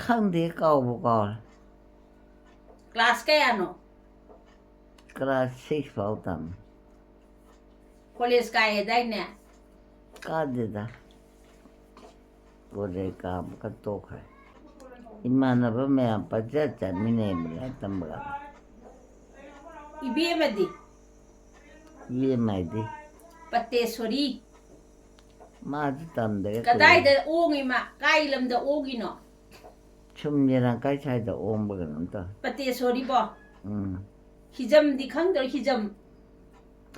ꯈꯪꯗꯦ, ꯀꯥꯎꯕꯨ ꯀꯥꯎꯔꯦ꯫ ꯀ꯭ꯂꯥꯁ ꯀꯌꯥꯅꯣ? ꯀ꯭ꯂꯥꯁ ꯁꯤꯛꯁ ꯐꯥꯎ ꯇꯝꯃꯤ꯫ ꯀꯣꯂꯦꯖ ꯀꯥꯏꯌꯦꯗꯥꯏꯅꯦ? ꯀꯥꯗꯦꯗ꯫ ꯀꯣꯂꯦꯖ ꯀꯥꯕꯒ ꯇꯣꯛꯈ꯭ꯔꯦ꯫ ꯏꯃꯥꯟꯅꯕ ꯃꯌꯥꯝ ꯄꯪꯆꯠ ꯆꯠꯃꯤꯟꯅꯩꯕ ꯂꯥꯏꯔꯤꯛ ꯇꯝꯕꯒ꯫ ꯏꯕꯦꯝꯃꯗꯤ? ꯏꯕꯦꯝꯃ ꯍꯥꯏꯗꯤ? ꯄꯇꯦꯁꯣꯔꯤ꯫ ꯃꯥꯁꯨ ꯇꯝꯗ꯭ꯔꯦ꯫ ꯀꯗꯥꯏꯗ ꯑꯣꯡꯉꯤ ꯃꯥ? ꯀꯥꯏ ꯂꯝꯗ ꯑꯣꯡꯉꯤꯅꯣ? ꯁꯨꯝ ꯌꯦꯔꯥꯡꯀꯥꯏ ꯁ꯭ꯋꯥꯏꯗ ꯑꯣꯡꯕ ꯀꯩꯅꯣꯝ ꯇꯧꯋꯦ꯫ ꯄꯇꯦꯁꯣꯔꯤꯕꯣ? ꯎꯝ꯫ ꯍꯤꯖꯝꯗꯤ ꯈꯪꯗ꯭ꯔꯣ? ꯍꯤꯖꯝ꯫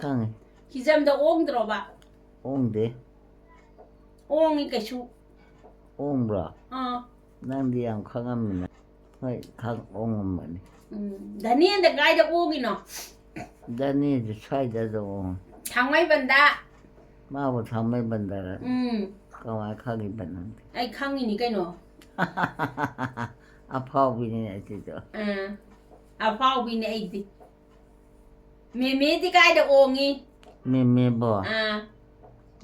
ꯈꯪꯉꯦ꯫ ꯍꯤꯖꯝꯗ ꯑꯣꯡꯗ꯭ꯔꯣꯕ? ꯑꯣꯡꯗꯦ꯫ ꯑꯣꯡꯉꯤ ꯀꯩꯁꯨ꯫ ꯑꯣꯡꯕ꯭ꯔꯣ? ꯑꯥ꯫ ꯅꯪꯗꯤ ꯌꯥꯝ ꯈꯪꯉꯝꯃꯤꯅ꯫ ꯍꯣꯏ, ꯈꯪ ꯑꯣꯡꯉꯝꯕꯅꯤ꯫ ꯎꯝ꯫ ꯙꯅꯦꯟꯗ ꯀꯥꯏꯗ ꯑꯣꯡꯉꯤꯅꯣ? ꯙꯅꯦꯁꯨ ꯁ꯭ꯋꯥꯏꯗ ꯑꯗꯨꯝ ꯑꯣꯡꯉꯤ꯫ ꯊꯥꯡꯃꯩꯕꯟꯗ꯫ ꯃꯥꯕꯨ ꯊꯥꯡꯃꯩꯕꯟꯗꯔ? ꯎꯝ꯫ ꯀꯃꯥꯏꯅ ꯈꯪꯉꯤꯕ ꯅꯪꯗꯤ? ꯑꯩ ꯈꯪꯉꯤꯅꯤ ꯀꯩꯅꯣ꯫ ꯑꯐꯥꯎꯕꯤꯅꯤꯅꯦ ꯑꯁꯤꯁꯨ꯫ ꯑꯥ꯫ ꯑꯐꯥꯎꯕꯤꯅꯦ ꯑꯩꯗꯤ꯫ ꯃꯦꯃꯦꯗꯤ ꯀꯥꯏꯗ ꯑꯣꯡꯉꯤ? ꯃꯦꯃꯦꯕꯣ? ꯑꯥ꯫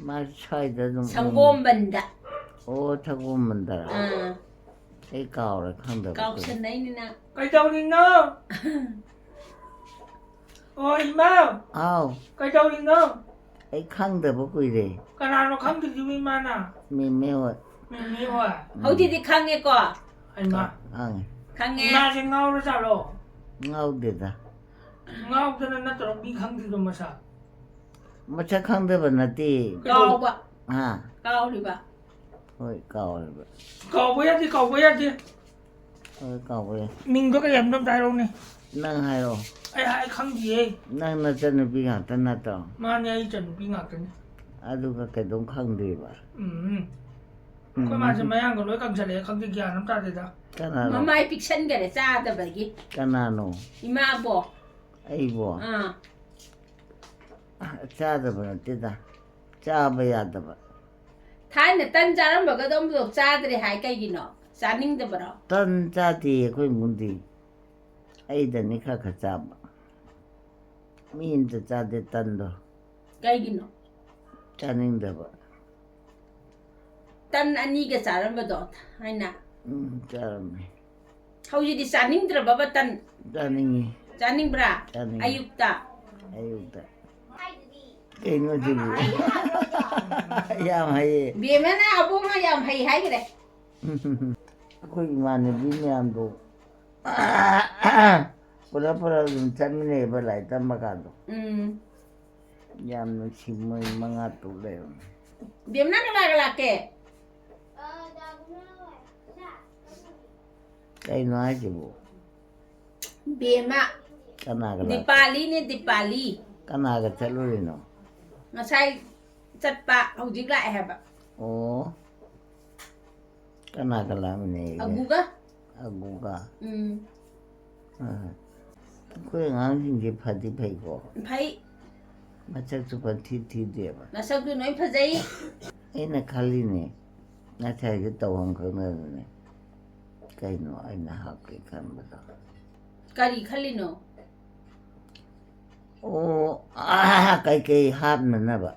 ꯃꯥ ꯁ꯭ꯋꯥꯏꯗ ꯑꯗꯨꯝ ꯑꯣꯡꯉꯤ꯫ ꯁꯪꯒꯣꯝꯕꯟꯗ꯫ ꯑꯣ, ꯁꯪꯒꯣꯝꯕꯟꯗꯔ? ꯑꯥ꯫ ꯑꯩ ꯀꯥꯎꯔꯦ, ꯈꯪꯗꯕ ꯀꯨꯏꯔꯦ꯫ ꯀꯥꯎꯁꯟꯅꯩꯅꯤꯅ꯫ ꯀꯩꯗꯧꯔꯤꯅꯣ? ꯑꯣ, ꯏꯃꯥ! ꯍꯥꯎ꯫ ꯀꯩꯗꯧꯔꯤꯅꯣ? ꯑꯩ ꯈꯪꯗꯕ ꯀꯨꯏꯔꯦ꯫ ꯀꯅꯥꯅꯣ ꯈꯪꯗ꯭ꯔꯤꯁꯤꯕꯨ ꯏꯃꯥꯅ? ꯃꯦꯃꯦ ꯍꯣꯏ꯫ ꯃꯦꯃꯦ ꯍꯣꯏ꯫ ꯍꯧꯖꯤꯛꯇꯤ ꯈꯪꯉꯦꯀꯣ? ꯍꯩꯃꯥ꯫ ꯈꯪꯉꯦ꯫ ꯈꯪꯉꯦ꯫ ꯏꯃꯥꯁꯦ ꯉꯥꯎꯔꯖꯥꯠꯂꯣ? ꯉꯥꯎꯗꯦꯗ꯫ ꯉꯥꯎꯗꯅ ꯅꯠꯇ꯭ꯔꯣ ꯃꯤ ꯈꯪꯗ꯭ꯔꯤꯗꯣ ꯃꯁꯛ? ꯃꯁꯛ ꯈꯪꯗꯕ ꯅꯠꯇꯦ꯫ ꯀꯥꯎꯕ꯫ ꯍꯥ? ꯀꯥꯎꯔꯤꯕ꯫ ꯍꯣꯏ, ꯀꯥꯎꯔꯦꯕ꯫ ꯀꯥꯎꯕ ꯌꯥꯗꯦ, ꯀꯥꯎꯕ ꯌꯥꯗꯦ꯫ ꯍꯣꯏ, ꯀꯥꯎꯕ ꯌꯥꯏ꯫ ꯃꯤꯡꯗꯣ ꯀꯩ ꯍꯥꯏꯕꯅꯣ ꯑꯝꯇ ꯍꯥꯏꯔꯛꯎꯅꯦ꯫ ꯅꯪ ꯍꯥꯏꯔꯣ꯫ ꯑꯩ ꯍꯥꯏ ꯈꯪꯗꯤꯌꯦ꯫ ꯅꯪ ꯅꯆꯟꯅꯨꯄꯤ ꯉꯥꯛꯇ ꯅꯠꯇ꯭ꯔꯣ? ꯃꯥꯅꯦ, ꯑꯩ ꯏꯆꯟꯅꯨꯄꯤ ꯉꯥꯛꯇꯅꯦ꯫ ꯑꯗꯨꯒ ꯀꯩꯗꯧ ꯈꯪꯗ꯭ꯔꯤꯕ? ꯎꯝ꯫ ꯑꯩꯈꯣꯏ ꯃꯥꯁꯦ ꯃꯌꯥꯡꯒ ꯂꯣꯏ ꯀꯪꯁꯜꯂꯛꯑꯦ, ꯈꯪꯗꯦ, ꯒ꯭ꯌꯥꯟ ꯑꯃ ꯇꯥꯗꯦꯗ꯫ ꯀꯅꯥꯅꯣ? ꯃꯃꯥꯏ ꯄꯤꯛꯁꯟꯈꯔꯦ ꯆꯥꯗꯕꯒꯤ꯫ ꯀꯅꯥꯅꯣ? ꯏꯃꯥꯕꯣ꯫ ꯑꯩꯕꯣ? ꯑꯥ꯫ ꯆꯥꯗꯕ ꯅꯠꯇꯦꯗ, ꯆꯥꯕ ꯌꯥꯗꯕ꯫ ꯊꯥꯏꯅ ꯇꯟ ꯆꯥꯔꯝꯕꯒꯗꯣ ꯑꯃꯨꯛ ꯆꯥꯗ꯭ꯔꯦ ꯍꯥꯏ, ꯀꯩꯒꯤꯅꯣ? ꯆꯥꯅꯤꯡꯗꯕꯔꯣ? ꯇꯟ ꯆꯥꯗꯦ ꯑꯩꯈꯣꯏ ꯏꯃꯨꯡꯗꯤ꯫ ꯑꯩꯗꯅꯤ ꯈꯔ ꯈꯔ ꯆꯥꯕ꯫ ꯃꯤ ꯑꯝꯇ ꯆꯥꯗꯦ ꯇꯟꯗꯣ꯫ ꯀꯩꯒꯤꯅꯣ? ꯆꯥꯅꯤꯡꯗꯕ꯫ ꯇꯟ ꯑꯅꯤꯒ ꯆꯥꯔꯝꯕꯗꯣ ꯊꯥꯏꯅ꯫ ꯎꯝ, ꯆꯥꯔꯝꯃꯦ꯫ ꯍꯧꯖꯤꯛꯇꯤ ꯆꯥꯅꯤꯡꯗ꯭ꯔꯕꯕ ꯇꯟ? ꯆꯥꯅꯤꯡꯉꯤ꯫ ꯆꯥꯅꯤꯡꯕ꯭ꯔꯥ? ꯆꯥꯅꯤꯡꯉꯤ꯫ ꯑꯌꯨꯛꯇ? ꯑꯌꯨꯛꯇ꯫ ꯀꯩꯅꯣ ꯁꯤꯕꯨ? ꯌꯥꯝ ꯍꯩꯌꯦ꯫ ꯕꯦꯝꯃꯅ ꯑꯕꯣꯛꯅ ꯌꯥꯝ ꯍꯩ ꯍꯥꯏꯈ꯭ꯔꯦ꯫ ꯑꯩꯈꯣꯏ ꯏꯃꯥꯟꯅꯕꯤ ꯃꯌꯥꯝꯗꯣ ꯄꯨꯂꯞ ꯄꯨꯂꯞ ꯑꯗꯨꯝ ꯆꯠꯃꯤꯟꯅꯩꯕ ꯂꯥꯏꯔꯤꯛ ꯇꯝꯕ ꯀꯥꯟꯗꯣ꯫ ꯎꯝ꯫ ꯌꯥꯝ ꯅꯨꯡꯁꯤ, ꯃꯣꯏ ꯃꯉꯥ ꯇꯔꯨꯛ ꯂꯩꯔꯝꯃꯦ꯫ ꯕꯦꯝꯅ ꯀꯅꯥꯒ ꯂꯥꯛꯀꯦ? ꯀꯩꯅꯣ ꯍꯥꯏꯁꯤꯕꯨ? ꯕꯦꯝꯃ꯫ ꯀꯅꯥꯒ ꯂꯥꯛꯀꯦ? ꯗꯤꯄꯥꯂꯤꯅꯦ, ꯗꯤꯄꯥꯂꯤ꯫ ꯀꯅꯥꯒ ꯆꯠꯂꯨꯔꯤꯅꯣ? ꯉꯁꯥꯏ ꯆꯠꯄ, ꯍꯧꯖꯤꯛ ꯂꯥꯛꯑꯦ ꯍꯥꯏꯕ꯫ ꯑꯣ꯫ ꯀꯅꯥꯒ ꯂꯥꯛꯃꯤꯟꯅꯩꯒꯦ? ꯑꯒꯨꯒ꯫ ꯑꯒꯨꯒ? ꯎꯝ꯫ ꯑꯥ꯫ ꯑꯩꯈꯣꯏ ꯑꯉꯥꯡꯁꯤꯡꯁꯦ ꯐꯗꯤ ꯐꯩꯀꯣ꯫ ꯐꯩ꯫ ꯃꯁꯛꯁꯨ ꯄꯪꯊꯤ ꯊꯤꯗꯦꯕ꯫ ꯃꯁꯛꯇꯨ ꯂꯣꯏ ꯐꯖꯩ꯫ ꯑꯩꯅ ꯈꯜꯂꯤꯅꯦ, ꯉꯁꯥꯏꯁꯦ ꯇꯧꯐꯝ ꯈꯪꯗꯗꯅꯦ꯫ ꯀꯩꯅꯣ ꯑꯩꯅ ꯍꯥꯞꯀꯦ ꯈꯟꯕꯗꯣ? ꯀꯔꯤ ꯈꯜꯂꯤꯅꯣ? ꯑꯣ, ꯀꯩꯀꯩ ꯍꯥꯞꯅꯅꯕ꯫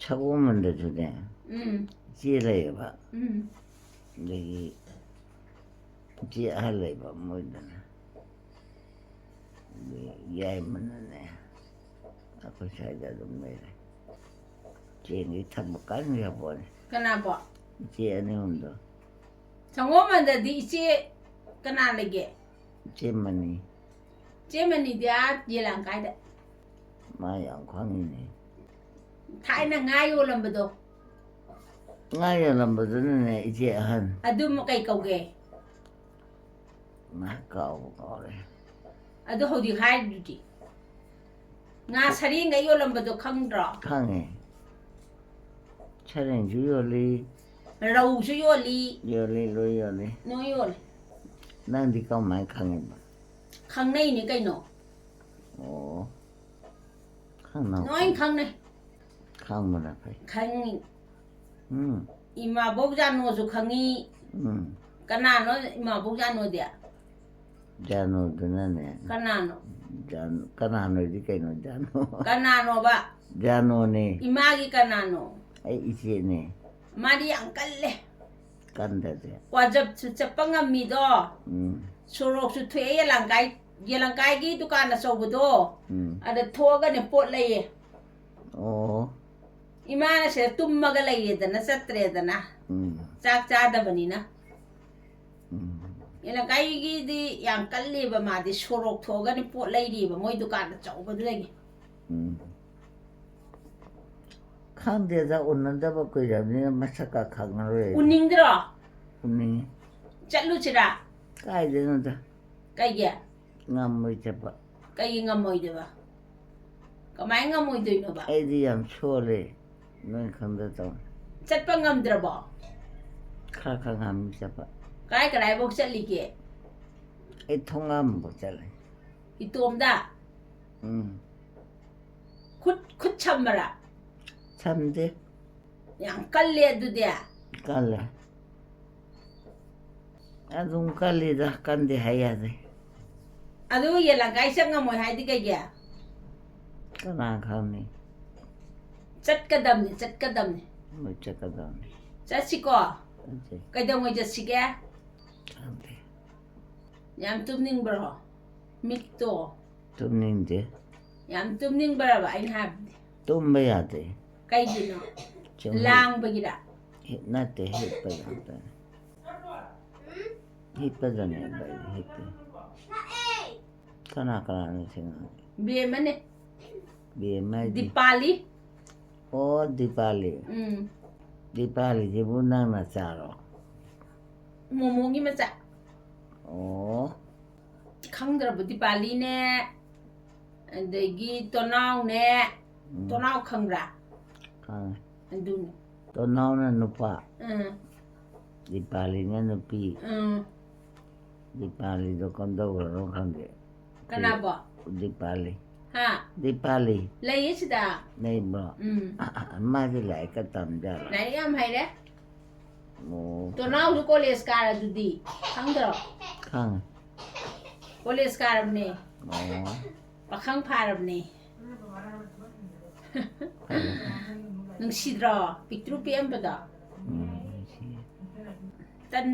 ꯁꯒꯣꯜꯕꯟꯗꯁꯨꯅꯦ, ꯎꯝ꯫ ꯏꯆꯦ ꯂꯩꯌꯦꯕ꯫ ꯎꯝ꯫ ꯑꯗꯒꯤ ꯏꯆꯦ ꯑꯍꯜ ꯂꯩꯕ ꯃꯣꯏꯗꯅ꯫ ꯑꯗꯒꯤ ꯌꯥꯏꯃꯅꯅꯦ, ꯑꯩꯈꯣꯏ ꯁ꯭ꯋꯥꯏꯗ ꯑꯗꯨꯝ ꯂꯩꯔꯦ꯫ ꯆꯦꯡꯗꯤ ꯊꯝꯕ ꯀꯟꯈ꯭ꯔ ꯄꯣꯠꯅꯤ꯫ ꯀꯅꯥꯕꯣ? ꯏꯆꯦ ꯑꯅꯤ ꯑꯍꯨꯝꯗꯣ꯫ ꯁꯒꯣꯜꯕꯟꯗꯗꯤ ꯏꯆꯦ ꯀꯅꯥ ꯂꯩꯒꯦ? ꯏꯆꯦ ꯃꯅꯤ꯫ ꯏꯆꯦ ꯃꯅꯤꯗꯤ ꯑꯥ ꯌꯦꯂꯥꯡ ꯀꯥꯏꯗ? ꯃꯥ ꯌꯥꯝ ꯈꯪꯉꯤꯅꯦ꯫ ꯊꯥꯏꯅ ꯉꯥ ꯌꯣꯜꯂꯝꯕꯗꯣ꯫ ꯉꯥ ꯌꯣꯜꯂꯝꯕꯗꯨꯅꯅꯦ ꯏꯆꯦ ꯑꯍꯟ꯫ ꯑꯗꯨ ꯀꯩ ꯀꯧꯒꯦ? ꯃꯥ ꯀꯥꯎꯕ ꯀꯥꯎꯔꯦ꯫ ꯑꯗꯨ ꯍꯧꯖꯤꯛ ꯍꯥꯏꯔꯤꯗꯨꯗꯤ꯫ ꯉꯥ ꯁꯔꯦꯡꯒ ꯌꯣꯜꯂꯝꯕꯗꯣ ꯈꯪꯗ꯭ꯔꯣ? ꯈꯪꯉꯦ꯫ ꯁꯔꯦꯡꯁꯨ ꯌꯣꯜꯂꯤ꯫ ꯔꯧꯁꯨ ꯌꯣꯜꯂꯤ꯫ ꯌꯣꯜꯂꯤ, ꯂꯣꯏ ꯌꯣꯜꯂꯤ꯫ ꯂꯣꯏ ꯌꯣꯜꯂꯤ꯫ ꯅꯪꯗꯤ ꯀꯃꯥꯏꯅ ꯈꯪꯉꯤꯕ? ꯈꯪꯅꯩꯅꯦ ꯀꯩꯅꯣ꯫ ꯑꯣ꯫ ꯈꯪꯅꯧ꯫ ꯂꯣꯏ ꯈꯪꯅꯩ꯫ ꯈꯪꯕꯅ ꯐꯩ꯫ ꯈꯪꯉꯤ꯫ ꯎꯝ꯫ ꯏꯃꯥꯕꯣꯛ ꯖꯥꯅꯣꯁꯨ ꯈꯪꯉꯤ꯫ ꯎꯝ꯫ ꯀꯅꯥꯅꯣ ꯏꯃꯥꯕꯣꯛ ꯖꯥꯅꯣꯗꯤ? ꯖꯥꯅꯣꯗꯨꯅꯅꯦ꯫ ꯀꯅꯥꯅꯣ? ꯖꯥꯅꯣ, ꯀꯅꯥꯅꯣꯗꯤ ꯀꯩꯅꯣ ꯖꯥꯅꯣ? ꯀꯅꯥꯅꯣꯕ? ꯖꯥꯅꯣꯅꯦ꯫ ꯏꯃꯥꯒꯤ ꯀꯅꯥꯅꯣ? ꯑꯩ ꯏꯆꯦꯅꯦ꯫ ꯃꯥꯗꯤ ꯌꯥꯝ ꯀꯜꯂꯦ꯫ ꯀꯟꯗꯗꯤ꯫ ꯋꯥꯖꯞꯁꯨ ꯆꯠꯄ ꯉꯝꯃꯤꯗꯣ꯫ ꯎꯝ꯫ ꯁꯣꯔꯣꯛꯁꯨ ꯊꯣꯛꯑꯦ, ꯌꯦꯂꯪꯀꯥꯏ-, ꯌꯦꯂꯪꯀꯥꯏꯒꯤ ꯗꯨꯀꯥꯟ ꯑꯆꯧꯕꯗꯣ꯫ ꯎꯝ꯫ ꯑꯗ ꯊꯣꯛꯑꯒꯅꯦ ꯄꯣꯠ ꯂꯩꯌꯦ꯫ ꯑꯣ꯫ ꯏꯃꯥꯅ ꯁꯤꯗ ꯇꯨꯝꯃꯒ ꯂꯩꯔꯦꯗꯅ, ꯆꯠꯇ꯭ꯔꯦꯗꯅ꯫ ꯎꯝ꯫ ꯆꯥꯛ ꯆꯥꯗꯕꯅꯤꯅ꯫ ꯎꯝ꯫ ꯌꯦꯂꯪꯀꯥꯏꯒꯤꯗꯤ ꯌꯥꯝ ꯀꯜꯂꯤꯕ ꯃꯥꯗꯤ, ꯁꯣꯔꯣꯛ ꯊꯣꯛꯑꯒꯅꯤ ꯄꯣꯠ ꯂꯩꯔꯤꯕ ꯃꯣꯏ ꯗꯨꯀꯥꯟ ꯑꯆꯧꯕꯗꯨꯗꯒꯤ꯫ ꯎꯝ꯫ ꯈꯪꯗꯦꯗ, ꯎꯅꯗꯕ ꯀꯨꯏꯔꯕꯅꯤꯅ ꯃꯁꯛꯀ ꯈꯪꯉꯔꯣꯏ꯫ ꯎꯅꯤꯡꯗ꯭ꯔꯣ? ꯎꯅꯤꯡꯉꯤ꯫ ꯆꯠꯂꯨꯁꯤꯔꯥ? ꯀꯥꯏꯗꯩꯅꯣꯗ? ꯀꯩꯒꯤ? ꯉꯝꯃꯣꯏ ꯆꯠꯄ꯫ ꯀꯩꯒꯤ ꯉꯝꯃꯣꯏꯗꯣꯏꯕ? ꯀꯃꯥꯏꯅ ꯉꯝꯃꯣꯏꯗꯣꯏꯅꯣꯕ? ꯑꯩꯗꯤ ꯌꯥꯝ ꯁꯣꯜꯂꯦ, ꯅꯣꯏ ꯈꯪꯗ ꯇꯧꯅꯤ꯫ ꯆꯠꯄ ꯉꯝꯗ꯭ꯔꯕꯣ? ꯈꯔ ꯈꯔ ꯉꯝꯃꯤ ꯆꯠꯄ꯫ ꯀꯥꯏ ꯀꯗꯥꯏꯐꯥꯎ ꯆꯠꯂꯤꯒꯦ? ꯑꯩ ꯊꯣꯡꯒꯥꯝꯕꯨ ꯆꯠꯂꯦ꯫ ꯏꯇꯣꯝꯗ? ꯎꯝ꯫ ꯈꯨꯠ, ꯈꯨꯠ ꯁꯝꯕꯔꯥ? ꯁꯝꯗꯦ꯫ ꯌꯥꯝ ꯀꯜꯂꯦ ꯑꯗꯨꯗꯤ꯫ ꯀꯜꯂꯦ꯫ ꯑꯗꯨꯝ ꯀꯜꯂꯤꯗ, ꯀꯟꯗꯦ ꯍꯥꯏ ꯌꯥꯗꯦ꯫ ꯑꯗꯨ ꯌꯦꯂꯪꯀꯥꯏ ꯆꯠ ꯉꯝꯃꯣꯏ ꯍꯥꯏꯗꯤ ꯀꯩꯒꯤ? ꯀꯅꯥ ꯈꯪꯅꯤ? ꯆꯠꯀꯗꯝꯅꯤ, ꯆꯠꯀꯗꯝꯅꯤ꯫ ꯃꯣꯏ ꯆꯠꯀꯗꯕꯅꯤ꯫ ꯆꯠꯁꯤꯀꯣ? ꯆꯠꯁꯦ꯫ ꯀꯩꯗꯧꯉꯩ ꯆꯠꯁꯤꯒꯦ? ꯈꯪꯗꯦ꯫ ꯌꯥꯝ ꯇꯨꯝꯅꯤꯡꯕ꯭ꯔꯣ? ꯃꯤꯠꯇꯣ꯫ ꯇꯨꯝꯅꯤꯡꯗꯦ꯫ ꯌꯥꯝ ꯇꯨꯝꯅꯤꯡꯕ꯭ꯔꯕ ꯑꯩꯅ ꯍꯥꯏꯕꯗꯤ? ꯇꯨꯝꯕ ꯌꯥꯗꯦ꯫ ꯀꯩꯒꯤꯅꯣ? ꯁꯨꯝ ꯂꯥꯡꯕꯒꯤꯔ? ꯍꯤꯞ-, ꯅꯠꯇꯦ, ꯍꯤꯞꯄ ꯌꯥꯗꯦ꯫ ꯍꯤꯞꯄꯗꯅꯦ, ꯍꯤꯞꯄꯦ꯫ ꯀꯅꯥ ꯀꯅꯥꯅꯣ ꯊꯦꯡꯅ? ꯕꯦꯝꯃꯅꯦ꯫ ꯕꯦꯝꯃ ꯍꯥꯏꯗꯤ? ꯗꯤꯄꯥꯂꯤ꯫ ꯑꯣ, ꯗꯤꯄꯥꯂꯤ꯫ ꯎꯝ꯫ ꯗꯤꯄꯥꯂꯤꯁꯤꯕꯨ ꯅꯪ ꯅꯆꯥꯔꯣ? ꯃꯣꯃꯣꯒꯤ ꯃꯆꯥ꯫ ꯑꯣ꯫ ꯈꯪꯗ꯭ꯔꯕꯣ? ꯗꯤꯄꯥꯂꯤꯅꯦ, ꯑꯗꯒꯤ ꯇꯣꯅꯥꯎꯅꯦ꯫ ꯎꯝ꯫ ꯇꯣꯅꯥꯎ ꯈꯪꯕ꯭ꯔꯥ? ꯈꯪꯉꯦ꯫ ꯑꯗꯨꯅꯤ꯫ ꯇꯣꯅꯥꯎꯅ ꯅꯨꯄꯥ, ꯎꯝ꯫ ꯗꯤꯄꯥꯂꯤꯅ ꯅꯨꯄꯤ꯫ ꯎꯝ꯫ ꯗꯤꯄꯥꯂꯤꯗꯣ ꯀꯝꯗꯧꯈ꯭ꯔꯅꯣ ꯈꯪꯗꯦ꯫ ꯀꯅꯥꯕꯣ? ꯗꯤꯄꯥꯂꯤ꯫ ꯍꯥ? ꯗꯤꯄꯥꯂꯤ꯫ ꯂꯩꯌꯦ ꯁꯤꯗ꯫ ꯂꯩꯕ꯭ꯔꯣ? ꯎꯝ꯫ ꯃꯥꯗꯤ ꯂꯥꯏꯔꯤꯛꯀ ꯇꯝꯖꯥꯠꯂꯣ? ꯂꯥꯏꯔꯤꯛ ꯌꯥꯝ ꯍꯩꯔꯦ꯫ ꯑꯣ꯫ ꯇꯣꯅꯥꯎꯁꯨ ꯀꯣꯂꯦꯖ ꯀꯥꯔꯗꯨꯗꯤ, ꯈꯪꯗ꯭ꯔꯣ? ꯈꯪꯉꯦ꯫ ꯀꯣꯂꯦꯖ ꯀꯥꯔꯕꯅꯦ꯫ ꯑꯣ꯫ ꯄꯥꯈꯪ ꯐꯥꯔꯕꯅꯦ꯫ ꯐꯔꯦ꯫ ꯅꯨꯡꯁꯤꯗ꯭ꯔꯣ? ꯄꯤꯛꯇ꯭ꯔꯨ ꯄꯤꯛꯑꯝꯕꯗꯣ꯫ ꯎꯝ, ꯅꯨꯡꯁꯤ꯫ ꯇꯟ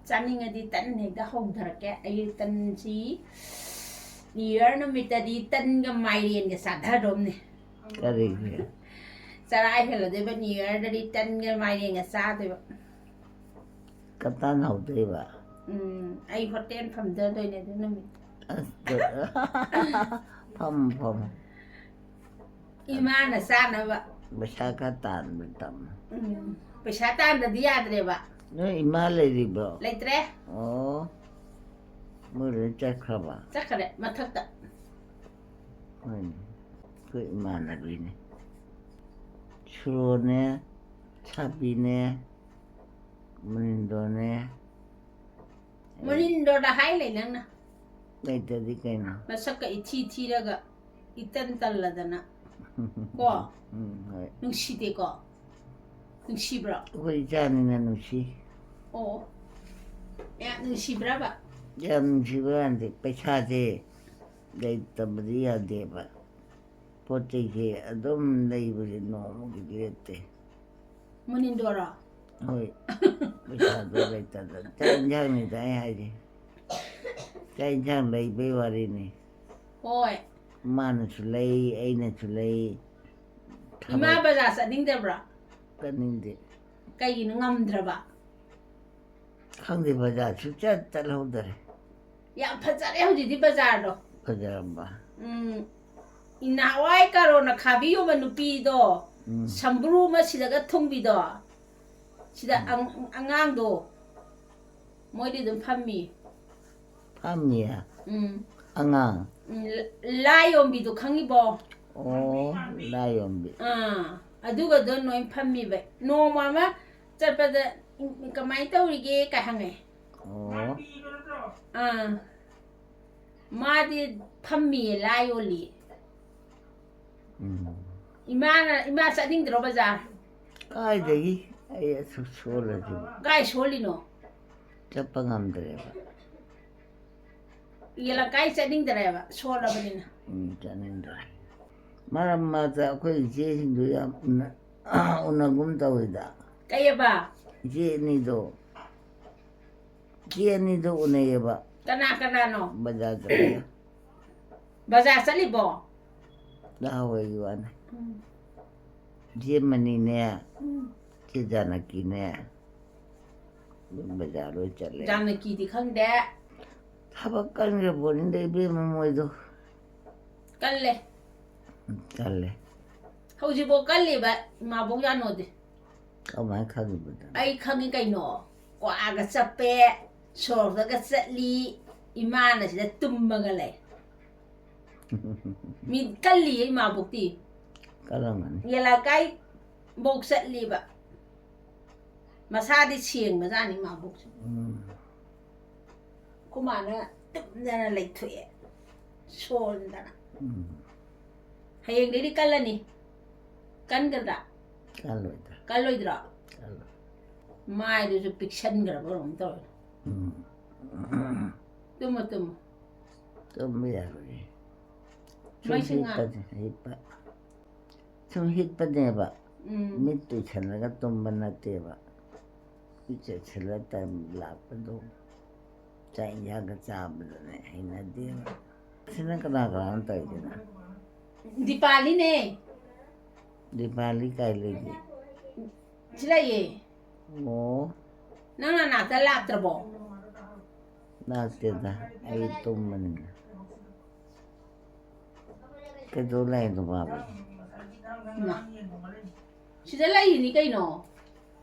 ꯆꯥꯅꯤꯡꯉꯗꯤ ꯇꯟ ꯍꯦꯛꯇ ꯍꯧꯊꯔꯛꯀꯦ꯫ ꯑꯩ ꯇꯟꯁꯤ New Year ꯅꯨꯃꯤꯠꯇꯗꯤ ꯇꯟꯒ ꯃꯥꯏꯔꯦꯟꯒ ꯆꯥꯊꯗꯧꯅꯦ꯫ ꯀꯔꯤꯒꯤ? ꯆꯔꯥ ꯍꯦꯜꯂꯗꯣꯏꯕ, New Year ꯗꯗꯤ ꯇꯟꯒ ꯃꯥꯏꯔꯦꯟꯒ ꯆꯥꯗꯣꯏꯕ꯫ ꯀꯇꯟ ꯍꯧꯗꯣꯏꯕ? ꯎꯝ, ꯑꯩ ꯍꯣꯇꯦꯜ ꯐꯝꯖꯗꯣꯏꯅꯦ ꯑꯗꯨ ꯅꯨꯃꯤꯠꯇ꯫ ꯑꯁ, ꯐꯝꯃꯨ, ꯐꯝꯃꯨ꯫ ꯏꯃꯥꯅ ꯆꯥꯅꯕ꯫ ꯄꯩꯁꯥ ꯈꯔ ꯇꯥꯟꯕ ꯇꯝꯃꯨ꯫ ꯎꯝ, ꯄꯩꯁꯥ ꯇꯥꯟꯗꯗꯤ ꯌꯥꯗ꯭ꯔꯦꯕ꯫ ꯅꯣꯏ ꯏꯃꯥ ꯂꯩꯔꯤꯕ꯭ꯔꯣ? ꯂꯩꯇ꯭ꯔꯦ꯫ ꯑꯣ, ꯃꯣꯏ ꯂꯣꯏ ꯆꯠꯈ꯭ꯔꯕ? ꯆꯠꯈ꯭ꯔꯦ ꯃꯊꯛꯇ꯫ ꯍꯣꯏꯅꯦ, ꯑꯩꯈꯣꯏ ꯏꯃꯥꯟꯅꯕꯤꯅꯦ꯫ ꯁꯨꯔꯣꯅꯦ, ꯁꯥꯕꯤꯅꯦ, ꯃꯅꯤꯟꯗꯣꯅꯦ꯫ ꯃꯅꯤꯟꯗꯣꯗ ꯍꯥꯏ ꯂꯩ ꯅꯪꯅ꯫ ꯂꯩꯇꯗꯤ ꯀꯩꯅꯣ? ꯃꯁꯛꯀ ꯏꯊꯤ ꯊꯤꯔꯒ, ꯏꯇꯟ ꯇꯜꯂꯗꯅ꯫ ꯀꯣ? ꯎꯝ, ꯍꯣꯏ꯫ ꯅꯨꯡꯁꯤꯗꯦꯀꯣ? ꯅꯨꯡꯁꯤꯕ꯭ꯔꯣ? ꯑꯩꯈꯣꯏ ꯏꯆꯥꯅꯤꯅ ꯅꯨꯡꯁꯤ꯫ ꯑꯣ꯫ ꯌꯥꯝ ꯅꯨꯡꯁꯤꯕ꯭ꯔꯕ? ꯌꯥꯝ ꯅꯨꯡꯁꯤꯕ ꯋꯥꯅꯤ, ꯄꯩꯁꯥꯁꯦ ꯂꯩꯇꯕꯗꯤ ꯌꯥꯗꯦꯕ꯫ ꯄꯣꯠ ꯆꯩꯁꯦ ꯑꯗꯨꯝ ꯂꯩꯕꯁꯦ ꯅꯣꯡꯃꯒꯤ ꯂꯦꯞꯇꯦ꯫ ꯃꯅꯤꯟꯗꯣꯔꯣ? ꯍꯣꯏ꯫ ꯄꯩꯁꯥꯗꯣ ꯂꯩꯇꯗꯅ꯫ ꯆꯥꯛ ꯏꯟꯁꯥꯡꯅꯤꯗ ꯑꯩ ꯍꯥꯏꯁꯦ꯫ ꯆꯥꯛ ꯏꯟꯁꯥꯡ ꯂꯩꯕꯩ ꯋꯥꯔꯤꯅꯤ꯫ ꯍꯣꯏ꯫ ꯃꯥꯅꯁꯨ ꯂꯩ, ꯑꯩꯅꯁꯨ ꯂꯩ꯫ ꯏꯃꯥ ꯊꯕꯛ ꯕꯖꯥꯔ ꯆꯠꯅꯤꯡꯗꯕ꯭ꯔꯣ? ꯆꯠꯅꯤꯡꯗꯦ꯫ ꯀꯩꯒꯤꯅꯣ, ꯉꯝꯗ꯭ꯔꯕ? ꯈꯪꯗꯦ, ꯕꯖꯥꯔ ꯁꯨꯡꯆꯠ ꯆꯠꯍꯧꯗꯔꯦ꯫ ꯌꯥꯝ ꯐꯖꯔꯦ ꯍꯧꯖꯤꯛꯇꯤ ꯕꯖꯥꯔꯗꯣ꯫ ꯐꯖꯔꯝꯕ꯫ ꯎꯝ꯫ ꯅꯍꯥꯟꯋꯥꯏ ꯀꯥꯔꯣꯅ ꯈꯥꯕꯤ ꯌꯣꯟꯕ ꯅꯨꯄꯤꯗꯣ, ꯎꯝ꯫ ꯁꯝꯕ꯭ꯔꯨ ꯑꯃ ꯁꯤꯗꯒ ꯊꯨꯡꯕꯤꯗꯣ, ꯁꯤꯗ ꯑꯪ-, ꯑꯉꯥꯡꯗꯣ, ꯃꯣꯏꯗꯤ ꯑꯗꯨꯝ ꯐꯝꯃꯤ꯫ ꯐꯝꯃꯤꯌꯦ꯫ ꯎꯝ ꯑꯉꯥꯡ꯫ ꯎꯝ, ꯂꯥ ꯌꯣꯟꯕꯤꯗꯣ ꯈꯪꯉꯤꯕꯣ? ꯑꯣ, ꯂꯥ ꯌꯣꯟꯕꯤ꯫ ꯑꯥ, ꯑꯗꯨꯒꯗꯣ ꯅꯣꯏ ꯐꯝꯃꯤꯕ꯫ ꯅꯣꯡꯃ ꯑꯃ ꯆꯠꯄꯗ, "ꯀꯃꯥꯏꯅ ꯇꯧꯔꯤꯒꯦ?" ꯀꯥꯏ ꯍꯪꯉꯦ꯫ ꯑꯣ꯫ ꯑꯥ, ꯃꯥꯗꯤ ꯐꯝꯃꯤꯌꯦ, ꯂꯥ ꯌꯣꯜꯂꯤ꯫ ꯎꯝ꯫ ꯏꯃꯥꯅ, ꯏꯃꯥ ꯆꯠꯅꯤꯡꯗ꯭ꯔꯣ ꯕꯖꯥꯔ? ꯀꯥꯏꯗꯒꯤ? ꯑꯩ ꯑꯁꯨꯛ ꯁꯣꯜꯂꯁꯤꯕꯨ꯫ ꯀꯥꯏ ꯁꯣꯜꯂꯤꯅꯣ? ꯆꯠꯄ ꯉꯝꯗ꯭ꯔꯦꯕ꯫ ꯌꯦꯂꯀꯥꯏ ꯆꯠꯅꯤꯡꯗ꯭ꯔꯦꯕ, ꯁꯣꯜꯂꯕꯅꯤꯅ꯫ ꯎꯝ, ꯆꯠꯅꯤꯡꯗ꯭ꯔꯦ꯫ ꯃꯔꯛ ꯃꯔꯛꯇ ꯑꯩꯈꯣꯏ ꯏꯆꯦꯁꯤꯡꯗꯨ ꯌꯥꯝ ꯎꯅ-, ꯎꯅꯒꯨꯝ ꯇꯧꯋꯤꯗ꯫ ꯀꯩꯑꯕ? ꯏꯆꯦ ꯑꯅꯤꯗꯣ꯫ ꯏꯆꯦ ꯑꯅꯤꯗꯣ ꯎꯅꯩꯌꯦꯕ꯫ ꯀꯅꯥ ꯀꯅꯥꯅꯣ? ꯕꯖꯥꯔ ꯆꯠꯂꯒ꯫ ꯕꯖꯥꯔ ꯆꯠꯂꯤꯕꯣ? ꯂꯥꯛꯍꯧꯋꯦ ꯋꯥꯅꯤ꯫ ꯎꯝ꯫ ꯏꯆꯦ ꯃꯅꯤꯅꯦ, ꯎꯝ꯫ ꯏꯆꯦ ꯖꯥꯅꯀꯤꯅꯦ꯫ ꯑꯗꯨꯝ ꯕꯖꯥꯔ ꯂꯣꯏ ꯆꯠꯂꯦ꯫ ꯖꯥꯅꯀꯤꯗꯤ ꯈꯪꯗꯦ꯫ ꯊꯕꯛ ꯀꯟꯈ꯭ꯔ ꯄꯣꯠꯅꯤꯗ ꯏꯕꯦꯝꯃ ꯃꯣꯏꯗꯣ꯫ ꯀꯜꯂꯦ꯫ ꯀꯜꯂꯦ꯫ ꯍꯧꯖꯤꯛꯐꯥꯎ ꯀꯜꯂꯤꯕ ꯏꯃꯥꯕꯣꯛ ꯖꯥꯅꯣꯗꯤ꯫ ꯀꯃꯥꯏꯅ ꯈꯪꯉꯤꯕꯗ? ꯑꯩ ꯈꯪꯉꯤ ꯀꯩꯅꯣ꯫ ꯀ꯭ꯋꯥꯒ ꯆꯞꯄꯦ, ꯁꯣꯔꯣꯛꯇꯒ ꯆꯠꯂꯤ, ꯏꯃꯥꯅ ꯁꯤꯗ ꯇꯨꯝꯃꯒ ꯂꯩ꯫ ꯃꯤ ꯀꯜꯂꯤꯌꯦ ꯏꯃꯥꯕꯣꯛꯇꯤ꯫ ꯀꯜꯂꯝꯒꯅꯤ꯫ ꯌꯦꯂꯥꯀꯥꯏ ꯕꯣꯛ ꯆꯠꯂꯤꯕ꯫ ꯃꯁꯥꯗꯤ ꯁꯦꯡꯕꯖꯥꯠꯅꯤ ꯏꯃꯥꯕꯣꯛꯁꯨ꯫ ꯎꯝ꯫ ꯑꯩꯈꯣꯏ ꯃꯥꯅ ꯇꯨꯝꯗꯅ ꯂꯩꯊꯣꯛꯑꯦ꯫ ꯁꯣꯟꯗꯅ꯫ ꯎꯝ꯫ ꯍꯌꯦꯡꯗꯩꯗꯤ ꯀꯜꯂꯅꯤ꯫ ꯀꯟꯒꯗ꯭ꯔꯥ? ꯀꯜꯂꯣꯏꯗ꯫ ꯀꯜꯂꯣꯏꯗ꯭ꯔꯣ? ꯀꯜꯂꯣꯏ꯫ ꯃꯥꯏꯗꯨꯁꯨ ꯄꯤꯛꯁꯟꯈ꯭ꯔꯕ ꯀꯩꯅꯣꯝ ꯇꯧꯔꯦ꯫ ꯎꯝ꯫ ꯇꯨꯝꯃꯣ, ꯇꯨꯝꯃꯣ꯫ ꯇꯨꯝꯕ ꯌꯥꯔꯣꯏꯌꯦ꯫ ꯁꯨꯝ ꯃꯩꯁꯨ ꯉꯥ- ꯍꯤꯞꯄꯅꯦ, ꯍꯤꯞꯄ꯫ ꯁꯨꯝ ꯍꯤꯞꯄꯅꯦꯕ꯫ ꯎꯝ꯫ ꯃꯤꯠ ꯇꯨꯏꯁꯜꯂꯒ ꯇꯨꯝꯕ ꯅꯠꯇꯦꯕ꯫ ꯃꯤꯠ ꯆꯠꯁꯤꯜꯂ ꯇꯥꯏꯝ ꯂꯥꯛꯄꯗꯣ꯫ ꯆꯥꯛ ꯏꯟꯖꯥꯡꯒ ꯆꯥꯕꯗꯅꯦ ꯍꯩꯅꯗꯦꯕ꯫ ꯁꯤꯅ ꯀꯅꯥ ꯀꯅꯥꯅꯣ ꯇꯧꯔꯤꯁꯤꯅ? ꯗꯤꯄꯥꯂꯤꯅꯦ꯫ ꯗꯤꯄꯥꯂꯤ ꯀꯥꯏ ꯂꯩꯒꯦ? ꯁꯤ ꯂꯩꯌꯦ꯫ ꯑꯣ꯫ ꯅꯪ ꯅꯅꯥꯛꯇ ꯂꯥꯛꯇ꯭ꯔꯕꯣ? ꯂꯥꯛꯇꯦꯗ, ꯑꯩ ꯇꯨꯝꯕꯅꯤꯅ꯫ ꯀꯩꯗꯧ ꯂꯥꯛꯏꯅꯣ ꯃꯥꯕꯨ? ꯃꯥ꯫ ꯁꯤꯗ ꯂꯩꯔꯤꯅꯤ ꯀꯩꯅꯣ꯫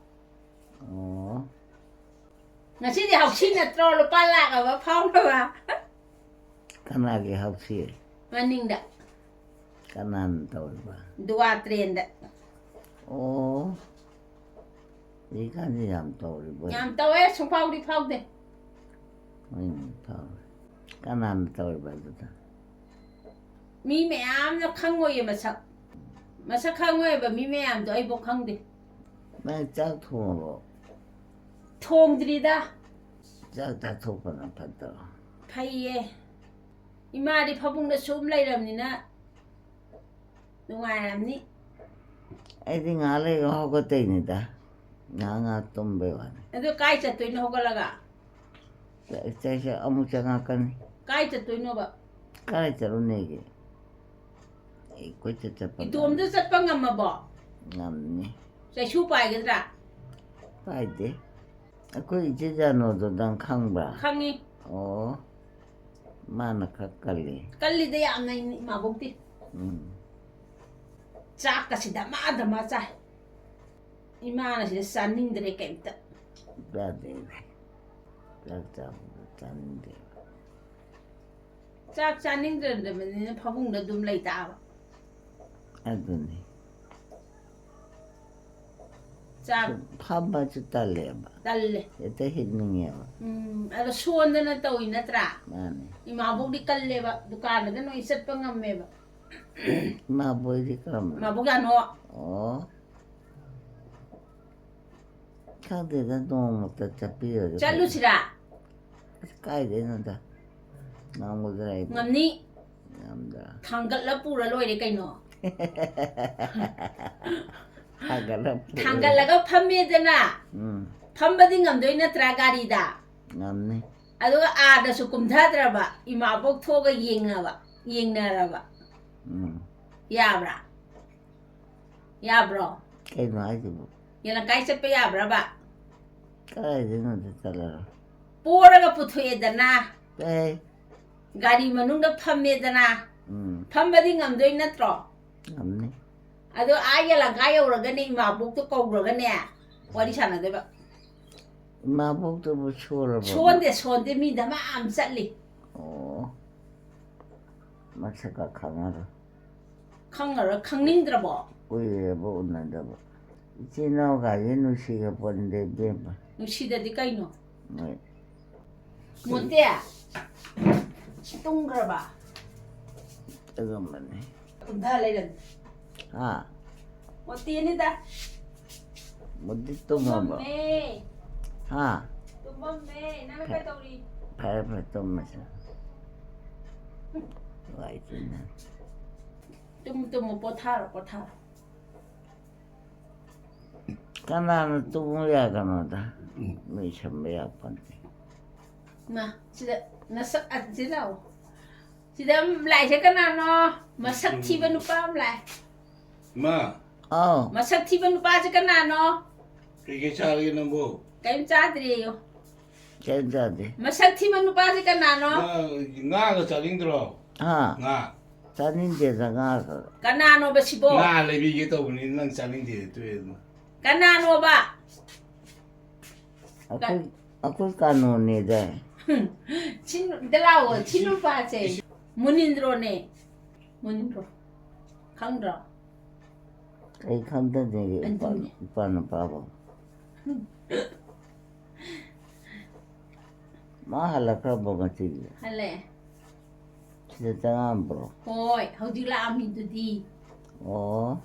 ꯑꯣ꯫ ꯉꯁꯤꯗꯤ ꯍꯧꯁꯤ ꯅꯠꯇ꯭ꯔꯣ, ꯂꯨꯄꯥ ꯂꯥꯛ ꯑꯃ ꯐꯥꯎꯅꯕ? ꯀꯅꯥꯒꯤ ꯍꯧꯁꯤ? ꯃꯅꯤꯡꯗ ꯀꯅꯥꯅ ꯇꯧꯔꯤꯕ? ꯗꯨꯋꯥ ꯇ꯭ꯔꯦꯟꯗ꯫ ꯑꯣ, ꯍꯧꯖꯤꯛꯀꯥꯟꯗꯤ ꯌꯥꯝ ꯇꯧꯔꯤꯕ? ꯌꯥꯝ ꯇꯧꯋꯦ, ꯁꯨꯡꯐꯥꯎꯗꯤ ꯐꯥꯎꯗꯦ꯫ ꯍꯣꯏꯅꯦ, ꯐꯥꯎꯔꯦ꯫ ꯀꯅꯥꯅ ꯇꯧꯔꯤꯕ ꯑꯗꯨꯗ? ꯃꯤ ꯃꯌꯥꯝꯅ ꯈꯪꯉꯣꯏꯌꯦ ꯃꯁꯛ꯫ ꯃꯁꯛ ꯈꯪꯉꯣꯏꯕ ꯃꯤ ꯃꯌꯥꯝꯗꯣ, ꯑꯩꯕꯨ ꯈꯪꯗꯦ꯫ ꯅꯪ ꯆꯥꯛ ꯊꯣꯡꯉꯕꯣ? ꯊꯣꯡꯗ꯭ꯔꯤꯗ꯫ ꯆꯥꯛ ꯆꯥꯊꯣꯛꯄꯅ ꯐꯠꯇ꯭ꯔꯣ? ꯐꯩꯌꯦ꯫ ꯏꯃꯥꯗꯤ ꯐꯃꯨꯡꯗ ꯁꯨꯝ ꯂꯩꯔꯕꯅꯤꯅ ꯅꯨꯡꯉꯥꯏꯔꯝꯅꯤ꯫ ꯑꯩꯗꯤ ꯉꯥꯏꯍꯥꯛ ꯂꯩꯔꯒ ꯍꯧꯒꯠꯇꯣꯏꯅꯤꯗ꯫ ꯉꯥꯏꯍꯥꯛ ꯉꯥꯏꯍꯥꯛ ꯇꯨꯝꯕꯩ ꯋꯥꯅꯤ꯫ ꯑꯗꯨ ꯀꯥꯏ ꯆꯠꯇꯣꯏꯅꯣ ꯍꯧꯒꯠꯂꯒ? ꯆꯥꯛ ꯆꯥꯛ ꯑꯃꯨꯛ ꯆꯪꯉꯛꯀꯅꯤ꯫ ꯀꯥꯏ ꯆꯠꯇꯣꯏꯅꯣꯕ? ꯀꯥꯏ ꯆꯠꯂꯨꯅꯦꯒꯦ? ꯑꯩ ꯀꯣꯏꯆꯠ ꯆꯠꯄ ꯏꯇꯣꯝꯇ ꯆꯠꯄ ꯉꯝꯃꯕꯣ? ꯉꯝꯅꯤ꯫ ꯆꯩꯁꯨ ꯄꯥꯏꯒꯗ꯭ꯔꯥ? ꯄꯥꯏꯗꯦ꯫ ꯑꯩꯈꯣꯏ ꯏꯆꯦ ꯖꯥꯅꯣꯗꯣ ꯅꯪ ꯈꯪꯕ꯭ꯔꯥ? ꯈꯪꯉꯤ꯫ ꯑꯣ, ꯃꯥꯅ ꯈꯔ ꯀꯜꯂꯤ꯫ ꯀꯜꯂꯤꯗ ꯌꯥꯝꯅ ꯏꯃꯥꯕꯣꯛꯇꯤ꯫ ꯎꯝ꯫ ꯆꯥꯛꯀꯁꯤ ꯗꯃꯥ ꯗꯃꯥ ꯆꯥꯏ꯫ ꯏꯃꯥꯅ ꯁꯤꯗ ꯆꯥꯅꯤꯡꯗ꯭ꯔꯦ ꯀꯩꯝꯇ꯫ ꯆꯥꯗꯦ꯫ ꯆꯥꯛ ꯆꯥꯕꯗ ꯆꯥꯅꯤꯡꯗꯦꯕ꯫ ꯆꯥꯛ ꯆꯥꯅꯤꯡꯗ꯭ꯔꯕꯅꯤꯅ ꯐꯃꯨꯡꯗ ꯑꯗꯨꯝ ꯂꯩꯇꯥꯕ꯫ ꯑꯗꯨꯅꯤ꯫ ꯆꯥꯛ ꯐꯝꯕꯁꯨ ꯇꯜꯂꯦꯕ꯫ ꯇꯜꯂꯦ꯫ ꯍꯦꯛꯇ ꯍꯤꯞꯅꯤꯡꯉꯦꯕ꯫ ꯎꯝ, ꯑꯗꯣ ꯁꯣꯟꯗꯅ ꯇꯧꯏ ꯅꯠꯇ꯭ꯔꯥ? ꯃꯥꯅꯦ꯫ ꯏꯃꯥꯕꯣꯛꯗꯤ ꯀꯜꯂꯦꯕ, ꯗꯨꯀꯥꯟꯗꯒ ꯅꯣꯏ ꯆꯠꯄ ꯉꯝꯃꯦꯕ꯫ ꯏꯃꯥꯕꯣꯏꯗꯤ ꯀꯔꯝꯕꯅꯣ? ꯏꯃꯥꯕꯣꯛ ꯌꯥꯅꯣ꯫ ꯑꯣ꯫ ꯈꯪꯗꯦꯗ, ꯅꯣꯡꯃꯇ ꯆꯠꯄꯤꯔꯒ ꯆꯠꯂꯨꯁꯤꯔꯥ? ꯑꯁ, ꯀꯥꯏꯗꯩꯅꯣꯗ? ꯉꯝꯒꯗ꯭ꯔꯥ ꯑꯩꯗꯤ? ꯉꯝꯅꯤ꯫ ꯉꯝꯗ꯭ꯔꯥ? ꯊꯥꯡꯒꯠꯂ ꯄꯨꯔ ꯂꯣꯏꯔꯦ ꯀꯩꯅꯣ꯫ ꯊꯥꯡꯒꯠꯂ ꯄꯨꯔ ꯊꯥꯡꯒꯠꯂꯒ ꯐꯝꯃꯦꯗꯅ꯫ ꯎꯝ꯫ ꯐꯝꯕꯗꯤ ꯉꯝꯗꯣꯏ ꯅꯠꯇ꯭ꯔꯥ ꯒꯥꯔꯤꯗ? ꯉꯝꯅꯤ꯫ ꯑꯗꯨꯒ ꯑꯥꯗꯁꯨ ꯀꯨꯝꯊꯗ꯭ꯔꯕ, ꯏꯃꯥꯕꯣꯛ ꯊꯣꯛꯑꯒ ꯌꯦꯡꯉꯕ, ꯌꯦꯡꯅꯔꯕ꯫ ꯎꯝ꯫ ꯌꯥꯕ꯭ꯔꯥ? ꯌꯥꯕ꯭ꯔꯣ? ꯀꯩꯅꯣ ꯍꯥꯏꯁꯤꯕꯨ? ꯌꯦꯂꯪꯀꯥꯏ ꯆꯠꯄ ꯌꯥꯕ꯭ꯔꯕ? ꯀꯗꯥꯏꯗꯩꯅꯣꯗ ꯆꯠꯂꯔꯣꯏ꯫ ꯄꯣꯔꯒ ꯄꯨꯊꯣꯛꯑꯦꯗꯅ, ꯑꯦ, ꯒꯥꯔꯤ ꯃꯅꯨꯡꯗ ꯐꯝꯃꯦꯗꯅ, ꯎꯝ, ꯐꯝꯕꯗꯤ ꯉꯝꯗꯣꯏ ꯅꯠꯇ꯭ꯔꯣ? ꯉꯝꯅꯤ꯫ ꯑꯗꯣ ꯑꯥ ꯌꯦꯂꯪꯀꯥ ꯌꯧꯔꯒꯅꯦ ꯏꯃꯥꯕꯣꯛꯇꯣ ꯀꯧꯔꯒꯅꯦ ꯋꯥꯔꯤ ꯁꯥꯟꯅꯗꯣꯏꯕ꯫ ꯏꯃꯥꯕꯣꯛꯇꯨꯕꯨ ꯁꯣꯜꯂꯕꯣ? ꯁꯣꯟꯗꯦ, ꯁꯣꯟꯗꯦ, ꯃꯤ ꯗꯃꯥ ꯑꯃ ꯆꯠꯂꯤ꯫ ꯑꯣ, ꯃꯁꯛꯀ ꯈꯪꯉꯔꯣꯏ꯫ ꯈꯪꯉꯔꯣꯏ, ꯈꯪꯅꯤꯡꯗ꯭ꯔꯕꯣ? ꯀꯨꯏꯔꯦꯕ ꯎꯅꯗꯕ꯫ ꯏꯆꯤꯟ ꯏꯅꯥꯎꯒꯁꯦ ꯅꯨꯡꯁꯤꯒ ꯄꯣꯟꯗꯦ ꯏꯕꯦꯝꯃ꯫ ꯅꯨꯡꯁꯤꯗꯗꯤ ꯀꯩꯅꯣ? ꯍꯣꯏ꯫ ꯃꯣꯟꯇꯦ, ꯁꯤ ꯇꯨꯝꯈ꯭ꯔꯕ? ꯑꯗꯨꯒꯨꯝꯕꯅꯤ꯫ ꯇꯨꯝꯊ ꯂꯩꯔꯝꯃꯤ꯫ ꯍꯥ? ꯃꯣꯟꯇꯦꯅꯤꯗ꯫ ꯃꯨꯗꯤ ꯇꯨꯝꯃꯕ? ꯇꯨꯝꯃꯝꯃꯦ꯫ ꯍꯥ? ꯇꯨꯝꯃꯝꯃꯦ꯫ ꯅꯪꯅ ꯀꯩꯗꯧꯔꯤ? ꯐꯔꯦ ꯐꯔꯦ, ꯇꯨꯝꯃꯁꯦ꯫ ꯅꯨꯡꯉꯥꯏꯇꯦꯅ꯫ ꯇꯨꯝꯃꯨ, ꯇꯨꯝꯃꯨ, ꯄꯣꯊꯥꯔꯣ, ꯄꯣꯊꯥꯔꯣ꯫ ꯀꯅꯥꯅ ꯇꯨꯝꯃꯨ ꯌꯥꯒꯅꯣꯗ? ꯃꯤ ꯁꯝꯕ ꯌꯥꯄꯣꯟꯇꯦ꯫ ꯃꯥ, ꯁꯤꯗ ꯅꯁꯛ, ꯑ, ꯁꯤꯗ ꯂꯥꯛꯑꯣ꯫ ꯁꯤꯗ ꯂꯥꯛꯏꯁꯦ ꯀꯅꯥꯅꯣ? ꯃꯁꯛ ꯊꯤꯕ ꯅꯨꯄꯥ ꯑꯃ ꯂꯥꯛꯑꯦ꯫ ꯏꯃꯥ, ꯑꯥꯎ, ꯃꯁꯛ ꯊꯤꯕ ꯅꯨꯄꯥꯁꯦ ꯀꯅꯥꯅꯣ? ꯀꯩꯀꯩ ꯆꯥꯔꯒꯦ ꯅꯪꯕꯨ? ꯀꯔꯤꯝ ꯆꯥꯗ꯭ꯔꯤꯌꯣ꯫ ꯀꯩꯝ ꯆꯥꯗꯦ꯫ ꯃꯁꯛ ꯊꯤꯕ ꯅꯨꯄꯥꯁꯦ ꯀꯅꯥꯅꯣ? ꯉꯥ, ꯉꯥꯒ ꯆꯥꯅꯤꯡꯗ꯭ꯔꯣ? ꯍꯥ? ꯉꯥ꯫ ꯆꯥꯅꯤꯡꯗꯦꯗ ꯉꯥꯒ꯫ ꯀꯅꯥꯅꯣꯕ ꯁꯤꯕꯣ? ꯉꯥ ꯂꯩꯕꯤꯒꯦ ꯇꯧꯕꯅꯤ, ꯅꯪ ꯆꯥꯅꯤꯡꯗꯦ ꯇꯣꯛꯑꯦ ꯑꯗꯨꯅ꯫ ꯀꯅꯥꯅꯣꯕ? ꯑꯩꯈꯣꯏ, ꯑꯩꯈꯣꯏ ꯀꯥꯅꯣꯅꯦꯗ꯫ ꯁꯤ ꯅꯨ-, ꯗ ꯂꯥꯛꯑꯣ, ꯁꯤ ꯅꯨꯄꯥꯁꯦ꯫ ꯃꯨꯅꯤꯟꯗ꯭ꯔꯣꯅꯦ꯫ ꯃꯨꯅꯤꯟꯗ꯭ꯔꯣ꯫ ꯈꯪꯗ꯭ꯔꯣ? ꯑꯩ ꯈꯪꯗꯗꯦ ꯏꯄꯥ, ꯑꯗꯨꯅꯦ꯫ ꯏꯄꯥ ꯅꯨꯄꯥꯕꯨ꯫ ꯃꯥ ꯍꯜꯂꯛꯈ꯭ꯔꯕꯣ ꯉꯁꯤꯒꯤ? ꯍꯜꯂꯛꯑꯦ꯫ ꯁꯤꯗ ꯆꯪꯉꯛꯑꯝꯕ꯭ꯔꯣ? ꯍꯣꯏ, ꯍꯧꯖꯤꯛ ꯂꯥꯛꯑꯝꯃꯤꯗꯨꯗꯤ꯫ ꯑꯣ,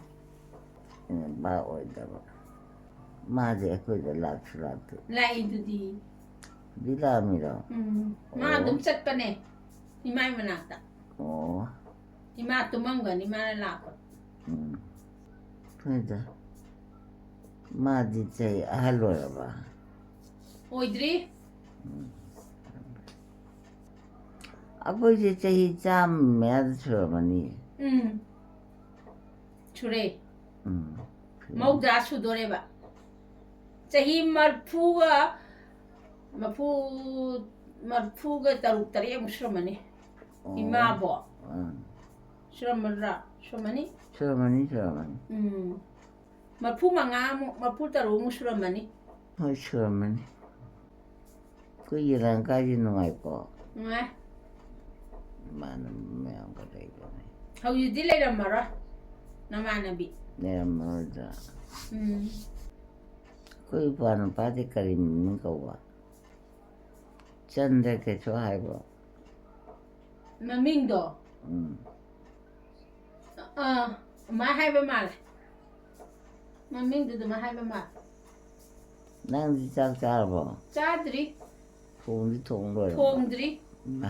ꯃꯥ ꯑꯣꯏꯗꯕ꯫ ꯃꯥꯗꯤ ꯑꯩꯈꯣꯏꯗ ꯂꯥꯛꯁꯨ ꯂꯥꯛꯇꯦ꯫ ꯂꯥꯛꯏꯗꯨꯗꯤ꯫ ꯍꯧꯖꯤꯛ ꯂꯥꯛꯑꯝꯃꯤꯔꯣ? ꯎꯝ꯫ ꯃꯥ ꯑꯣ꯫ ꯑꯗꯨꯝ ꯆꯠꯄꯅꯦ꯫ ꯏꯃꯥꯏ ꯃꯅꯥꯛꯇ꯫ ꯑꯣ, ꯏꯃꯥ ꯇꯨꯝꯃꯝꯒꯅꯤ, ꯃꯥꯅ ꯂꯥꯛꯄ꯫ ꯎꯝ꯫ ꯍꯣꯏꯗ꯫ ꯃꯥꯗꯤ ꯆꯍꯤ ꯑꯍꯜ ꯑꯣꯏꯔꯕ? ꯑꯣꯏꯗ꯭ꯔꯤ꯫ ꯑꯩꯈꯣꯏꯁꯦ ꯆꯍꯤ ꯆꯥꯝꯃ ꯃꯌꯥꯗ ꯁꯨꯔꯝꯃꯅꯤ꯫ ꯎꯝ꯫ ꯁꯨꯔꯦ꯫ ꯎꯝ꯫ ꯃꯧꯗ꯭ꯔꯥ ꯁꯨꯗꯣꯔꯦꯕ꯫ ꯆꯍꯤ ꯃꯔꯐꯨꯒ, ꯃꯔꯐꯨ, ꯃꯔꯐꯨꯒ ꯇꯔꯨꯛ ꯇꯔꯦꯠꯃꯨꯛ ꯁꯨꯔꯝꯃꯅꯤ꯫ ꯑꯣ꯫ ꯏꯃꯥꯕꯣ꯫ ꯎꯝ꯫ ꯁꯨꯔꯝꯃꯗ꯭ꯔꯥ? ꯁꯨꯔꯝꯃꯅꯤ꯫ ꯁꯨꯔꯝꯃꯅꯤ, ꯁꯨꯔꯝꯃꯅꯤ꯫ ꯎꯝ꯫ ꯃꯔꯐꯨ ꯃꯉꯥꯃꯨꯛ, ꯃꯔꯐꯨ ꯇꯔꯨꯛꯃꯨꯛ ꯁꯨꯔꯝꯃꯅꯤ꯫ ꯍꯣꯏ, ꯁꯨꯔꯝꯃꯅꯤ꯫ ꯑꯩꯈꯣꯏ ꯌꯦꯂꯥꯡꯀꯥꯁꯦ ꯅꯨꯡꯉꯥꯏꯀꯣ? ꯅꯨꯡꯉꯥꯏ꯫ ꯏꯃꯥꯟꯅꯕ ꯃꯌꯥꯝꯒ ꯂꯩꯕꯅꯦ꯫ ꯍꯧꯖꯤꯛꯇꯤ ꯂꯩꯔꯝꯃꯔꯣꯏ ꯅꯃꯥꯟꯅꯕꯤ꯫ ꯂꯩꯔꯝꯃꯔꯣꯏꯗ꯫ ꯎꯝ꯫ ꯑꯩꯈꯣꯏ ꯏꯄ꯭ꯋꯥ ꯅꯨꯄꯥꯗꯤ ꯀꯔꯤ ꯃꯃꯤꯡ ꯀꯧꯕ? ꯆꯟꯗ꯭ꯔ ꯀꯦꯁꯣ ꯍꯥꯏꯕ꯭ꯔꯣ? ꯃꯃꯤꯡꯗꯣ꯫ ꯎꯝ꯫ ꯑꯥ, ꯑꯗꯨꯃꯥꯏꯅ ꯍꯥꯏꯕ ꯃꯥꯜꯂꯦ꯫ ꯃꯃꯤꯡꯗꯨ ꯑꯗꯨꯃꯥꯏꯅ ꯍꯥꯏꯕ ꯃꯥꯜꯂꯦ꯫ ꯅꯪꯗꯤ ꯆꯥꯛ ꯆꯥꯔꯕꯣ? ꯆꯥꯗ꯭ꯔꯤ꯫ ꯊꯣꯡꯗꯤ ꯊꯣꯡ ꯂꯣꯏꯔꯕꯣ? ꯊꯣꯡꯗ꯭ꯔꯤ꯫ ꯏꯃꯥ,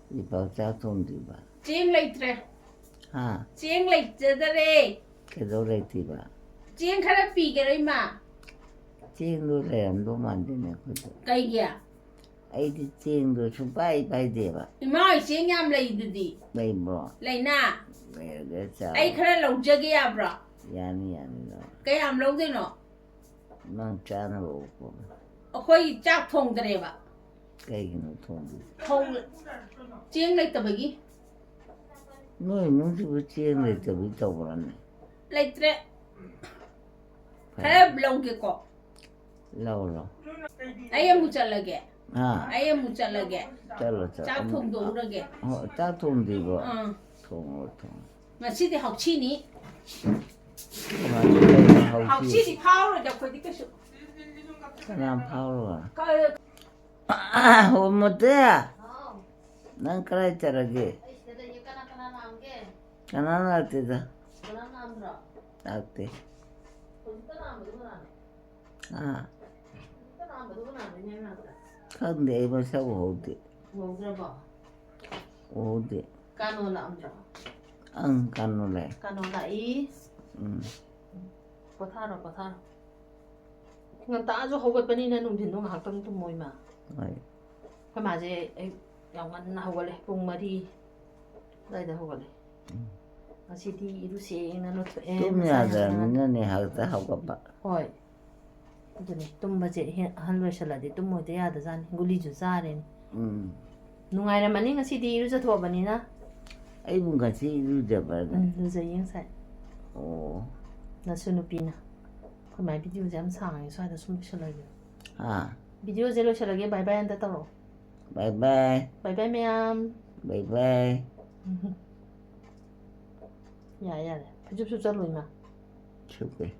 ꯍꯧꯖꯤꯛꯐꯥꯎ ꯆꯥꯛ ꯊꯣꯡꯗ꯭ꯔꯤꯕ? ꯆꯦꯡ ꯂꯩꯇ꯭ꯔꯦ꯫ ꯍꯥ? ꯆꯦꯡ ꯂꯩꯖꯗꯔꯦ꯫ ꯀꯩꯗꯧ ꯂꯩꯇ꯭ꯔꯤꯕ? ꯆꯦꯡ ꯈꯔ ꯄꯤꯒꯦꯔꯣ, ꯏꯃꯥ? ꯆꯦꯡꯗꯣ ꯂꯩꯔꯝꯗꯧ ꯃꯥꯟꯗꯦꯅꯦ ꯑꯩꯈꯣꯏꯗ꯫ ꯀꯩꯒꯤ? ꯑꯩꯗꯤ ꯆꯦꯡꯗꯣ ꯁꯨꯡꯄꯥꯏ ꯄꯥꯏꯗꯦꯕ꯫ ꯏꯃꯥ ꯍꯣꯏ ꯆꯦꯡ ꯌꯥꯝ ꯂꯩꯗꯨꯗꯤ꯫ ꯂꯩꯕ꯭ꯔꯣ? ꯂꯩꯅꯥ? ꯂꯩꯔꯒ ꯆꯥ꯫ ꯑꯩ ꯈꯔ ꯂꯧꯖꯒꯦ ꯌꯥꯕ꯭ꯔꯣ? ꯌꯥꯅꯤ, ꯌꯥꯅꯤ, ꯂꯧ꯫ ꯀꯌꯥꯝ ꯂꯧꯗꯣꯏꯅꯣ? ꯅꯪ ꯆꯥꯅꯕ ꯑꯣꯛꯄ꯫ ꯑꯩꯈꯣꯏ ꯆꯥꯛ ꯊꯣꯡꯗ꯭ꯔꯦꯕ꯫ ꯀꯩꯒꯤꯅꯣ ꯊꯣꯡꯗ꯭ꯔꯤ? ꯊꯣꯡ-, ꯆꯦꯡ ꯂꯩꯇꯕꯒꯤ꯫ ꯅꯣꯏ ꯏꯃꯨꯡꯁꯤꯕꯨ ꯆꯦꯡ ꯂꯩꯇꯕꯤ ꯇꯧꯕ꯭ꯔꯅꯦ? ꯂꯩꯇ꯭ꯔꯦ꯫ ꯐꯔꯦ꯫ ꯈꯔ ꯂꯧꯒꯦꯀꯣ꯫ ꯂꯧ, ꯂꯧ꯫ ꯑꯩ ꯑꯃꯨꯛ ꯆꯠꯂꯒꯦ꯫ ꯍꯥ? ꯑꯩ ꯑꯃꯨꯛ ꯆꯠꯂꯒꯦ꯫ ꯆꯠꯂꯣ, ꯆꯠꯂꯣ꯫ ꯆꯥꯛ ꯊꯣꯡꯗꯣꯛꯎꯔꯒꯦ꯫ ꯍꯣ, ꯆꯥꯛ ꯊꯣꯡꯗ꯭ꯔꯤꯕꯣ? ꯑꯥ꯫ ꯊꯣꯡꯉꯣ, ꯊꯣꯡꯉꯣ꯫ ꯉꯁꯤꯗꯤ ꯍꯧꯁꯤꯅꯤ꯫ ꯀꯃꯥꯏꯅ ꯇꯧꯔꯤꯅꯣ ꯍꯧꯁꯤ? ꯍꯧꯁꯤꯗꯤ ꯐꯥꯎꯔꯣꯏꯗ ꯑꯩꯈꯣꯏꯗꯤ ꯀꯩꯁꯨ꯫ ꯀꯅꯥ ꯐꯥꯎꯔꯣꯏ? ꯀ-, ꯑꯣ, ꯃꯣꯇꯦ꯫ ꯍꯥꯎ, ꯅꯪ ꯀꯗꯥꯏ ꯆꯠꯂꯒꯦ? ꯑꯩ ꯁꯤꯗ ꯂꯩꯌꯦ꯫ ꯀꯅꯥ ꯀꯅꯥ ꯂꯥꯛꯑꯝꯒꯦ? ꯀꯅꯥ ꯂꯥꯛꯇꯦꯗ꯫ ꯀꯅꯥꯝ ꯂꯥꯛꯑꯝꯗ꯭ꯔꯣ? ꯂꯥꯛꯇꯦ꯫ ꯍꯧꯖꯤꯛꯇ ꯂꯥꯛꯑꯝꯕꯗꯨ ꯀꯅꯥꯅꯣ? ꯑꯥ, ꯍꯧꯖꯤꯛꯇ ꯂꯥꯛꯑꯝꯕꯗꯨ ꯀꯅꯥꯅꯣ ꯏꯅꯦ ꯃꯅꯥꯛꯇ? ꯈꯪꯗꯦ, ꯑꯩ ꯃꯁꯛ ꯎꯍꯧꯗꯦ꯫ ꯎꯍꯧꯗ꯭ꯔꯕꯣ? ꯎꯍꯧꯗꯦ꯫ ꯀꯥꯅꯣ ꯂꯥꯛꯑꯝꯗ꯭ꯔꯣ? ꯑꯪ, ꯀꯥꯅꯣ ꯂꯥꯛꯑꯦ꯫ ꯀꯥꯅꯣ ꯂꯥꯛꯏ꯫ ꯎꯝ꯫ ꯄꯣꯊꯥꯔꯣ, ꯄꯣꯊꯥꯔꯣ꯫ ꯉꯟꯇꯥꯁꯨ ꯍꯧꯒꯠꯄꯅꯤꯅ ꯅꯨꯡꯊꯤꯟꯗꯣ ꯉꯥꯏꯍꯥꯛꯇꯪ ꯇꯨꯝꯃꯣ ꯏꯃꯥ꯫ ꯍꯣꯏ꯫ ꯑꯩꯈꯣꯏ ꯃꯥꯁꯦ ꯑꯌꯨꯛ ꯌꯥꯝ ꯉꯟꯅ ꯍꯧꯒꯠꯂꯦ, ꯄꯨꯡ ꯃꯔꯤ ꯑꯗꯨꯋꯥꯏꯗ ꯍꯧꯒꯠꯂꯦ꯫ ꯎꯝ꯫ ꯉꯁꯤꯗꯤ ꯏꯔꯨ ꯁꯦꯡꯅ ꯂꯨꯊꯣꯛꯑꯦ, ꯇꯨꯝ ꯃꯁꯥ ꯌꯥꯝ ꯅꯥꯟꯅ꯫ ꯌꯥꯗ꯭ꯔꯕꯅꯤꯅꯅꯦ ꯍꯦꯛꯇ ꯍꯧꯒꯠꯄ꯫ ꯍꯣꯏ꯫ ꯑꯗꯨꯅꯦ, ꯇꯨꯝꯕꯁꯦ ꯍꯦ-, ꯑꯍꯜ ꯑꯣꯏꯁꯜꯂꯗꯤ ꯇꯨꯝꯃꯣꯏꯗ ꯌꯥꯗꯖꯥꯠꯅꯤ, ꯒꯨꯂꯤꯁꯨ ꯆꯥꯔꯦꯅꯦ꯫ ꯎꯝ꯫ ꯅꯨꯡꯉꯥꯏꯔꯝꯃꯅꯤ ꯉꯁꯤꯗꯤ ꯏꯔꯨꯖꯊꯣꯛꯑꯕꯅꯤꯅ꯫ ꯑꯩꯕꯨ ꯉꯁꯤ ꯏꯔꯨꯖꯕ꯭ꯔꯅꯦ? ꯎꯝ, ꯂꯨꯖꯩꯌꯦ ꯉꯁꯥꯏ꯫ ꯑꯣ꯫ ꯅꯁꯨ ꯅꯨꯄꯤꯅ꯫ ꯑꯩꯈꯣꯏ ꯃꯥꯏ ꯚꯤꯗꯤꯑꯣꯁꯦ ꯌꯥꯝ ꯁꯥꯡꯉꯦ, ꯁ꯭ꯋꯥꯏꯗ ꯁꯨꯝ ꯂꯣꯏꯁꯜꯂꯒꯦ꯫ ꯍꯥ? ꯚꯤꯗꯤꯑꯣꯁꯦ ꯂꯣꯏꯁꯤꯜꯂꯒꯦ, ꯕꯥꯏ ꯕꯥꯏ ꯑꯝꯇ ꯇꯧꯔꯣ꯫ ꯕꯥꯏ ꯕꯥꯏ꯫ ꯕꯥꯏ ꯕꯥꯏ ꯃꯌꯥꯝ꯫ ꯕꯥꯏ ꯕꯥꯏ꯫ ꯌꯥꯔꯦ ꯌꯥꯔꯦ, ꯐꯩꯖꯨꯞ ꯁꯨꯞꯆꯜꯂꯨ ꯏꯃꯥ꯫ ꯁꯨꯞꯀꯦ꯫